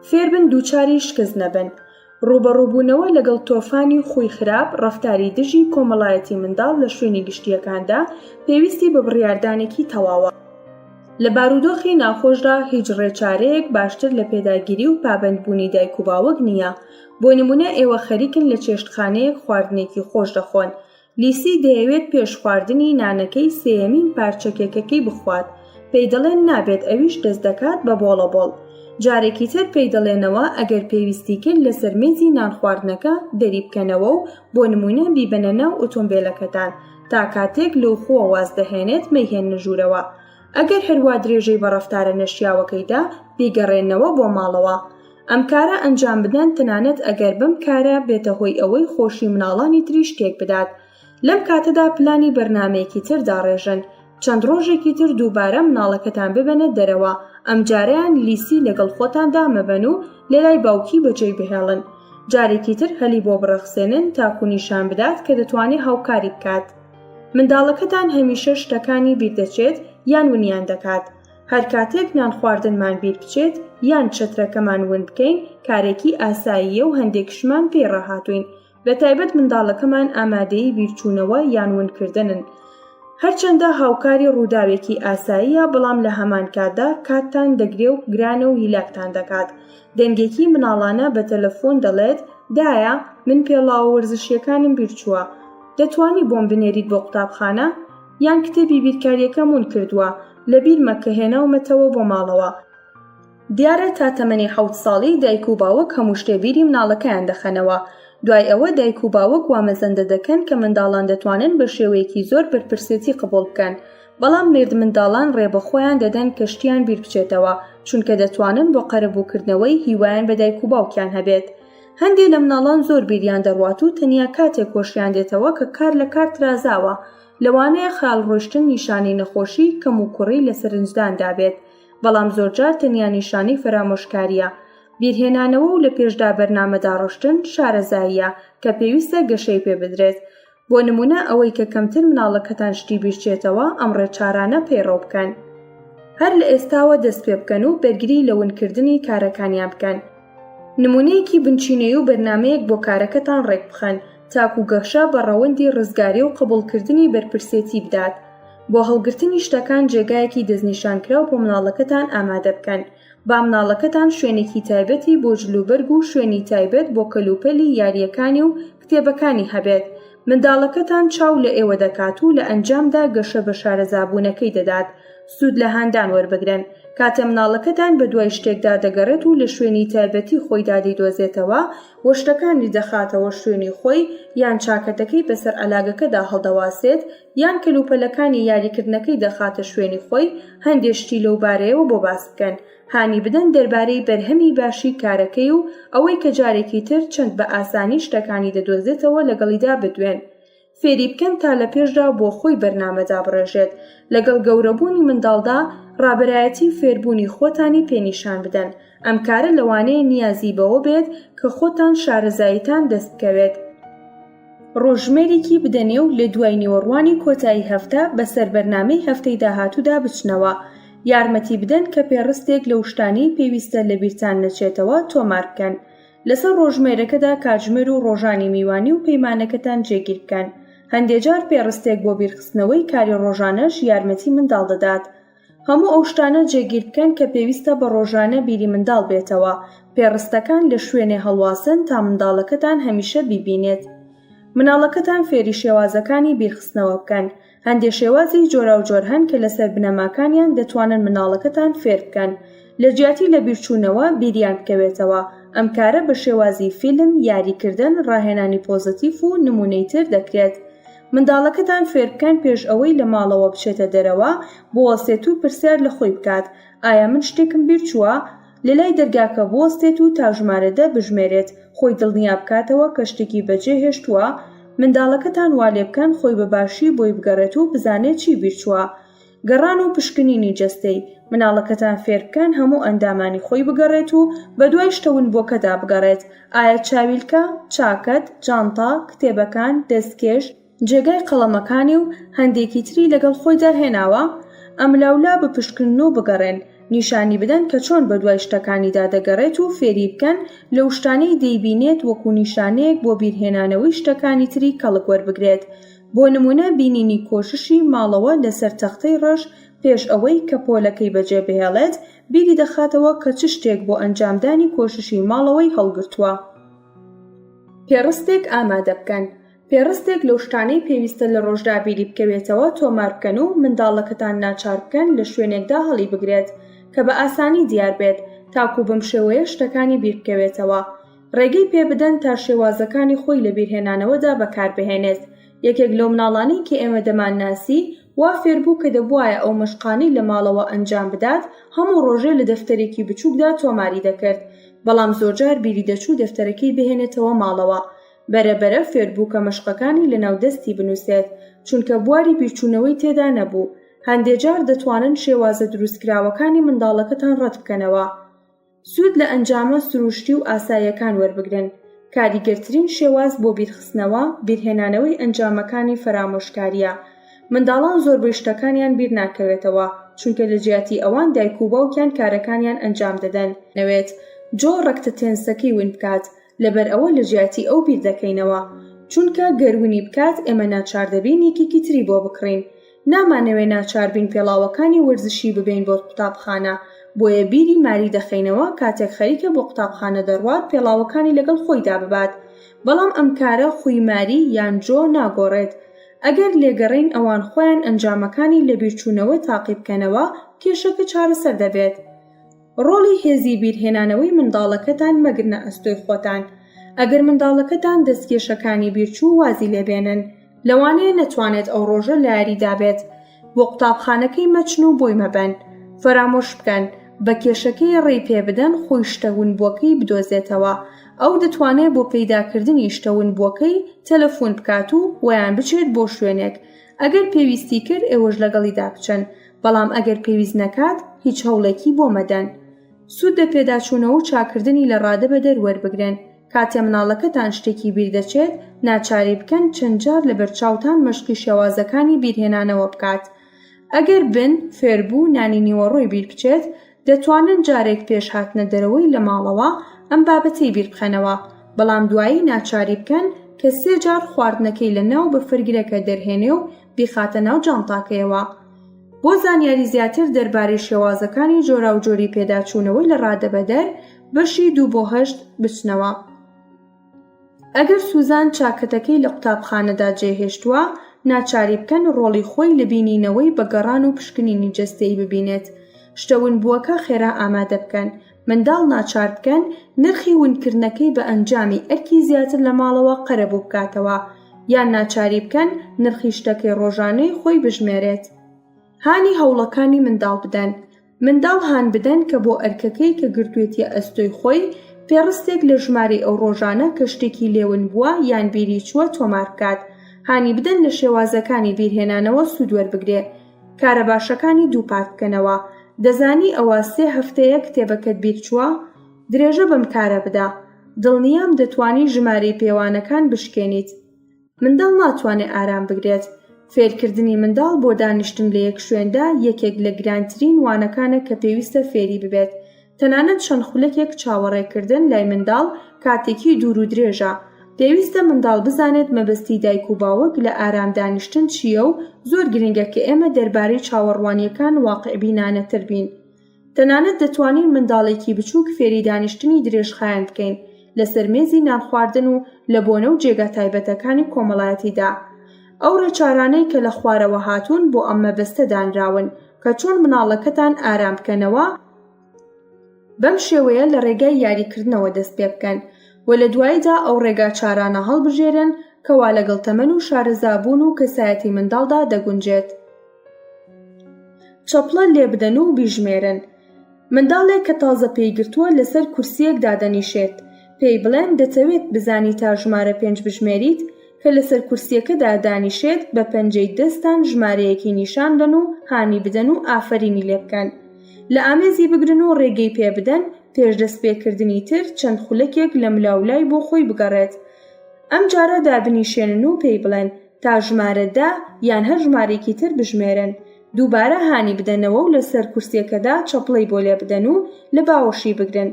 فێربن دووچاری شکست نەبن. ڕووبەڕووبوونەوە لەگەڵ تۆفانی خووی خراپ، ڕەفتاری دژی کۆمەڵایەتی منداڵ لە شوێنی گشتییەکاندا، پێویستی بە بڕیاردانێکی تەواوە. لە بارودۆخی ناخۆشدا هیچ ڕێچارەیەک باشتر لە پێداگیری و پابەندبوونی دایک و باوک نییە. بۆ نموونە ئێوە خەریکن لە چێشتخانەیەک خواردنێکی خۆش دەخۆن. لیسی دەیەوێت پێش خواردنی نانەکەی سێیەمین پارچە کێکەکەی بخوات، پێی دەڵێن نابێت ئەویش دەست دەکات بە بۆڵە بۆڵ. جارێکی تر پێی دەڵێنەوە ئەگەر پێویستی کرد لەسەر مێزی نانخواردنەکە دەری بکەنەوە و بۆ نموونە بیبەنە ناو ئۆتۆمبێلەکەتان تا کاتێک لەو خووە واز دەهێنێت مەیهێننە ژوورەوە. ئەگەر هەروا درێژەی بە ڕەفتارە نەشیاوەکەی دا بیگەڕێننەوە بۆ ماڵەوە. ئەم کارە ئەنجام بدەن تەنانەت ئەگەر بەم کارە بێتە هۆی ئەوەی خۆشی مناڵانی تریش تێک بدات. لەم کاتەدا پلانی بەرنامەیەکی تر داڕێژن. چەند ڕۆژێکی تر دووبارە مناڵەکەتان ببەنە دەرەوە، ئەمجارەیان لیسی لەگەڵ خۆتاندا مەبەن و لەلای باوکی بەجێی بهێڵن. جارێکی تر هەلی بۆ بڕەخسێنن تاکو نیشان بدات کە دەتوانێ هاوکاری بکات. منداڵەکەتان هەمیشە شتەکانی بیردەچێت یان ونیان دەکات. هەر کاتێک نان خواردنمان بیر بچێت یان چەترەکەمان ون بکەین کارێکی ئاساییە و هەندێکشمان پێی ڕاهاتووین بەتایبەت منداڵەکەمان ئامادەی بیرچوونەوە یان ونکردنن. هەرچەندە هاوکاری ڕووداوێکی ئاساییە بەڵام لە هەمان کاتدا کاتتان دەگرێ و گرانە و هیلاکتان دەکات. دەنگێکی مناڵانە بە تەلەفۆن دەڵێت دایە من پێڵاوە وەرزشییەکانم بیرچووە دەتوانی بۆم بنێریت بۆ قوتابخانە؟ یان کتێبی بیرکارییەکەم ون کردووە لەبیرمە کە هێناومەتەوە بۆ ماڵەوە. دیارە تا تەمەنی حەوت ساڵی دایک و باوک هەموو شتێ بیری مناڵەکەیان دەخەنەوە، دوای ئەوە دایک و باوک وا مەزەندە دەکەن کە منداڵان دەتوانن بە شێوەیەکی زۆر بەرپرسێتی قبوڵ بکەن، بەڵام مێردمنداڵان ڕێ بە خۆیان دەدەن کە شتیان بیر بچێتەوە، چونکە دەتوانن بۆ قەرەبووکردنەوەی هیوایان بە دایک و باوکیان هەبێت. هەندێ لە مناڵان زۆر بیریان دەڕوات و تەنیا کاتێک هۆشیان دێتەوە کە کار لە کار ترازاوە، لەوانەیە خەیاڵ ڕۆیشتن نیشانەی نەخۆشی کەموکوڕی لە سەرنجداندا بێت، بەڵام زۆرجار تەنیا نیشانەی فەرامۆشکارییە. بیرهێنانەوە و لە پێشدا بەرنامە داڕشتن شارەزاییە کە پێویستە گەشەی پێ بدرێت. بۆ نموونە ئەوەی کە کەمتر مناڵەکەتان شتی بیرچێتەوە ئەم ڕێچارانە پەیڕەو بکەن. هەر لە ئێستاوە دەست پێ بکەن و بەرگری لە ونکردنی کارەکانیان بکەن. نموونەیەکی بنچینەیی و بەرنامەیەک بۆ کارەکەتان ڕێکبخەن تاکوو گەشە بە ڕەوەندی ڕزگاری و قبوڵکردنی بەرپرسێتی بدات. بۆ هەڵگرتنی شتەکان جێگایەکی دەستنیشانکراو بۆ مناڵەکەتان ئامادە بکەن. با مناڵەکەتان شوێنێکی تایبەتی بۆ جلوبەرگ و شوێنی تایبەت بۆ کەلوپەلی یارییەکانی و کتێبەکانی هەبێت. منداڵەکەتان چاو لە ئێوە دەکات و لە ئەنجامدا گەشە بە شارەزابوونەکەی دەدات. سوود لە هاندان وەربگرن. کاتێ مناڵەکەتان بەدوای شتێکدا دەگەڕێت و لە شوێنی تایبەتی خۆیدا دەیدۆزێتەوە و شتەکانی دەخاتەوە شوێنی خۆی یان چاکەتەکەی بەسەر عەلاگەکەدا هەڵدەواسێت یان کەلوپەلەکانی یاریکردنەکەی دەخاتە شوێنی خۆی، هەندێ شتی لەو بارەیەوە بۆ باس بکەن. هانی بدەن دەربارەی بەرهەمی باشی کارەکەی و ئەوەی کە جارێکی تر چەند بە ئاسانی شتەکانی دەدۆزێتەوە لەگەڵیدا بدوێن. فێری بکەن تا لە پێشدا بۆ خۆی بەرنامە دابڕێژێت. لەگەڵ گەورەبوونی منداڵدا ڕابەرایەتی و فێربوونی خۆتانی پێ نیشان بدەن. ئەم کارە لەوانەیە نیازی بەوە بێت کە خۆتان شارەزاییتان دەست بکەوێت. ڕۆژژمێرێکی بدەنێ و لە دوای نیوەڕوانی کۆتایی هەفتە بەسەر بەرنامەی هەفتەی داهاتوودا بچنەوە. یارمەتی بدەن کە پێڕستێک لەو شتانەی پێویستە لەبیرتان نەچێتەوە تۆمار بکەن. لەسەر ڕۆژژمێرەکەدا کاتژمێر و ڕۆژانی میوانی و پەیمانەکەتان جێگیر بکەن. هەندێ جار پێڕستێک بۆ بیرخستنەوەی کاری ڕۆژانەش یارمەتی منداڵ دەدات. هەموو ئەو شتانە جێگیر بکەن کە پێویستە بە ڕۆژانە بیری منداڵ بێتەوە، پێڕستەکان لە شوێنێ هەڵواسن تا منداڵەکەتان هەمیشە بیبینێت. مناڵەکەتان فێری شێوازەکانی بیرخستنەوە بکەن، هەندێ شێوازی جۆراوجۆر هەن کە لەسەر بنەماکانیان دەتوانن منداڵەکەتان فێر بکەن لە جیاتی لەبیرچوونەوە بیریان بکەوێتەوە، ئەم کارە بە شێوازی فیلم، یاریکردن، ڕاهێنانی پۆزەتیف و نموونەی تر دەکرێت. منداڵەکەتان فێربکەن پێش ئەوەی لە ماڵەوە بچێتە دەرەوە، بوەستێت و پرسیار لە خۆی بکات، ئایا من شتێکم بیرچووە؟ لە لای دەرگاکە بوەستێت و تا ژمارە دە بژمێرێت، خۆی دڵنیا بکاتەوە کە شتێکی بەجێ هێشتووە، منداڵەکەتان وا لێبکەن خۆی بە باشی بۆی بگەڕێت و بزانێت چی بیرچووە. گەڕان و پشکنینی جەستەی، مناڵەکەتان فێربکەن هەموو ئەندامانی خۆی بگەڕێت و بەدوای شتە ونبووەکەدا بگەڕێت، ئایا چاویلکە، چاکەت، جانتا، کتێبەکان، دەستکێش، جێگای قەڵەمەکانی و هەندێکی تری لەگەڵ خۆیدا هێناوە؟ ئەملاولا بپشکنن و بگەڕێن، نیشانی بدەن کە چۆن بەدوای شتەکانیدا دەگەڕێت و فێری بکەن لەو شتانەی دەیبینێت وەکو نیشانەیەک بۆ بیرهێنانەوەی شتەکانی تری کەڵک وەربگرێت. بۆ نموونە بینینی کۆششی ماڵەوە لەسەر تەختەی ڕەش پێش ئەوەی کە پۆلەکەی بەجێ بهێڵێت، بیری دەخاتەوە کە چ شتێک بۆ ئەنجامدانی کۆششی ماڵەوەی هەڵگرتووە. پێڕستێک ئامادە بکەن. پێڕستێک لەو شتانەی پێویستە لە ڕۆژدا بیری بکەوێتەوە تۆمار بکەن و منداڵەکەتان ناچار بکەن لە شوێنێکدا هەڵیبگرێت کە بە ئاسانی دیار بێت تاکوو بەم شێوەیە شتەکانی بیر بکەوێتەوە. ڕێگەی پێبدەن تا شێوازەکانی خۆی لە بیرهێنانەوەدا بەکاربهێنێت. یەکێک لەو مناڵانەی کە ئێمە دەمانناسی، وا فێربوو کە دەبوایە ئەو مەشقانەی لە ماڵەوە ئەنجام بدات، هەموو ڕۆژێ لە دەفتەرێکی بچووکدا تۆماری دەکرد. بەڵام زۆرجار بیری دەچوو دەفتەرەکەی بهێنێتەوە ماڵەوە. بەرە بەرە فێربوو کە مەشقەکانی لەناو دەستی بنووسێت، چونکە بواری بیرچوونەوەی تێدا نەبوو. هەندێ جار دەتوانن شێوازە دروستکراوەکانی منداڵەکەتان ڕەت بکەنەوە. سوود لە ئەنجامە سروشتی و ئاساییەکان وەربگرن، کاریگەرترین شێواز بۆ بیرخستنەوە، بیرهێنانەوەی ئەنجامەکانی فەرامۆشکارییە. منداڵان زۆربەی شتەکانیان بیرناکەوێتەوە، چونکە لە جیاتی ئەوان دایک و باوکیان کارەکانیان ئەنجام دەدەن. نەوێت جۆ ڕەکتە تێنسەکەی ون بکات، لەبەر ئەوە لە جیاتی ئەو بیردەکەینەوە، چونکە گەر ونی بکات ئێمە ناچار دەبین یەکێکی تری بۆ بکڕین. نامانەوێ ناچار بین پێڵاوەکانی وەرزشی ببەین بۆ قوتابخانە، بۆیە بیری ماری دەخەینەوە کاتێک خەریکە بۆ قوتابخانە دەڕوات پێڵاوەکانی لەگەڵ خۆیدا ببات، بەڵام ئەم کارە خووی ماری یان جۆ ناگۆڕێت. ئەگەر لێگەڕێین ئەوان خۆیان ئەنجامەکانی لەبیرچوونەوە تاقی بکەنەوە، کێشەکە چارەسەر دەبێت. ڕۆڵی هێزی بیرهێنانەوەی منداڵەکەتان مەگرنە ئەستۆی خۆتان. ئەگەر منداڵەکەتان دەستکێشەکانی بیرچوو وازی لێبێنن. لەوانەیە نەتوانێت ئەو ڕۆژە لە یاریدا بێت. بۆ قوتابخانەکەی مەچن و بۆی مەبەن. فەرامۆش بکەن. بە کێشەکەی ڕێی پێبدەن خۆی شتە ونبووەکەی بدۆزێتەوە. ئەو دەتوانێت بۆ پەیداکردنی شتە ونبووەکەی تەلەفون بکات و وەیان بچێت بۆ شوێنێک. ئەگەر پێویستی کرد ئێوەش لەگەڵیدا بچن. بەڵام ئەگەر پێویست نەکات هیچ هەوڵێکی بۆ مەدەن. سوود لە پێداچوونەوە و چاککردنی لە ڕادەبەدەر وەربگرن. کاتێ مناڵەکەتان شتێکی بیر دەچێت، ناچاری بکەن چەند جار لەبەرچاوتان مەشقی شێوازەکانی بیرهێنانەوە بکات. ئەگەر بن فێربوو نانی نیوەڕۆی بیر بچێت، دەتوانن جارێک پێش هاتنە دەرەوەی لە ماڵەوە ئەم بابەتەی بیر بخەنەوە، بەڵام دوایی ناچاری بکەن کە سێ جار خواردنەکەی لە ناو بەفرگرەکە دەرهێنێ و بیخاتە ناو جانتاکەیەوە. بۆ زانیاری زیاتر دەربارەی شێوازەکانی جۆراوجۆری پێداچوونەوەی لە ڕادەبەدەر، بەشی دوو بۆ هەشت بچنەوە. ئەگەر سوزان چاکەتەکەی لە قوتابخانەدا جێهێشتووە، ناچاری بکەن ڕۆڵی خۆی لە بینینەوەی بە گەڕان و پشکنینی جەستەیی ببینێت. شتە ونبووەکە خێرا ئامادە بکەن. منداڵ ناچار بکەن نرخی ونکردنەکەی بە ئەنجامی ئەرکی زیاتر لە ماڵەوە قەرەبوو بکاتەوە، یان ناچاری بکەن نرخی شتەکەی ڕۆژانەی خۆی بژمێرێت. هانی هەوڵەکانی منداڵ بدەن. منداڵ هان بدەن کە بۆ ئەرکەکەی کە گرتوێتیە ئەستۆی خۆی، پێڕستێک لە ژمارەی ئەو ڕۆژانە کە شتێکی لێ ون بووە یان بیری چووە تۆمار بکات. هانی بدەن لە شێوازەکانی بیرهێنانەوە سوود وەربگرێ. کارە باشەکانی دووپات بکەنەوە. دەزانی ئەوە سێ هەفتەیە کتێبەکەت بیر چووە؟ درێژە بەم کارە بدە. دڵنیام دەتوانی ژمارەی پێوانەکان بشکێنیت. منداڵ ناتوانێ ئارام بگرێت. فێرکردنی منداڵ بۆ دانیشتن لە یەک شوێندا یەکێک لە گرانترین وانەکانە کە پێویستە فێری ببێت. تەنانەت چەند خولەکێک چاوەڕێکردن لای منداڵ کاتێکی دوور و درێژە. پێویستە منداڵ بزانێت مەبەستی دایک و باوک لە ئارام دانیشتن چییە و زۆر گرنگە کە ئێمە دەربارەی چاوەڕوانییەکان واقیعبینانەتر بین. تەنانەت دەتوانین منداڵێکی بچووک فێری دانیشتنی درێژخایەن بکەین لەسەر مێزی نانخواردن و لە بۆنە و جێگا تایبەتەکانی کۆمەڵایەتیدا. ئەو ڕێچارانەی کە لە خوارەوە هاتوون بۆ ئەم مەبەستە دانراون کە چۆن منداڵەکەتان ئارام بکەنەوە، بەم شێوەیە لە ڕێگای یاریکردنەوە دەست پێ بکەن و لە دواییدا ئەو ڕێگا چارانە هەڵبژێرن کەوا لەگەڵ تەمەن و شارەزابوون و کەسایەتی منداڵدا دەگونجێت. چەپڵە لێبدەن و بیژمێرن. منداڵێک کە تازە پێی گرتووە لەسەر کورسییەک دادەنیشێت، پێی بڵێن دەتەوێت بزانی تا ژمارە پێنج بژمێریت، کە لەسەر کورسییەکەدا دانیشێت بە پەنجەی دەستتان ژمارەیەکی نیشان دەن و هانی بدەن و ئافەرینی لێ بکەن. لە ئامێزی بگرن و ڕێگەی پێ بدەن پێش دەستپێکردنی تر چەند خولەکێک لەملاولای بۆ خۆی بگەڕێت. ئەمجارە دابنیشێنن و پێی بڵێن تا ژمارە دە یان هەر ژمارەیەکی تر بژمێرن، دووبارە هانی بدەنەوە و لەسەر کورسیەکەدا چەپڵەی بۆ لێبدەن و لە باوەشی بگرن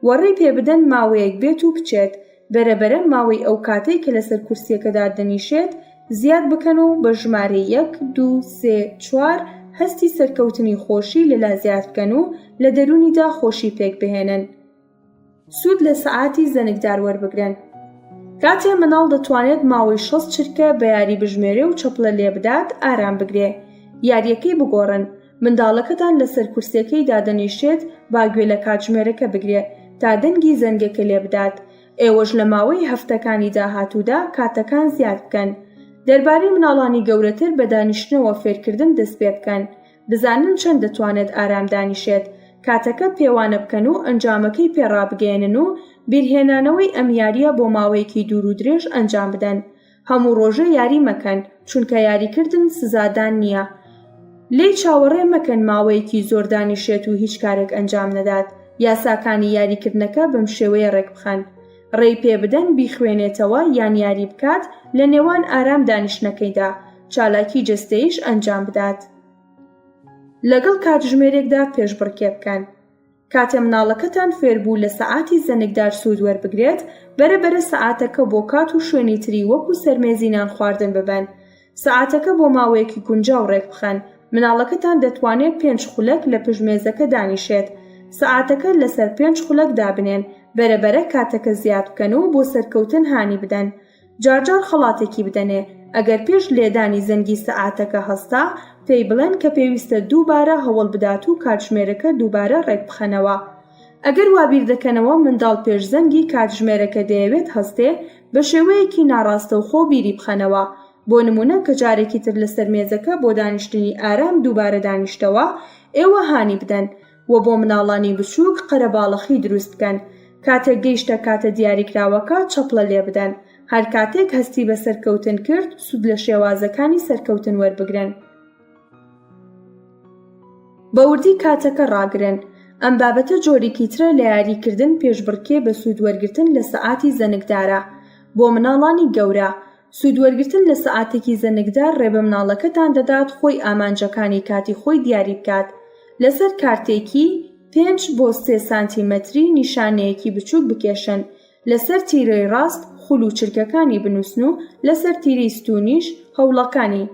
و ڕێی پێبدەن ماوەیەک بێت و بچێت، بەرە بەرە ماوەی ئەو کاتەی کە لەسەر کورسیەکەدا دەنیشێت زیاد بکەن و بە ژمارەی یەک، دوو، سێ، چوار هەستی سەرکەوتنی خۆشی لەلا زیاد بکەن و لە دەروونیدا خۆشی پێکبهێنن. سوود لە سەعاتی زەنگدار وەربگرن. کاتێ منداڵ دەتوانێت ماوەی 60 چرکە بە یاری بژمێرێ و چەپڵە لێبدات ئارام بگرێ. یارییەکەی بگۆڕن. منداڵەکەتان لەسەر کورسیەکەی دادەنیشێت با گوێ لە کاتژمێرەکە بگرێ تا دەنگی زەنگەکە لێبدات. ئێوەش لە ماوەی هەفتەکانی داهاتوودا کاتەکان زیاد بکەن. دەربارەی منداڵانی گەورەتر بە دانیشتنەوە فێرکردن دەستپێبکەن. بزانن چەند دەتوانێت ئارام دانیشێت، کاتەکە پێوانە بکەن و ئەنجامەکەی پێ ڕابگەیەنن و بیرهێنانەوەی ئەم یارییە بۆ ماوەیەکی دوور و درێژ ئەنجام بدەن. هەموو ڕۆژێ یاری مەکەن، چونکە یاریکردن سزادان نییە. لێی چاوەڕێ مەکەن ماوەیەکی زۆر دانیشێت و هیچ کارێک ئەنجام نەدات. یاساکانی یاریکردنەکە بەم شێوەیە ڕێکبخەن. ڕێی پێ بدەن بیخوێنێتەوە یان یاری بکات لە نێوان ئارام دانیشتنەکەیدا، چالاکی جەستەییش ئەنجام بدات. لەگەڵ کاتژمێرێکدا پێشبڕکێ بکەن. کاتێ مناڵەکەتان فێربوو لە سەعاتی زەنگدار سوود وەربگرێت، بەرە بەرە سەعاتەکە بۆ کات و شوێنی تری وەکو سەرمێزی نانخواردن ببەن. سەعاتەکە بۆ ماوەیەکی گونجاو ڕێکبخەن، مناڵەکەتان دەتوانێت پێنج خولەک لە پشت مێزەکە دانیشێت. سەعاتەکە لەسەر پێنج خولەک دابنێن، بەرە بەرە کاتەکە زیاد بکەن و بۆ سەرکەوتن هانی بدەن. جارجار خەڵاتێکی بدەنێ، ئەگەر پێش لێدانی زەنگی سەعاتەکە هەستا، پێی بڵێن کە پێویستە دووبارە هەوڵ بدات و کاتژمێرەکە دووبارە ڕێکبخەنەوە. ئەگەر وا بیردەکەنەوە منداڵ پێش زەنگی کاتژمێرەکە دەیەوێت هەستێ، بە شێوەیەکی ناڕاستەوخۆ بیری بخەنەوە. بۆ نموونە کە جارێکی تر لەسەر مێزەکە بۆ دانیشتنی ئارام دووبارە دانیشتەوە، ئێوە هانی بدەن و بۆ مناڵانی بچووک قەرەباڵەخی دروست بکەن. کاتێک گەیشتە کاتە دیاریکراوەکە چەپڵە لێبدەن. هەر کاتێک هەستی بە سەرکەوتن کرد سوود لە شێوازەکانی سەرکەوتن وەربگرن. بە وردی کاتەکە ڕاگرن. ئەم بابەتە جۆرێکی ترە لە یاریکردن پێشبڕکێ بە سوود وەرگرتن لە سەعاتی زەنگدارە بۆ مناڵانی گەورە. سوود وەرگرتن لە سەعاتێکی زەنگدار ڕێ بە مناڵەکەتان دەدات خۆی ئامانجەکانی کاتی خۆی دیاری بکات. لەسەر کارتێکی پێنج بۆ سێ سانتیمەتری نیشانەیەکی بچووک بکێشن. لەسەر تیرەی ڕاست خول و چرکەکانی بنووسن و لەسەر تیرەی ستوونیش هەوڵەکانی.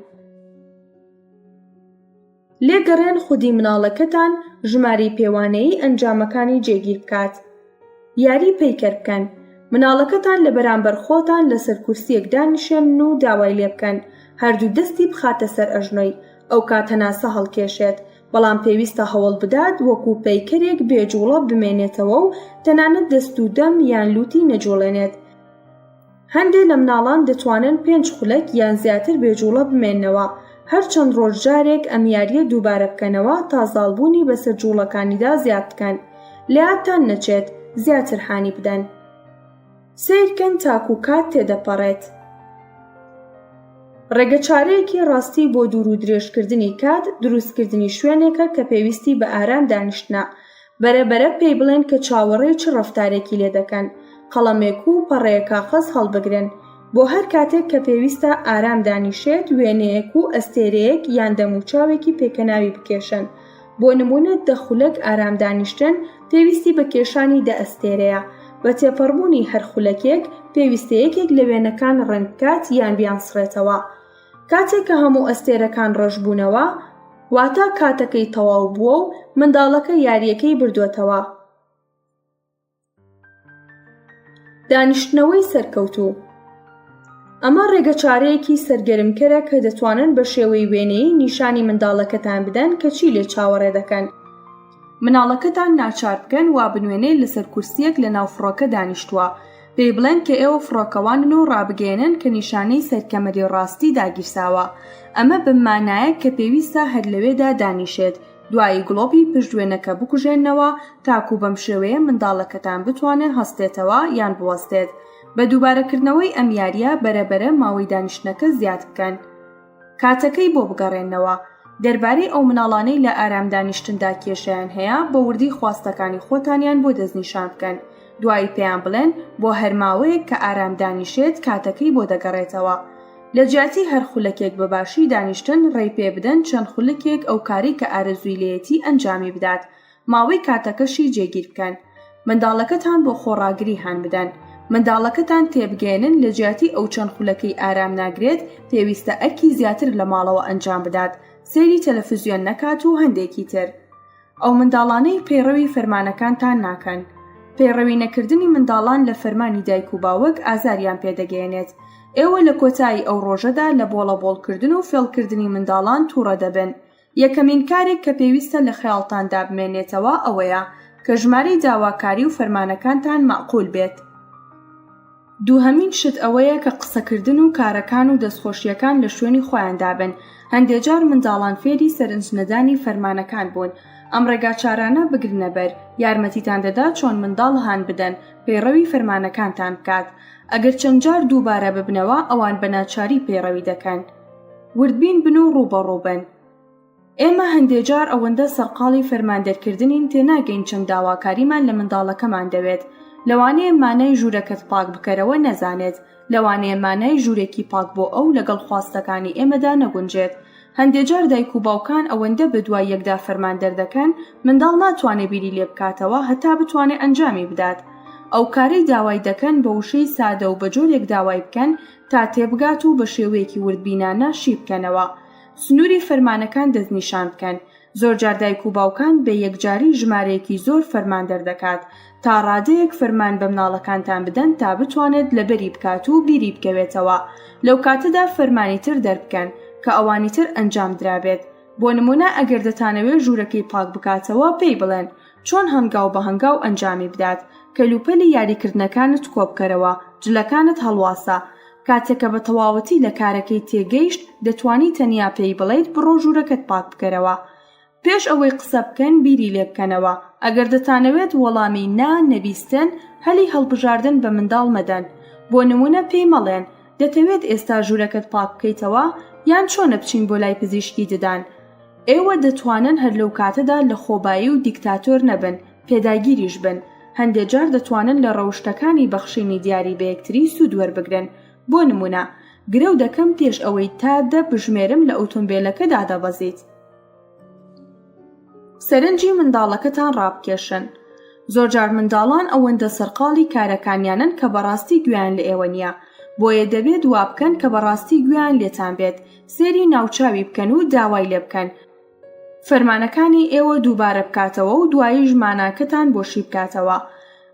لێگەڕێن خودی مناڵەکەتان ژمارەی پێوانەیی ئەنجامەکانی جێگیر بکات. یاری پەیکەر بکەن. مناڵەکەتان لە بەرامبەر خۆتان لەسەر کورسییەک دانیشێنن و داوای لێبکەن هەردوو دەستی بخاتە سەر ئەژنۆی، ئەوکات هەناسە هەڵکێشێت، بەڵام پێویستە هەوڵ بدات وەکو پەیکەرێک بێ جوڵە بمێنێتەوە و تەنانەت دەست و دەم یان لوتی نەجوڵێنێت. هەندێ لە مناڵان دەتوانن پێنج خولەک یان زیاتر بێ جوڵە بمێننەوە، هەر چەند ڕۆژ جارێک ئەم یارییە دووبارە بکەنەوە تا زاڵبوونی بەسەر جوڵەکانیدا زیاد بکەن. لەیادتان نەچێت زیاتر هانی بدەن. سەیرکەن تاکوو کات تێدەپەڕێت. ڕێگەچارەیەکی ڕاستی بۆ دوور و درێژکردنی کات، دروستکردنی شوێنێکە کە پێویستی بە ئارام دانیشتنە. بەرە بەرە پێی بڵێن کە چاوەڕێی چ ڕەفتارێکی لێ دەکەن. قەڵەمێک و پەڕەیە کاخەز هەڵبگرن. بۆ هەر کاتێک کە پێویستە ئارام دانیشێت، وێنەیەک و ئەستێرەیەک یان دەموچاوێکی پێکەناوی بکێشن. بۆ نموونە دە خولەک ئارام دانیشتن پێویستی بە کێشانی دە ئەستێرەیە. بە تێپەڕبوونی هەر خولەکێک پێویستە یەکێک لە وێنەکان ڕەنگ بکات یان بیانسڕێتەوە. کاتێک کە هەموو ئەستێرەکان ڕەش بوونەوە، واتە کاتەکەی تەواو بووە و منداڵەکە یارییەکەی بردووەتەوە. دانیشتنەوەی سەرکەوتوو، ئەمە ڕێگەچارەیەکی سەرگەرمکەرە کە دەتوانن بە شێوەی وێنەیی نیشانی منداڵەکەتان بدەن کە چی لێ چاوەڕێ دەکەن. مناڵەکەتان ناچار بکەن وا بنوێنێ لەسەر کورسییەک لەناو فڕۆکە دانیشتووە. پێی بڵێن کە ئێوە فڕۆکەوانن و ڕابگەیەنن کە نیشانەی سەر کەمەری ڕاستی داگیرساوە. ئەمە بەم مانایە کە پێویستە هەر لەوێدا دانیشێت. دوایی گڵۆپی پشت وێنەکە بکوژێننەوە تاکوو بەم شێوەیە منداڵەکەتان بتوانێ هەستێتەوە یان بوەستێت. بە دووبارەکردنەوەی ئەم یارییە بەرە بەرە ماوەی دانیشتنەکە زیاد بکەن. کاتەکەی بۆ بگەڕێننەوە. دەربارەی ئەو مناڵانەی لە ئارام دانیشتندا کێشەیان هەیە بە وردی خواستەکانی خۆتانیان بۆ دەستنیشان بکەن. دوایی پێیان بڵێن بۆ هەر ماوەیەک کە ئارام دانیشێت کاتەکەی بۆ دەگەڕێتەوە. لە جیاتی هەر خولەکێک بە باشی دانیشتن ڕێی پێ بدەن چەند خولەکێک ئەو کارەی کە ئارەزووی لێیەتی ئەنجامی بدات، ماوەی کاتەکەشی جێگیر بکەن. منداڵەکەتان بۆ خۆڕاگری هان بدەن. منداڵەکەتان تێبگەیەنن لە جیاتی ئەو چەند خولەکەی ئارام ناگرێت پێویستە ئەرکی زیاتر لە ماڵەوە ئەنجام بدات، سەیری تەلەفزیۆن نەکات و هەندێکی تر. ئەو منداڵانەی پەیڕەوی فەرمانەکانتان ناکەن. پەیڕەوی نەکردنی منداڵان لە فەرمانی دایک و باوک ئازاریان پێدەگەیەنێت. ئێوە لە کۆتایی ئەو ڕۆژەدا لە بۆڵەبۆڵکردن و فێڵکردنی منداڵان تووڕە دەبن. یەکەمین کارێک کە پێویستە لە خەیاڵتاندا بمێنێتەوە ئەوەیە کە ژمارەی داواکاری و فەرمانەکانتان مەعقول بێت. دووهەمین شت ئەوەیە کە قسەکردن و کارەکان و دەستخۆشییەکان لە شوێنی خۆیاندا بن، هەندێ جار منداڵان فێری سەرنجنەدانی فەرمانەکان بوون، ئەم ڕێگاچارانە بگرنە بەر، یارمەتیتان دەدات چۆن منداڵ هان بدەن پەیڕەوی فەرمانەکانتان بکات، ئەگەر چەند جار دووبارە ببنەوە ئەوان بە ناچاری پەیڕەوی دەکەن. وردبین بن و ڕووبەڕوو بن. ئێمە هەندێ جار ئەوەندە سەرقاڵی فەرمان دەرکردنین تێناگەین چەند داواکاریمان لە منداڵەکەمان دەوێت، لەوانەیە مانای ژوورەکەت پاک بکەرەوە نەزانێت، لەوانەیە مانای ژوورێکی پاک بۆ ئەو لەگەڵ خواستەکانی ئێمەدا نەگونجێت. هەندێ جار دایک و باوکان ئەوەندە بەدوای یەکدا فەرمان دەردەکەن منداڵ ناتوانێ بیری لێ بکاتەوە هەتا بتوانێ ئەنجامی بدات. ئەو کارەی داوای دەکەن بە وشەی سادە و بە جۆرێک داوای بکەن تا تێبگات و بە شێوەیەکی وردبینانە شی بکەنەوە. سنووری فەرمانەکان دەستنیشان بکەن، زۆرجار دایک و باوکان بە یەکجاری ژمارەیەکی زۆر فەرمان دەردەکات، تا ڕادەیەک فەرمان بە مناڵەکانتان بدەن تا بتوانێت لەبەری بکات و بیری بکەوێتەوە، لەو کاتەدا فەرمانی تر دەربکەن کە ئەوانی تر ئەنجام درابێت، بۆ نموونە ئەگەر دەتانەوێت ژوورەکەی پاک بکاتەوە پێی بڵێن چۆن هەنگاو بە هەنگاو ئەنجامی بدات، کەلوپەلی یاریکردنەکانت کۆبکەرەوە، جلەکانت هەڵواسە، کاتێک کە بە تەواوەتی لە کارەکەی تێگەیشت دەتوانی تەنیا پێی بڵێیت بڕۆ ژوورەکەت پاک بکەرەوە. پێش ئەوەی قسە بکەن بیری لێ بکەنەوە. ئەگەر دەتانەوێت وەڵامی نا نەبیستن هەلی هەڵبژاردن بە منداڵ مەدەن. بۆ نموونە پێی مەڵێن، دەتەوێت ئێستا ژوورەکەت پاک بکەیتەوە؟ یان چۆنە بچین بۆ لای پزیشکی ددان؟ ئێوە دەتوانن هەر لەو کاتەدا لەخۆبایی و دیکتاتۆر نەبن، پێداگیریش بن. هەندێ جار دەتوانن لە ڕەوشتەکانی بەخشینی دیاری بە یەکتری سوود وەربگرن. بۆ نموونە، گرەو دەکەم پێش ئەوەی تا دە بژمێرم لە ئوتومبێلەکە دادەبەزیت. سەرنجی منداڵەکەتان ڕابکێشن. زۆرجار منداڵان ئەوەندە سەرقاڵی کارەکانیانن کە بەڕاستی گوێیان لە ئێوە نییە. بۆیە دەبێت وابکەن کە بەڕاستی گوێیان لێتان بێت. سەیری ناوچاوی بکەن و داوای لێ بکەن فەرمانەکانی ئێوە دووبارە بکاتەوە و دواییش ماناکەتان بۆ شی بکاتەوە.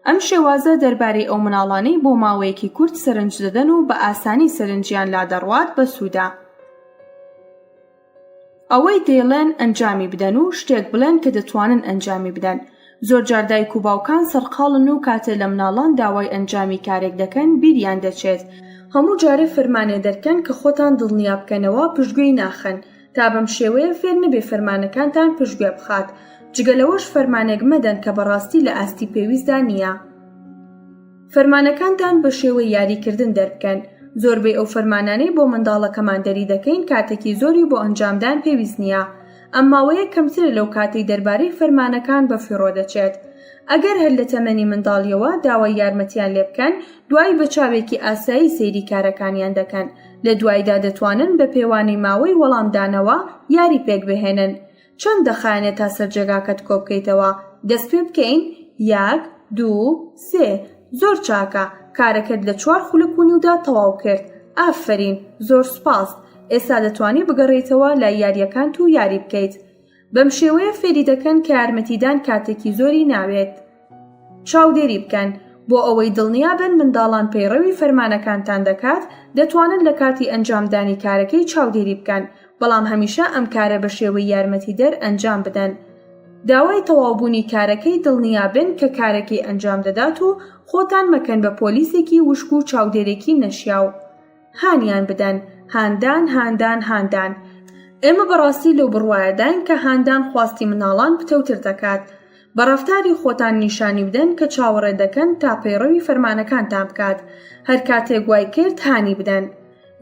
ئەم شێوازە دەربارەی ئەو مناڵانەی بۆ ماوەیەکی کورت سەرنج دەدەن و بە ئاسانی سەرنجیان لادەڕوات بەسوودە. ئەوەی دەیڵێن ئەنجامی بدەن و شتێک بڵێن کە دەتوانن ئەنجامی بدەن. زۆرجار دایک و باوکان سەرقاڵن و کاتێ لە مناڵان داوای ئەنجامی کارێک دەکەن بیریان دەچێت هەموو جارێ فەرمانێ دەرکەن کە خۆتان دڵنیا بکەنەوە پشتگوێی ناخەن تا بەم شێوەیە فێر نەبێ فەرمانەکانتان پشتگوێ بخات جگە لەوەش فەرمانێک مەدەن کە بەڕاستی لە ئاستی پێویستدا نییە. فەرمانەکانتان بە شێوەی یاریکردن دەربکەن، زۆربەی ئەو فەرمانانەی بۆ منداڵەکەمان دەریدەکەین کاتێکی زۆری بۆ ئەنجامدان پێویست نییە، ئەم ماوەیە کەمترە لەو کاتەی دەربارەی فەرمانەکان بەفیڕۆ دەچێت. ئەگەر هەر لە تەمەنی منداڵییەوە داوای یارمەتیان لێبکەن، دوایی بە چاوێکی ئاسایی سەیری کارەکانیان دەکەن، لە دواییدا دەتوانن بە پێوانەی ماوەی وەڵامدانەوە یاری پێکبهێنن. چەند دەخایەنێت تا سەر جێگاکەت کۆبکەیتەوە؟ دەست پێ بکەین؟ یەک، دوو، سێ. زۆر چاکە، کارەکەت لە چوار خولەک و نیودا تەواو کرد. ئافەرین، زۆر سوپاس. ئێستا دەتوانی بگەڕێیتەوە لای یارییەکانت و یاری بکەیت. بەم شێوەیە فێری دەکەن کە یارمەتیدان کاتێکی زۆری ناوێت. چاودێری بکەن، بۆ ئەوەی دڵنیابن منداڵان پەیڕەوی فەرمانەکانتان دەکات، دەتوانن لە کاتی ئەنجامدانی کارەکەی چاودێری بکەن، بەڵام هەمیشە ئەم کارە بە شێوەی یارمەتیدەر ئەنجام بدەن. داوای تەواوبوونی کارەکەی دڵنیابن کە کارەکەی ئەنجام دەدات و خۆتان مەکەن بە پۆلیسێکی وشک و چاودێرێکی نەشیاو. هانیان بدەن، هاندان، هاندان، هاندان. ئێمە بەڕاستی لەو بڕوایەداین کە هاندان خواستی منداڵان پتەوتر دەکات. بە ڕەفتاری خۆتان نیشانی بدەن کە چاوەڕێ دەکەن تا پەیڕەوی فەرمانەکانتان بکات. هەر کاتێک وای کرد هانی بدەن.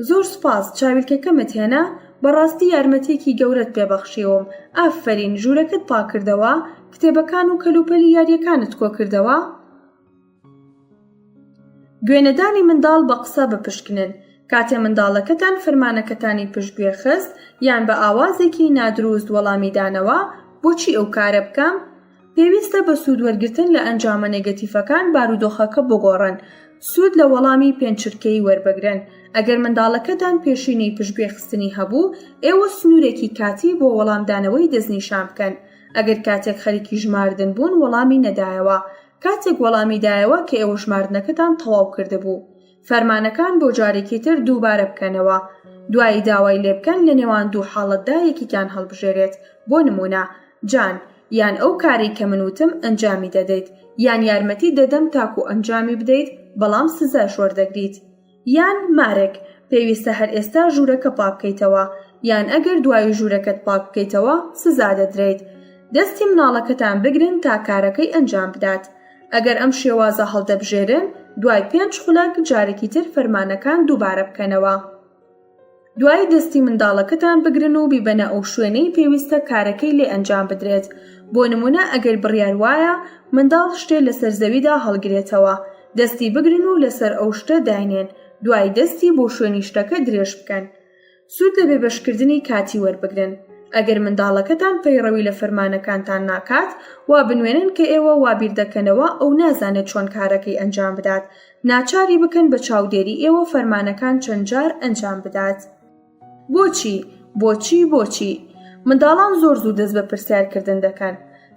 زۆر سوپاس، چاویلکەکەمت هێنا، بەڕاستی یارمەتییەکی گەورەت پێ بەخشیوم. ئافەرین، ژوورەکەت پاککردەوە؟ کتێبەکان و کەلوپەلی یارییەکانت کۆکردەوە؟ گوێنەدانی منداڵ بە قسە بپشکنن، کاتێ منداڵەکەتان فرمانەکەتانی پشتگوێ خست یان بە ئاوازێکی نادروست وەڵامی دانەوە، بۆچی ئەو کارە بکەم؟ پێویستە بە سوود وەرگرتن لە ئەنجامە نێگەتیفەکان بارودۆخەکە بگۆڕن، سوود لە وەڵامی پێنج چرکەیی وەربگرن، ئەگەر منداڵەکەتان پێشینەی پشتگوێ خستنی هەبوو، ئێوە سنوورێکی کاتی بۆ وەڵامدانەوەی دەستنیشان بکەن، ئەگەر کاتێک خەریکی ژماردن بوون وەڵامی نەدایەوە، کاتێک وەڵامی دایەوە کە ئێوە ژماردنەکەتان تەواو کردبوو. فەرمانەکان بۆ جارێکی تر دووبارە بکەنەوە. دوایی داوای لێبکەن لە نێوان دوو حاڵەتدا یەکێکیان هەڵبژێرێت، بۆ نموونە، جان، یان ئەو کارەی کە من وتم ئەنجامی دەدەیت، یان یارمەتیت دەدەم تاکوو ئەنجامی بدەیت بەڵام سزاش وەردەگریت. یان، مارک، پێویستە هەر ئێستا ژوورەکە پاک بکەیتەوە، یان ئەگەر دوایی ژوورەکەت پاک بکەیتەوە سزا دەدرێیت. دەستی مناڵەکەتان بگرن تا کارەکەی ئەنجام بدات. ئەگەر ئەم شێوازە هەڵدەبژێرن، دوای پێنج خولەک جارێکی تر فەرمانەکان دووبارە بکەنەوە. دوایی دەستی منداڵەکەتان بگرن و بیبەنە ئەو شوێنەی پێویستە کارەکەی لێ ئەنجام بدرێت، بۆ نموونە ئەگەر بڕیار وایە منداڵ شتێ لەسەر زەویدا هەڵگرێتەوە، دەستی بگرن و لەسەر ئەو شتە داینێن، دوایی دەستی بۆ شوێنی شتەکە درێژ بکەن. سوود لە بێبەشکردنی کاتی وەربگرن. ئەگەر منداڵەکەتان پەیڕەوی لە فەرمانەکانتان ناکات، وا بنوێنن کە ئێوە وا بیردەکەنەوە ئەو نازانێت چۆن کارەکەی ئەنجام بدات، ناچاری بکەن بە چاودێری ئێوە فەرمانەکان چەند جار ئەنجام بدات. بۆچی؟ بۆچی؟ بۆچی؟ منداڵان زۆر زوو دەست بە پرسیارکردن دەکەن.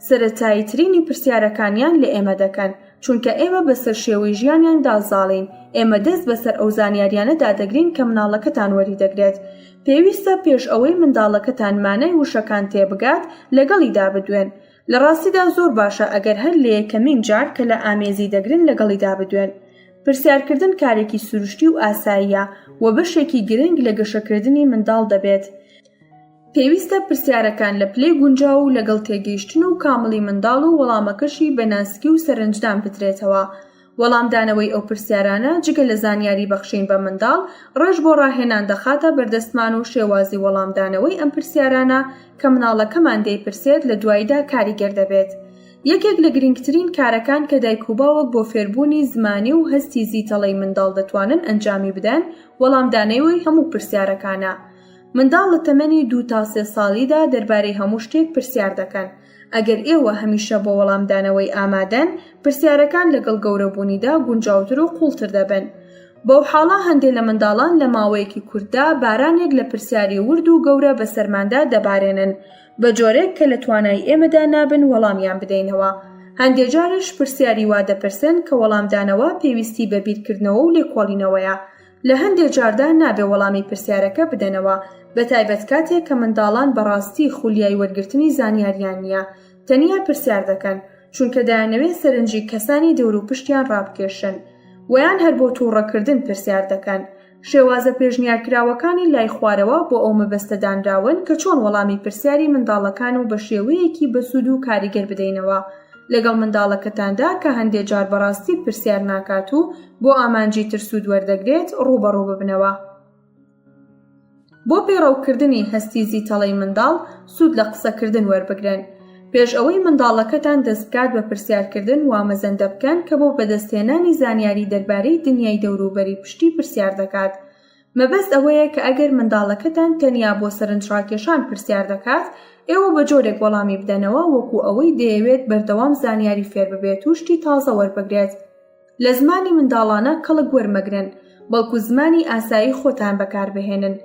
سەرەتاییترینی پرسیارەکانیان لە ئێمە دەکەن، چونکە ئێمە بەسەر شێوەی ژیانیاندا زاڵین، ئێمە دەست بەسەر ئەو زانیاریانەدا دەگرین کە منداڵەکەتان وەریدەگرێت. پێویستە پێش ئەوەی منداڵەکەتان مانای وشەکان تێبگات، لەگەڵیدا بدوێن. لە ڕاستیدا زۆر باشە ئەگەر هەر لە یەکەمین جار کە لە ئامێزی دەگرن لەگەڵیدا بدوێن. پرسیارکردن کارێکی سروشتی و ئاساییە و بەشێکی گرنگ لە گەشەکردنی منداڵ دەبێت. پێویستە پرسیارەکان لە پلەی گونجاو و لەگەڵ تێگەیشتن و کامڵی منداڵ و وەڵامەکەشی بە ناسکی و سەرنجدان بدرێتەوە. وەڵامدانەوەی ئەو پرسیارانە جگە لە زانیاری بەخشین بە منداڵ، ڕێژ بۆ ڕاهێنان دەخاتە بەردەستمان و شێوازی وەڵامدانەوەی ئەم پرسیارانە کە منداڵەکەمان دەیپرسێت لە دواییدا کاریگەر دەبێت. یەکێک لە گرنگترین کارەکان کە دایک و باوک بۆ فێربوونی زمانی و هەستی زیتەڵەی منداڵ دەتوانن ئەنجامی بدەن، وەڵامدانەوەی هەموو پرسیارەکانە. منداڵ لە تەمەنی دوو تا سێ ساڵیدا دەربارەی هەموو شتێک پرسیار دەکەن. ئەگەر ئێوە هەمیشە بۆ وەڵامدانەوەی ئامادەن، پرسیارەکان لەگەڵ گەورەبوونیدا گونجاوتر و قووڵتر دەبن. بەوحاڵە هەندێ لە منداڵان لە ماوەیەکی کورتدا بارانێک لە پرسیاری ورد و گەورە بەسەرماندا دەبارێنن، بە جۆرێک کە لە توانای ئێمەدا نابن وەڵامیان بدەینەوە. هەندێ جاریش پرسیاری وا دەپرسن کە وەڵامدانەوە پێویستی بە بیرکردنەوە و لێکۆڵینەوەیە. لە هەندێ جاردا نابێ وەڵامی پرسیارەکە بدەنەوە، بەتایبەت کاتێک کە منداڵان بەڕاستی خولیای وەرگرتنی زانیاریان نییە، تەنیا پرسیار دەکەن، چونکە دەیانەوێ سەرنجی کەسانی دەوروپشتیان ڕابکێشن. وەیان هەر بۆ تووڕەکردن پرسیار دەکەن. شێوازە پێشنیارکراوەکانی لای خوارەوە بۆ ئەو مەبەستە دانراون کە چۆن وەڵامی پرسیاری منداڵەکان و بە شێوەیەکی بەسوود و کاریگەر بدەینەوە لەگەڵ منداڵەکەتاندا کە هەندێ جار بەڕاستی پرسیار ناکات و بۆ ئامانجی تر سوود وەردەگرێت ڕووبەڕوو ببنەوە. بۆ پەیڕەوکردنی هەستی زیتەڵەی منداڵ سوود لە قسەکردن وەربگرن. پێش ئەوەی منداڵەکەتان دەستبکات بە پرسیارکردن وا مەزەندە بکەن کە بۆ بەدەستهێنانی زانیاری دەربارەی دنیای دەوروبەری پشتی پرسیار دەکات. مەبەست ئەوەیە کە ئەگەر منداڵەکەتان تەنیا بۆ سەرنجڕاکێشان پرسیار دەکات، ئێوە بە جۆرێک وەڵامی بدەنەوە وەکو ئەوەی دەیەوێت بەردەوام زانیاری فێرببێت و شتی تازە وەربگرێت. لە زمانی منداڵانە کەڵک وەرمەگرن، بەڵکو زمانی ئاسایی خۆتان بەکاربهێنن.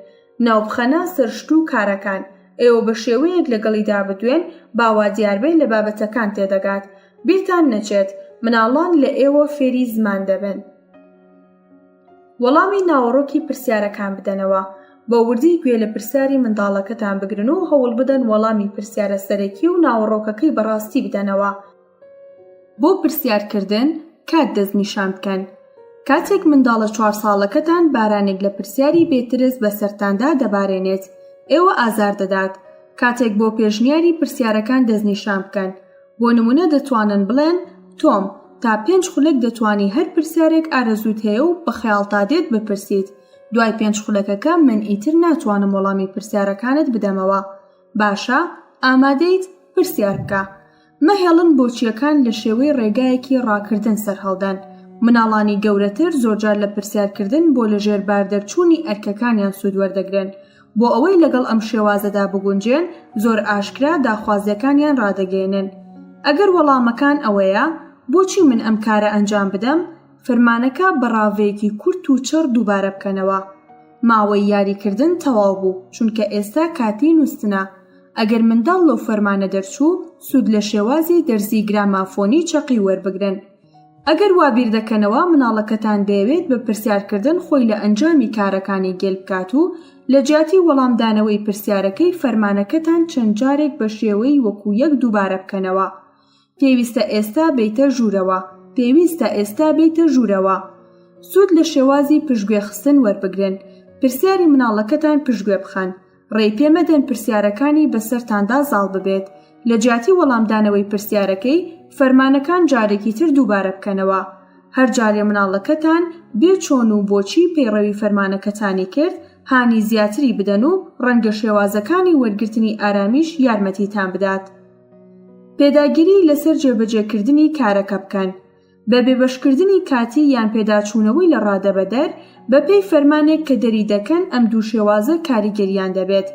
ناو بخەنە سەر شت و کارەکان. ئێوە بە شێوەیەک لەگەڵیدا بدوێن با وا دیاربێ لە بابەتەکان تێدەگات. بیرتان نەچێت، مناڵان لە ئێوە فێری زمان دەبن. وەڵامی ناوەڕۆکی پرسیارەکان بدەنەوە. بە وردی گوێ لە پرسیاری منداڵەکەتان بگرن و هەوڵبدەن وەڵامی پرسیارە سەرەکی و ناوەڕۆکەکەی بە ڕاستی بدەنەوە. بۆ پرسیارکردن کات دەستنیشان بکەن. کاتێک منداڵە چوار ساڵەکەتان بارانێک لە پرسیاری بێ ترس بەسەرتاندا دەبارێنێت، ئێوە ئازار دەدات. کاتێک بۆ پێشنیاری پرسیارەکان دەستنیشان بکەن. بۆ نمونە دەتوانن بڵێن، تۆم، تا پێنج خولەک دەتوانی هەر پرسیارێک ئارەزووت هەیە و بە خەیاڵتا دێت بپرسیت. دوای پێنج خولەکەکە من ئیتر ناتوانم وەڵامی پرسیارەکانت بدەمەوە. باشە؟ ئامادەیت؟ پرسیار بکە. مەهێڵن بۆچییەکان لە شێوەی ڕێگایەکی ڕاکردن سەرهەڵدەن. مناڵانی گەورەتر زۆرجار لە پرسیارکردن بۆ لەژێر بار دەرچوونی ئەرکەکانیان سوود وەردەگرن. بۆ ئەوەی لەگەڵ ئەم شێوازەدا بگونجێن، زۆر ئاشکرا داخوازییەکانیان ڕادەگەیەنن. ئەگەر وەڵامەکان ئەوەیە، بۆچی من ئەم کارە ئەنجام بدەم؟ فرمانەکە بە ڕاڤەیەکی کورت و چڕ دووبارە بکەنەوە. ماوەی یاریکردن تەواو بوو، چونکە ئێستا کاتی نووستنە. ئەگەر منداڵ لەو فەرمانە دەرچوو، سوود لە شێوازی دەرزی گرامافۆنی چەقی وەربگرن. ئەگەر وا بیردەکەنەوە منداڵەکەتان دەیەوێت بە پرسیارکردن خۆی لە ئەنجامی کارەکانی گێل بکات و لە جیاتی وەڵامدانەوەی پرسیارەکەی فەرمانەکەتان چەند جارێک بە شێوەی وەکو یەک دووبارە بکەنەوە. پێویستە ئێستا بێیتە ژوورەوە. پێویستە ئێستا بێیتە ژوورەوە. سوود لە شێوازی پشتگوێ خستن وەربگرن. پرسیاری منداڵەکەتان پشتگوێ بخەن. ڕێی پێ مەدەن پرسیارەکانی بەسەرتاندا زاڵ ببێت. لە جیاتی وەڵامدانەوەی پرسیارەکەی، فەرمانەکان جارێکی تر دووبارە بکەنەوە. هەر جارێ منداڵەکەتان بێ چۆن و بۆچی پەیڕەوی فەرمانەکەتانی کرد، هانی زیاتری بدەن و ڕەنگە شێوازەکانی وەرگرتنی ئارامیش یارمەتیتان بدات. پێداگیری لەسەر جێبەجێکردنی کارەکە بکەن. بە بێبەشکردنی کاتی یان پێداچوونەوەی لە ڕادەبەدەر بەپێی فەرمانێک کە دەری دەکەن ئەم دوو شێوازە کاریگەریان دەبێت.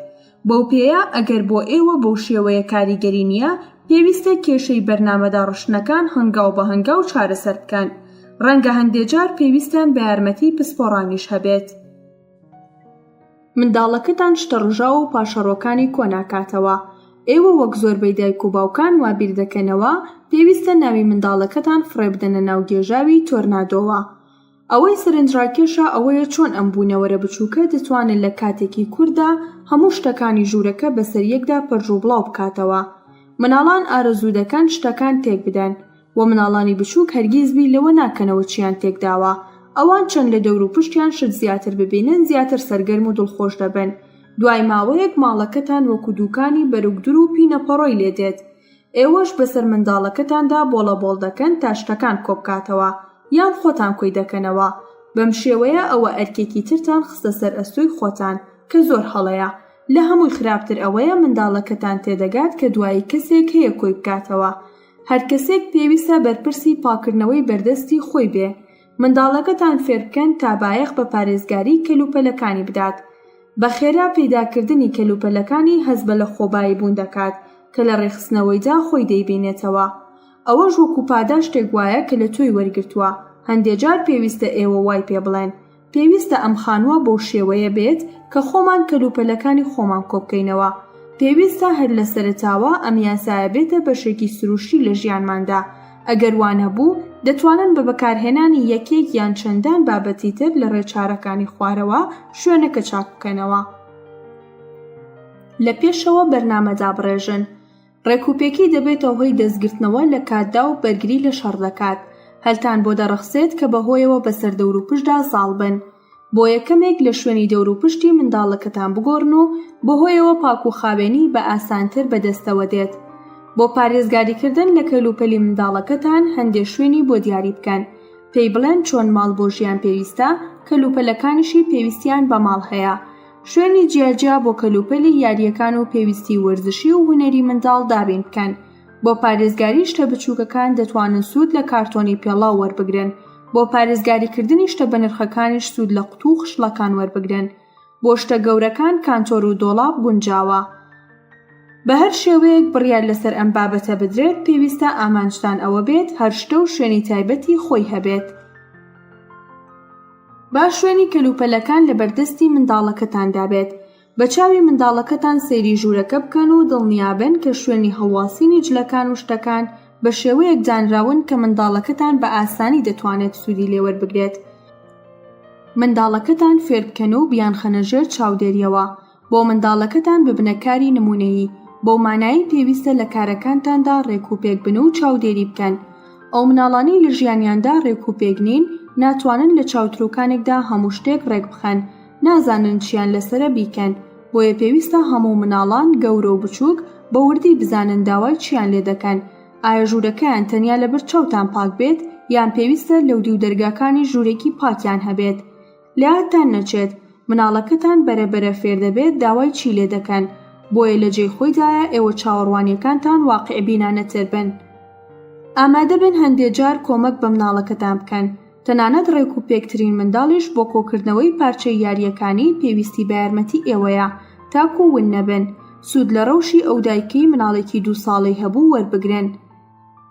بەو پێیە ئەگەر بۆ ئێوە بەو شێوەیە کاریگەری نییە، پێویستە کێشەی بەرنامەداڕشتنەکان هەنگاو بە هەنگاو چارەسەر بکەن. ڕەنگە هەندێ جار پێویستتان بە یارمەتی پسپۆڕانیش هەبێت. منداڵەکەتان شتە ڕژاو و پاشەڕۆکانی کۆناکاتەوە. ئێوە وەک زۆربەی دایک و باوکان وا بیردەکەنەوە پێویستە ناوی منداڵەکەتان فڕێبدەنە ناو گێژاوی تۆرنادۆوە. ئەوەی سەرنجڕاکێشە ئەوەیە چۆن ئەم بوونەوەرە بچووکە دەتوانێت لە کاتێکی کورتدا هەموو شتەکانی ژوورەکە بەسەر یەکدا پەرژوبڵاو بکاتەوە. منداڵان ئارەزوو دەکەن شتەکان تێکبدەن. وە مناڵانی بچوک هەرگیز بیر لەوە ناکەنەوە چیان تێکداوە، ئەوان چەند لە دەور و پشتیان شت زیاتر ببینن زیاتر سەرگەرم و دڵخۆش دەبن، دوای ماوەیەک ماڵەکەتان وەکو دوکانی بەرگدور و پینەپەڕۆی لێ دێت، ئێوەش بەسەر منداڵەکەتاندا بۆڵە بۆڵ دەکەن تا شتەکان کۆبکاتەوە. یان خۆتان کۆی دەکەنەوە. بەم شێوەیە ئەوە ئەرکێکی ترتان خستە سەر ئەستۆی خۆتان کە زۆر هەڵەیە. لە هەمووی خراپتر ئەوەیە منداڵەکەتان تێدەگات کە دوایی کەسێک هەیە کۆی بکاتەوە. هەر کەسێک پێویستە بەرپرسی پاککردنەوەی بەردەستی خۆی بێ. منداڵەکەتان فێربکەن تا بایەخ بە پارێزگاری کەلوپەلەکانی بدات. بە خێرا پەیداکردنی کەلوپەلەکانی هەست بە لەخۆبایی بوون دەکات کە لە ڕێکخستنەوەیدا خۆی دەیبینێتەوە. ئەوەش وەکو پاداشتێک وایە کە لە تۆی وەرگرتووە. هەندێ جار پێویستە ئێوە وای پێ بڵێن. پێویستە ئەم خانووە بەو شێوەیە بێت کە خۆمان کەلوپەلەکانی خۆمان کۆبکەینەوە. پێویستە هەر لە سەرەتاوە ئەم یاسایە بێتە بەشێکی سروشتی لە ژیانماندا. ئەگەر وا نەبوو، دەتوانن بە بەکارهێنانی یەکێک یان چەندان بابەتی تر لە ڕێچارەکانی خوارەوە شوێنەکە چاک بکەنەوە. لە پێشەوە بەرنامە دابڕێژن. ڕێکوپێکی دەبێتە هۆی دەستگرتنەوە لە کاتدا و بەرگری لە شەڕ دەکات. هەلتان بۆ دەڕەخسێت کە بەهۆیەوە بەسەر دەوروپشتدا زاڵ بن. بۆیە کەمێک لە شوێنی دەوروپشتی منداڵەکەتان بگۆڕن و بەهۆیەوە پاک و خاوێنی بە ئاسانتر بەدەستەوە دێت. بۆ پارێزگاریکردن لە کەلوپەلی منداڵەکەتان هەندێ شوێنی بۆ دیاری بکەن. پێی بڵێن چۆن ماڵ بۆ ژیان پێویستە، کەلوپەلەکانیشی پێویستیان بە ماڵ هەیە. شوێنی جیاجیا بۆ کەلوپەلی یارییەکان و پێویستی وەرزشی و هونەری منداڵ دابین بکەن. بۆ پارێزگاری شتە بچووکەکان دەتوانن سوود لە کارتۆنی پێڵاو وەربگرن، بۆ پارێزگاریکردنی شتە بەنرخەکانیش سوود لە قوتوو و خشڵەکان وەربگرن. بۆ شتە گەورەکان کانتۆر و دۆڵاب گونجاوە. بە هەر شێوەیەک بڕیار لەسەر ئەم بابەتە بدرێت، پێویستە ئامانجتان ئەوە بێت هەر شتە و شوێنی تایبەتی خۆی هەبێت. با شوێنی کەلوپەلەکان لەبەردەستی منداڵەکەتاندا بێت. بە چاوی منداڵەکەتان سەیری ژوورەکە بکەن و دڵنیابن کە شوێنی هەڵواسینی جلەکان و شتەکان بە شێوەیەک دانراون کە منداڵەکەتان بە ئاسانی دەتوانێت سوودی لێوەربگرێت. منداڵەکەتان فێربکەن و بیانخەنە ژێر چاودێریەوە. بۆ منداڵەکەتان ببنە کاری نموونەیی، بەو مانایەی پێویستە لە کارەکانتاندا ڕێکوپێک بن و چاودێری بکەن. ئەو مناڵانەی لە ژیانیاندا ڕێکوپێک نین، ناتوانن لە چاوتروکانێکدا هەموو شتێک ڕێکبخەن، نازانن چیان لەسەرە بیکەن، بۆیە پێویستە هەموو مناڵان، گەورە و بچووک، بە وردی بزانن داوای چیان لێدەکەن. ئایا ژوورەکەیان تەنیا لەبەر چاوتان پاک بێت، یان پێویستە لەودیو دەرگاکانیش ژوورێکی پاکیان هەبێت؟ لەیادتان نەچێت، مناڵەکەتان بەرە بەرە فێردەبێت داوای چی لێدەکەن، بۆیە لە جێی خۆیدایە ئێوە چاوەڕوانیەکانتان واقیعبینانەتر بن. ئامادەبن هەندێ جار کۆمەک بە مناڵەکەتان بکەن، تەنانەت ڕێکوپێکترین منداڵیش بۆ کۆکردنەوەی پارچەی یارییەکانی پێویستی بە یارمەتی ئێوەیە تاکوو ون نەبن. سوود لە ڕەوشی ئەو دایکەی مناڵێکی دوو ساڵەی هەبوو وەربگرن.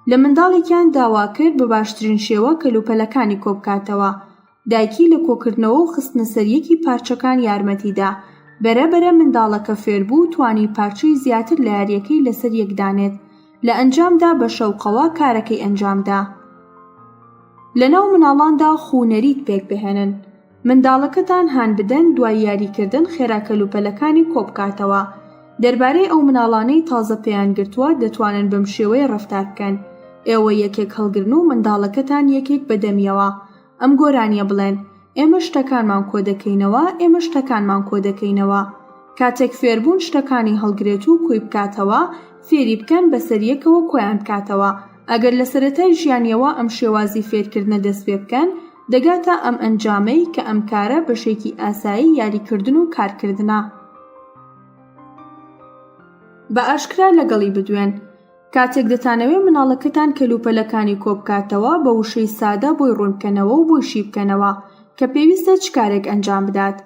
لە منداڵێکیان داواکرد بە باشترین شێوە کەلوپەلەکانی کۆبکاتەوە. دایکی لە کۆکردنەوە و خستنەسەریەکی پارچەکان یارمەتی دا. بەرە بەرە منداڵەکە فێربوو و توانی پارچەی زیاتر لە یارییەکەی لەسەر یەک دانێت. لە ئەنجامدا بە شەوقەوە کارەکەی ئەنجام دا. لەناو مناڵاندا خوو نەریت پێک بهێنن. منداڵەکەتان هان بدەن دوای یاریکردن خێرا کەلوپەلەکانی کۆبکاتەوە. دەربارەی ئەو مناڵانەی تازە پێیان گرتووە دەتوانن بەم شێوەیە ڕەفتار بکەن. ئێوە یەکێک هەڵگرن و منداڵەکەتان یەکێک بە دەمیەوە. ئەم گۆرانیە بڵێن، ئێمە شتەکانمان کۆدەکەینەوە، ئێمە شتەکانمان کۆدەکەینەوە. کاتێک فێربوون شتەکانی هەڵگرێت و کۆی بکاتەوە، فێری بکەن بەسەر یەکەوە کۆیان بکاتەوە. ئەگەر لە سەرەتای ژیانیەوە ئەم شێوازی فێرکردنە دەست پێ بکەن، دەگاتە ئەم ئەنجامەی کە ئەم کارە بەشێکی ئاسایی یاریکردن و کارکردنە. بە ئاشکرا لەگەڵی بدوێن. کاتێک دەتانەوێ مناڵەکەتان کەلوپەلەکانی کۆبکاتەوە بە وشەی سادە بۆی ڕوونبکەنەوە و بۆی شیبکەنەوە کە پێویستە چ کارێک ئەنجام بدات.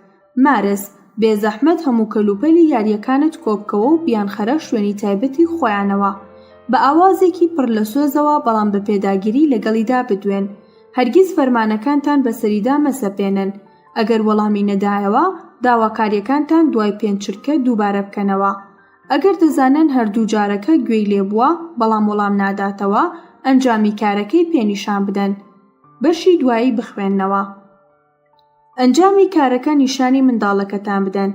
مارس، بێزەحمەت هەموو کەلوپەلی یارییەکانت کۆبکەوە و بیانخەرە شوێنی تایبەتی خۆیانەوە. بە ئاوازێکی پڕ لە سۆزەوە بەڵام بە پێداگیری لەگەڵیدا بدوێن. هەرگیز فەرمانەکانتان بەسەریدا مەسەپێنن. ئەگەر وەڵامی نەدایەوە، داواکارییەکانتان دوای پێنج چرکە دووبارە بکەنەوە. ئەگەر دەزانن هەر دوو جارەکە گوێی لێ بووە بەڵام وەڵام ناداتەوە، ئەنجامی کارەکەی پێ نیشان بدەن. بەشی دوایی بخوێننەوە. ئەنجامی کارەکە نیشانی منداڵەکەتان بدەن.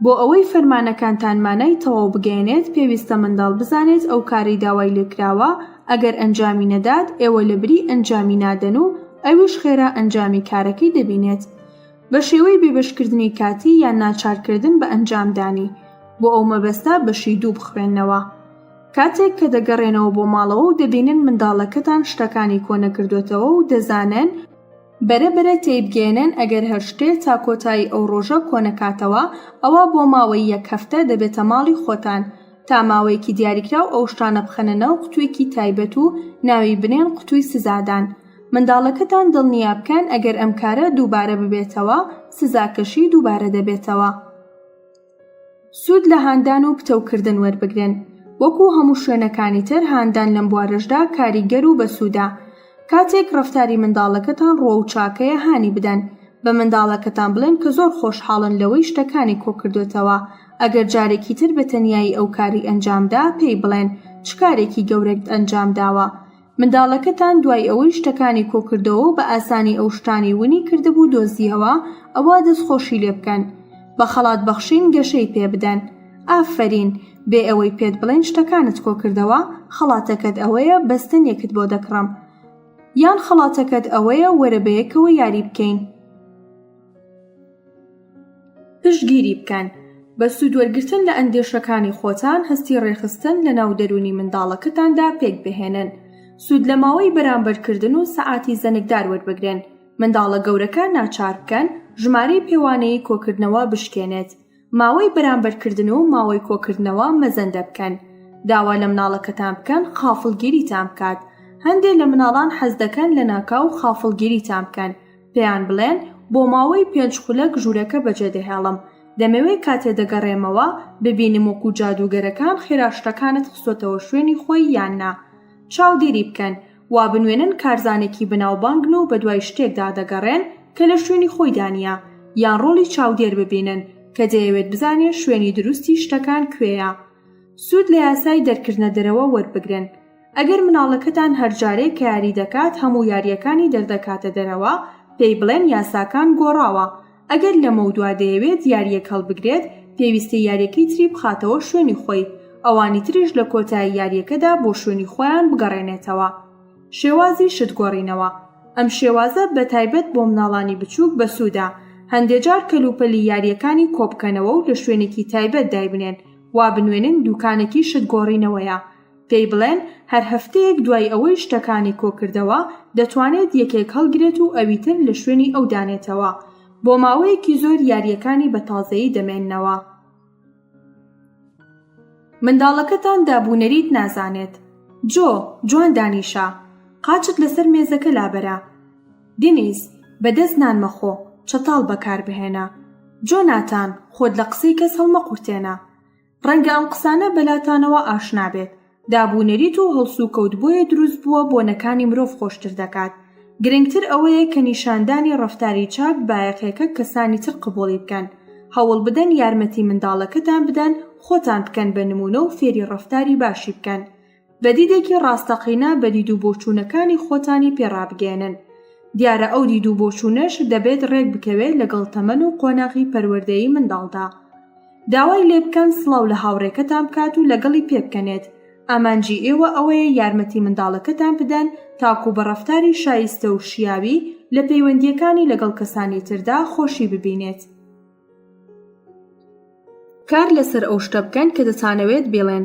بۆ ئەوەی فەرمانەکانتان مانای تەواو بگەیەنێت پێویستە منداڵ بزانێت ئەو کارەی داوای لێکراوە ئەگەر ئەنجامی نەدات ئێوە لەبری ئەنجامی نادەن و ئەویش خێرا ئەنجامی کارەکەی دەبینێت. بە شێوەی بێبەشکردنی کاتی یان ناچارکردن بە ئەنجامدانی، بۆ ئەو مەبەستە بەشی دوو بخوێنەوە. کاتێک کە دەگەڕێنەوە بۆ ماڵەوە و دەبینن منداڵەکەتان شتەکانی کۆنەکردۆتەوە و دەزانن، بەرە بەرە تێیبگەیەنن ئەگەر هەر شتێ تا کۆتایی ئەو ڕۆژە کۆنەکاتەوە ئەوا بۆ ماوەی یەک هەفتە دەبێتە ماڵی خۆتان تا ماوەیەکی دیاریکراو ئەو شتانە بخەنە ناو قوتوێکی تایبەت و ناوی بنێن قوتوی سزادان منداڵەکەتان دڵنیا بکەن ئەگەر ئەم کارە دووبارە ببێتەوە سزاکەشی دووبارە دەبێتەوە. سوود لە هاندان و پتەوکردن وەربگرن، وەکو هەموو شوێنەکانی تر هاندان لەم بوارەشدا کاریگەر و بەسوودە. کاتێک ڕەفتاری منداڵەکەتان ڕووەو چاکەیە هانی بدەن. بە منداڵەکەتان بڵێن کە زۆر خۆشحاڵن لەوەی شتەکانی کۆکردۆتەوە، ئەگەر جارێکی تر بە تەنیایی ئەو کارەی ئەنجامدا پێی بڵێن چ کارێکی گەورەت ئەنجامداوە. منداڵەکەتان دوای ئەوەی شتەکانی کۆکردەوە و بە ئاسانی ئەو شتانەی ونی کردبوو دۆزییەوە، ئەوا دەستخۆشی لێ بکەن. بە خەڵات بەخشین گەشەی پێ بدەن. ئافەرین! بێ ئەوەی پێت بڵێن شتەکانت کۆکردەوە، خەڵاتەکەت ئەوەیە بەستەنێکت بۆ دەکڕم. یان خەڵاتەکەت ئەوەیە وەرە بەیەکەوە یاری بکەین. پشتگیری بکەن. بە سوودوەرگرتن لە ئەندێشەکانی خۆتان هەستی ڕێکخستن لەناو دەروونی منداڵەکەتاندا پێکبهێنن. سوود لە ماوەی بەرامبەرکردن و سەعاتی زەنگدار وەربگرن. منداڵە گەورەکە ناچار بکەن ژمارەی پێوانەیی کۆکردنەوە بشکێنێت. ماوەی بەرامبەرکردن و ماوەی کۆکردنەوە مەزەندە بکەن. داوا لە مناڵەکەتان بکەن خافڵگیریتان بکات. هەندێ لە مناڵان حەز دەکەن لەناکاو خافڵگیریتان بکەن. پێیان بڵێن، بۆ ماوەی پێنج خولەک ژوورەکە بەجێدەهێڵم، دەمەوێ کاتێ دەگەڕێمەوە، ببینم وەکو جادووگەرەکان خێرا شتەکانت خستۆتەوە شوێنی خۆی یان نا. چاودێری بکەن، وا بنوێنن کارزانێکی بەناوبانگن و بەدوای شتێکدا دەگەڕێن کە لە شوێنی خۆیدا نییە، یان ڕۆڵی چاودێر ببینن کە دەیەوێت بزانێ شوێنی دروستی شتەکان کوێیە. سوود لە یاسای دەرکردنە دەرەوە وەربگرن. ئەگەر مناڵەکەتان هەر جارێک کە یاری دەکات هەموو یارییەکانی دەردەکاتە دەرەوە، پێی بڵێن یاساکان گۆڕاوە، ئەگەر لەمەودوا دەیەوێت یارییەک هەڵبگرێت، پێویستە یارییەکەی تری بخاتەوە شوێنی خۆی، ئەوانی تریش لە کۆتایی یارییەکەدا بۆ شوێنی خۆیان بگەڕێنێتەوە. شێوازی شت گۆڕینەوە، ئەم شێوازە بە تایبەت بۆ مناڵانی بچووک بەسوودە، هەندێ جار کەلوپەلی یارییەکانی کۆبکەنەوە و لە شوێنێکی تایبەت دایبنێن، وا بنوێنن دووکانێکی شت گۆڕینەوەیە، پێی بڵێن هەر هەفتەیەک دوای ئەوەی شتەکانی کۆکردەوە، دەتوانێت یەکێک هەڵگرێت و ئەویتر لە شوێنی ئەو دانێتەوە. بۆ ماوەیەکی زۆر یارییەکانی بە تازەیی دەمێننەوە. منداڵەکەتان دابونەریت نازانێت. جۆ، جوان دانیشە. قاچت لەسەر مێزەکە لابەرە. دینیس، بە دەست نان مەخۆ، چەتاڵ بەکاربهێنە. جۆناتان، خۆت لە قسەی کەس هەڵمەقورتێنە. ڕەنگە ئەم قسانە بەلاتانەوە ئاشنا بێت. داب و نەریت و هەڵسوکەوت بۆیە دروست بووە بۆنەکانی مرۆڤ خۆشتر دەکات. گرنگتر ئەوەیە کە نیشاندانی ڕەفتاری چاک بایەخێکە کەسانی تر قبوڵی بکەن. هەوڵ بدەن یارمەتی منداڵەکەتان بدەن خۆتان بکەن بە نموونە و فێری ڕەفتاری باشی بکەن. بە دیدێکی ڕاستەقینە بە دید و بۆچوونەکانی خۆتانی پێ ڕابگەیەنن. دیارە ئەو دید و بۆچوونەش دەبێت ڕێک بکەوێت لەگەڵ تەمەن و قۆناغی پەروەردەیی منداڵدا. داوای لێبکەن سڵاو لە هاوڕێکەتان بکات و لەگەڵی پێبکەنێت، ئامانجی ئێوە ئەوەیە یارمەتی منداڵەکەتان بدەن تاکوو بە ڕەفتاری شایستە و شیاوی لە پەیوەندییەکانی لەگەڵ کەسانی تردا خۆشی ببینێت. کار لەسەر ئەو شتە بکەن کە دەتانەوێت بیڵێن.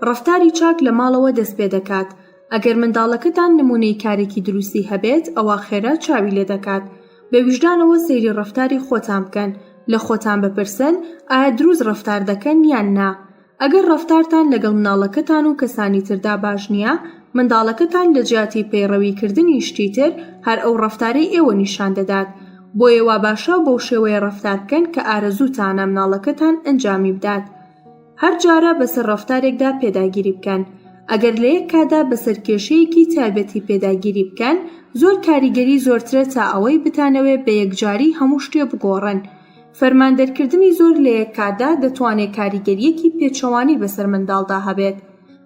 ڕەفتاری چاک لە ماڵەوە دەست پێدەکات، ئەگەر منداڵەکەتان نموونەی کارێکی دروستی هەبێت ئەوا خێرا چاوی لێدەکات. بە ویژدانەوە سەیری ڕەفتاری خۆتان بکەن، لە خۆتان بپرسن ئایا دروست ڕەفتار دەکەن یان نا. ئەگەر ڕەفتارتان لەگەڵ مناڵەکەتان و کەسانی تردا باش نییە، منداڵەکەتان لە جیاتی پەیڕەوی کردنی شتی تر هەر ئەو ڕەفتارەی ئێوە نیشان دەدات. بۆیە وا باشە بەو شێوەیە ڕەفتار بکەن کە ئارەزووتانە مناڵەکەتان ئەنجامی بدات. هەر جارە بەسەر ڕەفتارێکدا پێداگیری بکەن. ئەگەر لە یەک کاتدا بەسەر کێشەیەکی تایبەتی پێداگیری بکەن، زۆر کاریگەری زۆرترە تا ئەوەی بتانەوێ بە یەکجاری هەموو شتێ بگۆڕن. فەرمان دەرکردنی زۆر لە یەک کاتدا دەتوانێ کاریگەرییەکی پێچەوانەی بەسەر منداڵدا هەبێت.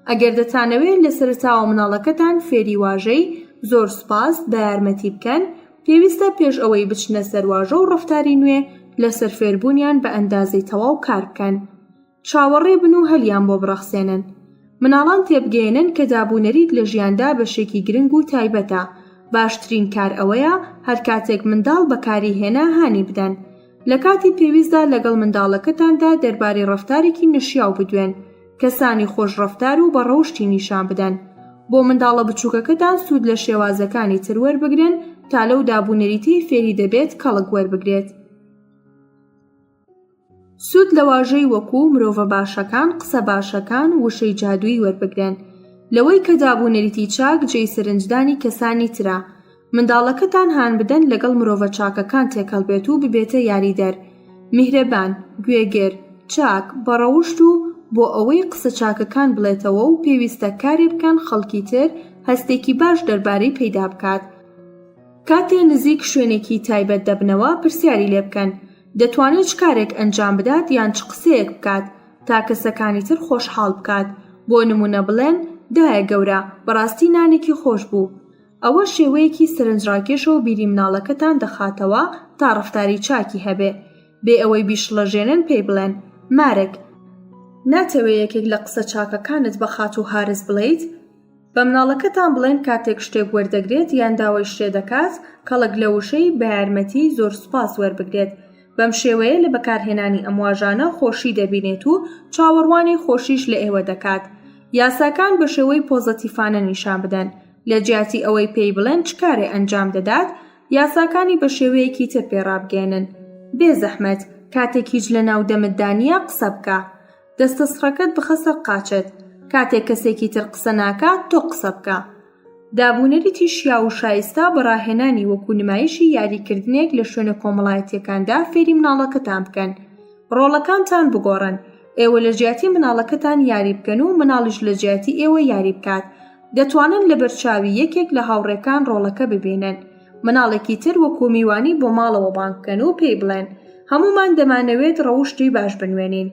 ئەگەر دەتانەوێ لە سەرەتاوە مناڵەکەتان فێری واژەی، زۆر سوپاس، بە یارمەتی بکەن، پێویستە پێش ئەوەی بچنە سەر واژە و ڕەفتاری نوێ، لەسەر فێربوونیان بە ئەندازەی تەواو کار بکەن. چاوەڕێ بن و هەلیان بۆ بڕەخسێنن. مناڵان تێبگەیەنن کە دابونەریت لە ژیاندا بەشێکی گرنگ و تایبەتە. باشترین کار ئەوەیە هەر کاتێک منداڵ بەکاری هێنا هانی بدەن. لە کاتی پێویستدا لەگەڵ منداڵەکەتاندا دەربارەی ڕەفتارێکی نەشیاو بدوێن. کەسانی خۆش ڕەفتار و بە ڕەوشتی نیشان بدەن. بۆ منداڵە بچووکەکەتان سوود لە شێوازەکانی تر وەربگرن تا لەو دابونەریتەی فێری دەبێت کەڵک وەربگرێت. سوود لە واژەی وەکوو، مرۆڤە باشەکان، قسە باشەکان، وشەی جادوویی وەربگرن. لەوەی کە دابونەریتی چاک جێی سەرنجدانی کەسانی ترە. منداڵەکەتان هانبدەن لەگەڵ مرۆڤە چاکەکان تێکەڵ بێت و ببێتە یاریدەر، میهرەبان، گوێگر، چاک، بەڕەوشت و بۆ ئەوەی قسە چاکەکان بڵێتەوە و پێویستە کارێ بکەن خەڵکی تر هەستێکی باش دەربارەی پەیدا بکات. کاتێ نزیک شوێنێکی تایبەت دەبنەوە پرسیاری لێ بکەن دەتوانێ چ کارێک ئەنجام بدات یان چ قسەیەک بکات تا کەسەکانی تر خۆشحاڵ بکات، بۆ نموونە بڵێن، دایە گەورە، بەڕاستی نانێکی خۆش بوو. ئەوە شێوەیەکی سەرنجڕاکێشە و بیری مناڵەکەتان دەخاتەوە تا ڕەفتاری چاکی هەبێ. بێ ئەوەی بیشڵەژێنن پێی بڵێن، مارک! ناتەوێ یەکێک لە قسە چاکەکانت بە خاتوو هارس بڵێیت؟ بە مناڵەکەتان بڵێن کاتێک شتێک وەردەگرێت یان داوای شتێ دەکات، کەڵک لە وشەی، بە یارمەتی، زۆر سوپاس وەربگرێت. بەم شێوەیە لە بەکارهێنانی ئەم واژانە خۆشی دەبینێت و چاوەڕوانی خۆشیش لە ئێوە دەکات. یاساکان بە شێوەی پۆزەتیفانە نیشان بدەن. لە جیاتی ئەوەی پێی بڵێن چ کارێ ئەنجام دەدات، یاساکانی بە شێوەیەکی تر پێ ڕابگەیەنن. بێ زەحمەت، کاتێک هیچ لە ناو دەمتدا نییە قسە بکە. دەستە سڕەکەت بخە سەر قاچت. کاتێک کەسێکی تر قسە ناکات، تۆ قسە بکە. دابونەریتی شیاو و شایستە بە ڕاهێنانی وەکو نمایشی یاریکردنێک لە شوێنە کۆمەڵایەتییەکاندا فێری مناڵەکەتان بکەن. ڕۆڵەکانتان بگۆڕن. ئێوە لە جیاتی مناڵەکەتان یاری بکەن و مناڵیش لە جیاتی ئێوە یاری بکات. دەتوانن لەبەرچاوی یەکێک لە هاوڕێکان ڕۆڵەکە ببینن. مناڵێکی تر وەکو میوانی بۆ ماڵەوە بانگ بکەن و پێی بڵێن، هەموومان دەمانەوێت ڕەوشتی باش بنوێنین.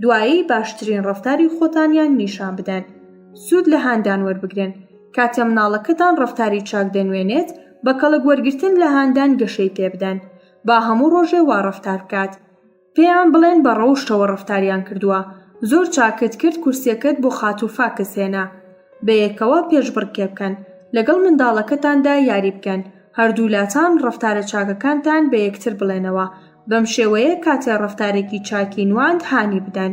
دوایی باشترین ڕەفتاری خۆتانیان نیشان بدەن. سوود لە هاندان وەربگرن. کاتێ مناڵەکەتان ڕەفتاری چاک دەنوێنێت، بە کەڵک وەرگرتن لە هاندان گەشەی پێبدەن. با هەموو ڕۆژێ وا ڕەفتار بکات. پێیان بڵێن بە ڕەوشتەوە ڕەفتاریان کردووە. زۆر چاکت کرد کورسیەکەت بۆ خاتوو فاکس هێنا. بەیەکەوە پێشبڕکێ بکەن. لەگەڵ منداڵەکەتاندا یاری بکەن. هەردوولاتان ڕەفتارە چاکەکانتان بە یەکتر بڵێنەوە. بەم شێوەیە کاتێ ڕەفتارێکی چاکی نواند هانی بدەن.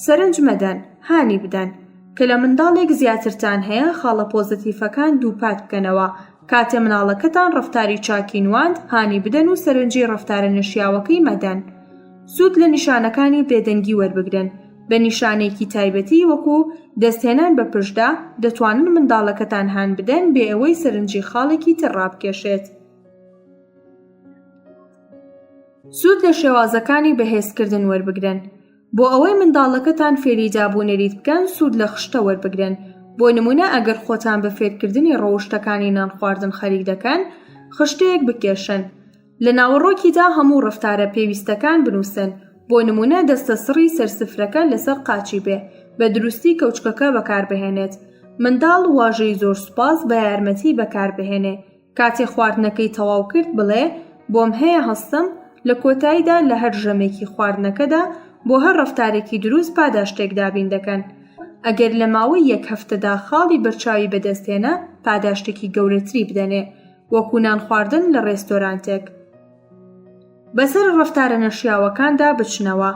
سەرنج مەدەن، هانی بدەن. کە لە منداڵێک زیاترتان هەیە خاڵە پۆزەتیفەکان دووپات بکەنەوە. کاتێ مناڵەکەتان ڕەفتاری چاکی نواند، هانی بدەن و سەرنجی ڕەفتارە نەشیاوەکەی مەدەن. سوود لە نیشانەکانی بێدەنگی وەربگرن. بە نیشانەیەکی تایبەتی وەکو، دەستهێنان بە پشتدا، دەتوانن منداڵەکەتان هان بدەن بێ ئەوەی سەرنجی خاڵێکی تر ڕابکێشێت. سوود لە شێوازەکانی بەهێزکردن وەربگرن. بۆ ئەوەی منداڵەکەتان فێری داب و نەریت بکەن سوود لە خشتە وەربگرن، بۆ نموونە ئەگەر خۆتان بە فێرکردنی ڕەوشتەکانی نانخواردن خەریک دەکەن، خشتەیەک بکێشن. لە ناوەڕۆکیدا هەموو ڕەفتارە پێویستەکان بنووسن، بۆ نموونە دەستە سڕی سەر سفرەکە لەسەر قاچی بێ، بە دروستی کەوچکەکە بەکاربهێنێت. منداڵ واژەی زۆر سوپاس بە یارمەتی بەکاربهێنێ، کاتێ خواردنەکەی تەواو کرد بڵێ، بۆم هەیە هەستم؟ لە کۆتاییدا لە هەر ژەمێکی خواردنەکەدا بۆ هەر ڕەفتارێکی دروست پاداشتێک دابین دەکەن. ئەگەر لە ماوەی یەک هەفتەدا خاڵی بەرچاوی بەدەست هێنا پاداشتێکی گەورەتری بدەنێ، وەکو نان خواردن لە ڕێستۆرانتێک. بەسەر ڕەفتارە نەشیاوەکاندا بچنەوە.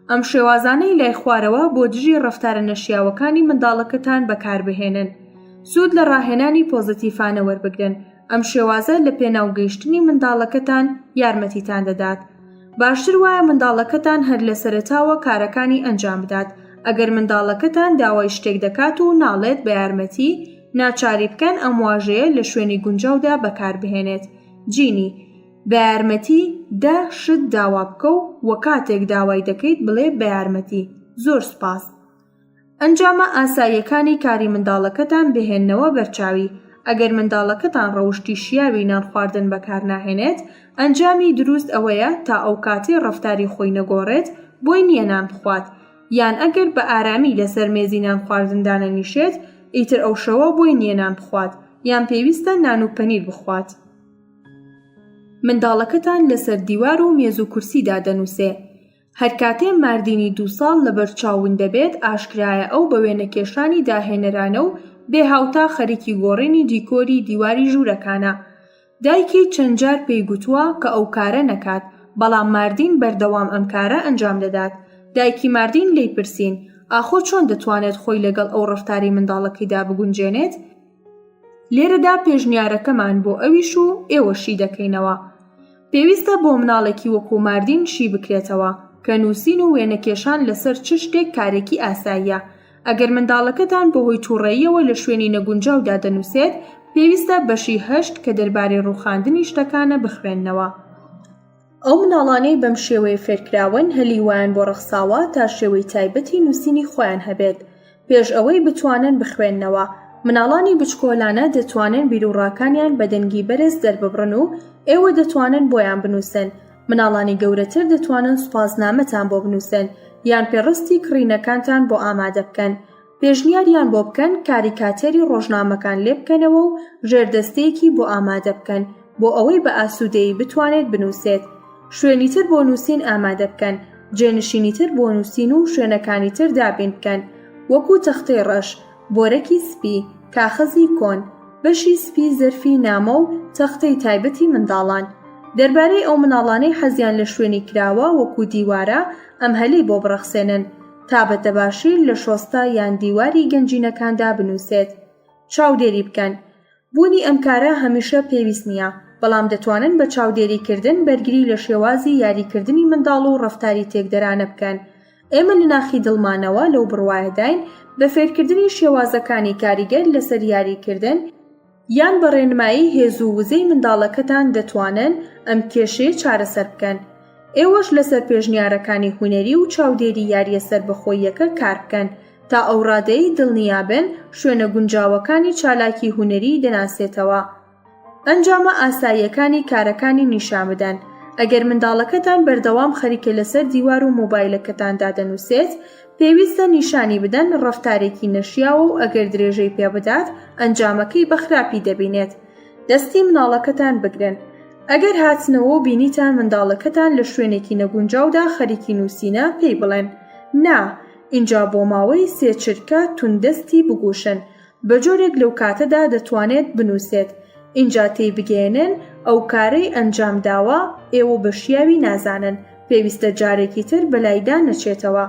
ئەم شێوازانەی لای خوارەوە بۆ دژی ڕەفتارە نەشیاوەکانی منداڵەکەتان بەکاربهێنن. سوود لە ڕاهێنانی پۆزەتیفانە وەربگرن، ئەم شێوازە لە پێناو گەیشتنی منداڵەکەتان یارمەتیتان دەدات. باشتر وایە منداڵەکەتان هەر لە سەرەتاوە کارەکانی ئەنجام بدات، ئەگەر منداڵەکەتان داوای شتێک دەکات و ناڵێت بە یارمەتی، ناچاری بکەن ئەم واژەیە لە شوێنی گونجاودا بەکاربهێنێت. جینی. بە یارمەتی دە شت داوا بکە و وە کاتێک داوای دەکەیت بڵێ بە یارمەتی زۆر سوپاس. ئەنجامە ئاساییەکانی کاری منداڵەکەتان بهێننەوە بەرچاوی، ئەگەر منداڵەکەتان ڕەوشتی شیاوی نان خواردن بەکارناهێنێت، ئەنجامی دروست ئەوەیە تا ئەو کاتەی ڕەفتاری خۆی نەگۆڕێت بۆی نییە نان بخوات، یان ئەگەر بە ئارامی لەسەر مێزی نان خواردن دانەنیشێت ئیتر ئەو شەوە بۆی نییە نان بخوات یان پێویستە نان و پەنیر بخوات. منداڵەکەتان لەسەر دیوار و مێز و کورسیدا دەنووسێ. هەرکاتێ ماردینی دووساڵ لەبەر چاو ون دەبێت، ئاشکرایە ئەو بە وێنەکێشانی داهێنەرانە و بێ هاوتا خەریکی گۆڕینی دیکۆری دیواری ژوورەکانە. دایکی چەند جار پێی گوتووە کە ئەو کارە نەکات، بەڵام ماردین بەردەوام ئەم کارە ئەنجام دەدات. دایکی ماردین لێی پرسین. ئاخۆ چۆن دەتوانێت خۆی لەگەڵ ئەو ڕەفتارەی منداڵەکەیدا بگونجێنێت؟ لێرەدا پێشنیارەکەمان بۆ ئەویش و ئێوە شی دەکەینەوە. پێویستە بۆ مناڵێکی وەکو ماردین شی بکرێتەوە کە نووسین و وێنەکێشان لەسەر چ شتێک کارێکی ئاساییە. ئەگەر منداڵەکەتان بەهۆی توڕەییەوە لە شوێنی نەگونجاودا دەنووسێت، پێویستە بەشی هەشت کە دەربارەی ڕووخاندنی شتەکانە بخوێننەوە. ئەو مناڵانەی بەم شێوەیە فێرکراون هەلی وایان بۆ ڕەخساوە تا شێوەی تایبەتی نووسینی خۆیان هەبێت پێش ئەوەی بتوانن بخوێننەوە. مناڵانی بچکۆلانە دەتوانن بیروڕاکانیان بە دەنگی بەرز دەرببڕن و ئێوە دەتوانن بۆیان بنووسن. مناڵانی گەورەتر دەتوانن سوپاسنامەتان بۆ بنووسن یان پێڕستی کڕینەکانتان بۆ ئامادە بکەن. پێشنیاریان بۆ بکەن کاریکاتێری ڕۆژنامەکان لێبکەنەوە و ژێردەستەیەکی بۆ ئامادە بکەن بۆ ئەوەی بە ئاسوودەیی بتوانێت بنووسێت. شوێنی تر بۆ نووسین ئامادە بکەن، جێنشینی تر بۆ نووسین و شوێنەکانی تر دابین بکەن وەکو تەختەی ڕەش، بۆرەکی سپی، کاخەزی کۆن، بەشی سپی زەرفی نامە و تەختەی تایبەتی منداڵان. دەربارەی ئەو مناڵانەی حەزیان لە شوێنی کراوە وەکو دیوارە، ئەم هەلەی بۆ بڕەخسێنن تا بە تەباشیر لە شۆستە یان دیواری گەنجینەکاندا بنووسێت. چاودێری بکەن. بوونی ئەم کارە هەمیشە پێویست نییە، بەڵام دەتوانن بە چاودێریکردن بەرگری لە شێوازی یاریکردنی منداڵ و ڕەفتاری تێکدەرانە بکەن. ئێمە لە ناخی دڵمانەوە لەو بڕوایەداین بە فێرکردنی شێوازەکانی کاریگەر لەسەر یاریکردن، یان بە ڕێنمایی هێز و وزەی منداڵەکەتان دەتوانن ئەم کێشەیە چارەسەر بکەن. ئێوەش لەسەر پێشنیارەکانی هونەری و چاودێری یارییە سەربەخۆییەکە کار بکەن تا ئەو ڕادەیەی دڵنیابن شوێنە گونجاوەکانی چالاکی هونەری دەناسێتەوە. ئەنجامە ئاساییەکانی کارەکانی نیشان بدەن. ئەگەر منداڵەکەتان بەردەوام خەریکە لەسەر دیوار و مۆبایلەکەتاندا دەنووسێت، پێویستە نیشانی بدەن ڕەفتارێکی نەشیاوە و ئەگەر درێژەی پێبدات ئەنجامەکەی بە خراپی دەبینێت. دەستی مناڵەکەتان بگرن. ئەگەر هاتنەوە و بینیتان منداڵەکەتان لە شوێنێکی نەگونجاودا خەریکی نووسینە پێی بڵێن نا، ئینجا بۆ ماوەی سێ چرکە توند دەستی بگوشن، بە جۆرێک لەو کاتەدا دەتوانێت بنووسێت، ئینجا تێی بگەیەنن ئەو کارەی ئەنجام داوە ئێوە بە شیاوی نازانن، پێویستە جارێکی تر بەلایدا نەچێتەوە.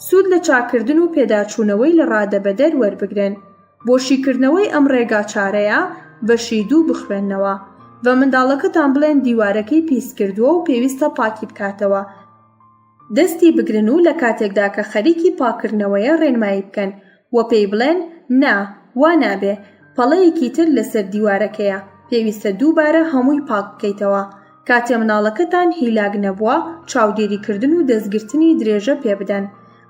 سوود لە چاککردن و پێداچوونەوەی لە ڕادەبەدەر وەربگرن. بۆ شیکردنەوەی ئەم ڕێگا چارەیە بەشی دوو بخوێننەوە. بە منداڵەکەتان بڵێن دیوارەکەی پیس کردووە و پێویستە پاکی بکاتەوە. دەستی بگرن و لە کاتێکدا کە خەریکی پاککردنەوەیە ڕێنمایی بکەن و پێی بڵێن نا وا نابێ پەڵەیەکی تر لەسەر دیوارەکەیە پێویستە دووبارە هەمووی پاک بکەیتەوە. کاتێ منداڵەکەتان هیلاک نەبووە چاودێریکردن و دەستگرتنی درێژە پێبدەن.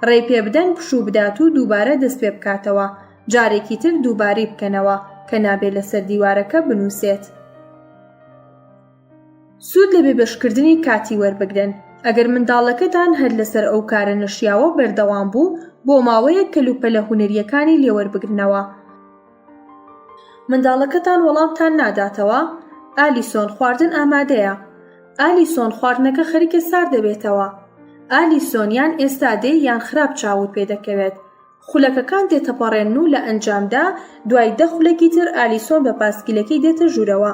ڕێی پێبدەن پشوو بدات و دووبارە دەست پێ بکاتەوە، جارێکی تر دووبارەی بکەنەوە کە نابێ لەسەر دیوارەکە بنووسێت. سوود لە بێبەشکردنی کاتی وەربگرن، ئەگەر منداڵەکەتان هەر لەسەر ئەو کارە نەشیاوە بەردەوام بوو، بۆ ماوەیەک کەلوپەلە هونەرییەکانی لێ وەربگرنەوە. منداڵەکەتان وەڵامتان ناداتەوە؟ ئالیسۆن، خواردن ئامادەیە. ئالیسۆن، خواردنەکە خەریکە سارد دەبێتەوە. ئالیسۆن، یان ئێستا دێی یان خراپ چاوت پێ دەکەوێت. خولەکەکان تێتەپەڕێنن و لە ئەنجامدا دوای دە خولەکی تر ئالیسۆن بە پاسکیلەکەی دێتە ژوورەوە.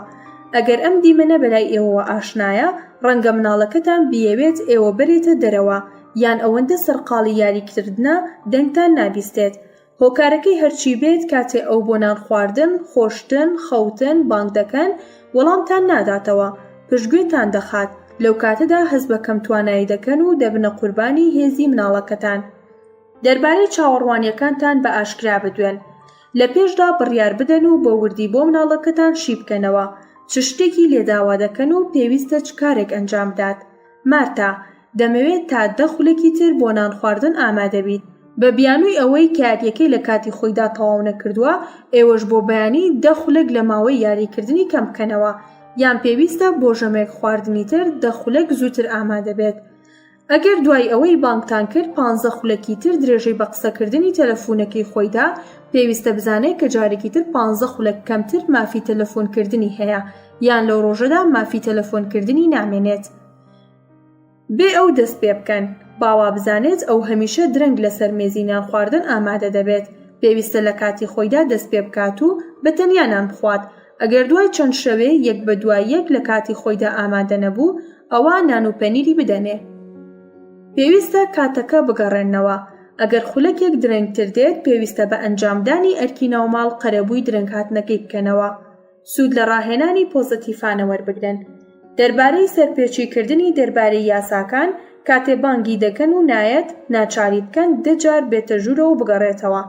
ئەگەر ئەم دیمەنە بەلای ئێوەوە ئاشنایە، ڕەنگە مناڵەکەتان بیەوێت ئێوە بەرێتە دەرەوە، یان ئەوەندە سەرقاڵی یاریکردنە دەنگتان نابیستێت. هۆکارەکەی هەرچی بێت کاتێ ئەو بۆ نان خواردن، خۆشتن، خەوتن، بانگ دەکەن وەڵامتان ناداتەوە، پشتگوێتان دەخات، لەو کاتەدا هەست بە کەم توانایی دەکەن و دەبنە قوربانی هێزی مناڵەکەتان. دەربارەی چاوەڕوانیەکانتان بە ئاشکرا بدوێن. لە پێشدا بڕیار بدەن و بە وردی بۆ مناڵەکەتان شی بکەنەوە چ شتێکی لێ داوا دەکەن و پێویستە چ کارێک ئەنجام بدات. مارتا، دەمەوێت تا دە خولەکی تر بۆ نانخواردن ئامادە بیت. بە بیانووی ئەوەی کە یارییەکەی لە کاتی خۆیدا تەواو نەکردووە، ئێوەش بۆ بەیانی دە خولەک لە ماوەی یاریکردنی کەم بکەنەوە، یان پێویستە بۆ ژەمێک خواردنی تر دە خولەک زووتر ئامادە بێت. ئەگەر دوای ئەوەی بانگتان کرد پانزە خولەکی تر درێژەی بە قسەکردنی تەلەفونەکەی خۆی دا، پێویستە بزانێت کە جارێکی تر پانزە خولەک کەمتر مافی تەلەفۆنکردنی هەیە، یان لەو ڕۆژەدا مافی تەلەفۆنکردنی نامێنێت. بێ ئەو دەست پێ بکەن. با وابزانێت ئەو هەمیشە درەنگ لەسەر مێزی نانخواردن ئامادە دەبێت، پێویستە لە کاتی خۆیدا دەست پێ بکات و بە تەنیا نان بخوات، ئەگەر دوای چەند شەوێ یەک بە دوای یەک لە کاتی خۆیدا ئامادە نەبوو، ئەوا نان و پەنیری بدەنێ. پێویستە کاتەکە بگەڕێننەوە. ئەگەر خولەکێک درەنگتر دێت پێویستە بە ئەنجامدانی ئەرکی ناوماڵ قەرەبووی درەنگهاتنەکەی بکەنەوە. سوود لە ڕاهێنانی پۆزەتیفانە وەربگرن دەربارەی سەرپێچی کردنی دەربارەی یاساکان، کاتێ بانگی دەکەن و نایەت، ناچاری بکەن دە جار بێتە ژوورەوە و بگەڕێتەوە.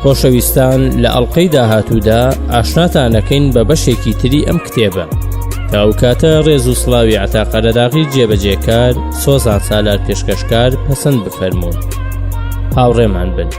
خۆشەویستان لە ئەڵقەی داهاتوودا ئاشناتان ئەکەین بە بەشێکی تری ئەم کتێبە. تا ئەو کاتە ڕێز و سڵاوی عەتا قەرەداغی جێبەجێکار، سۆزان سالار پێشکەشکار پەسەند بفەرموون. هاوڕێمان بن.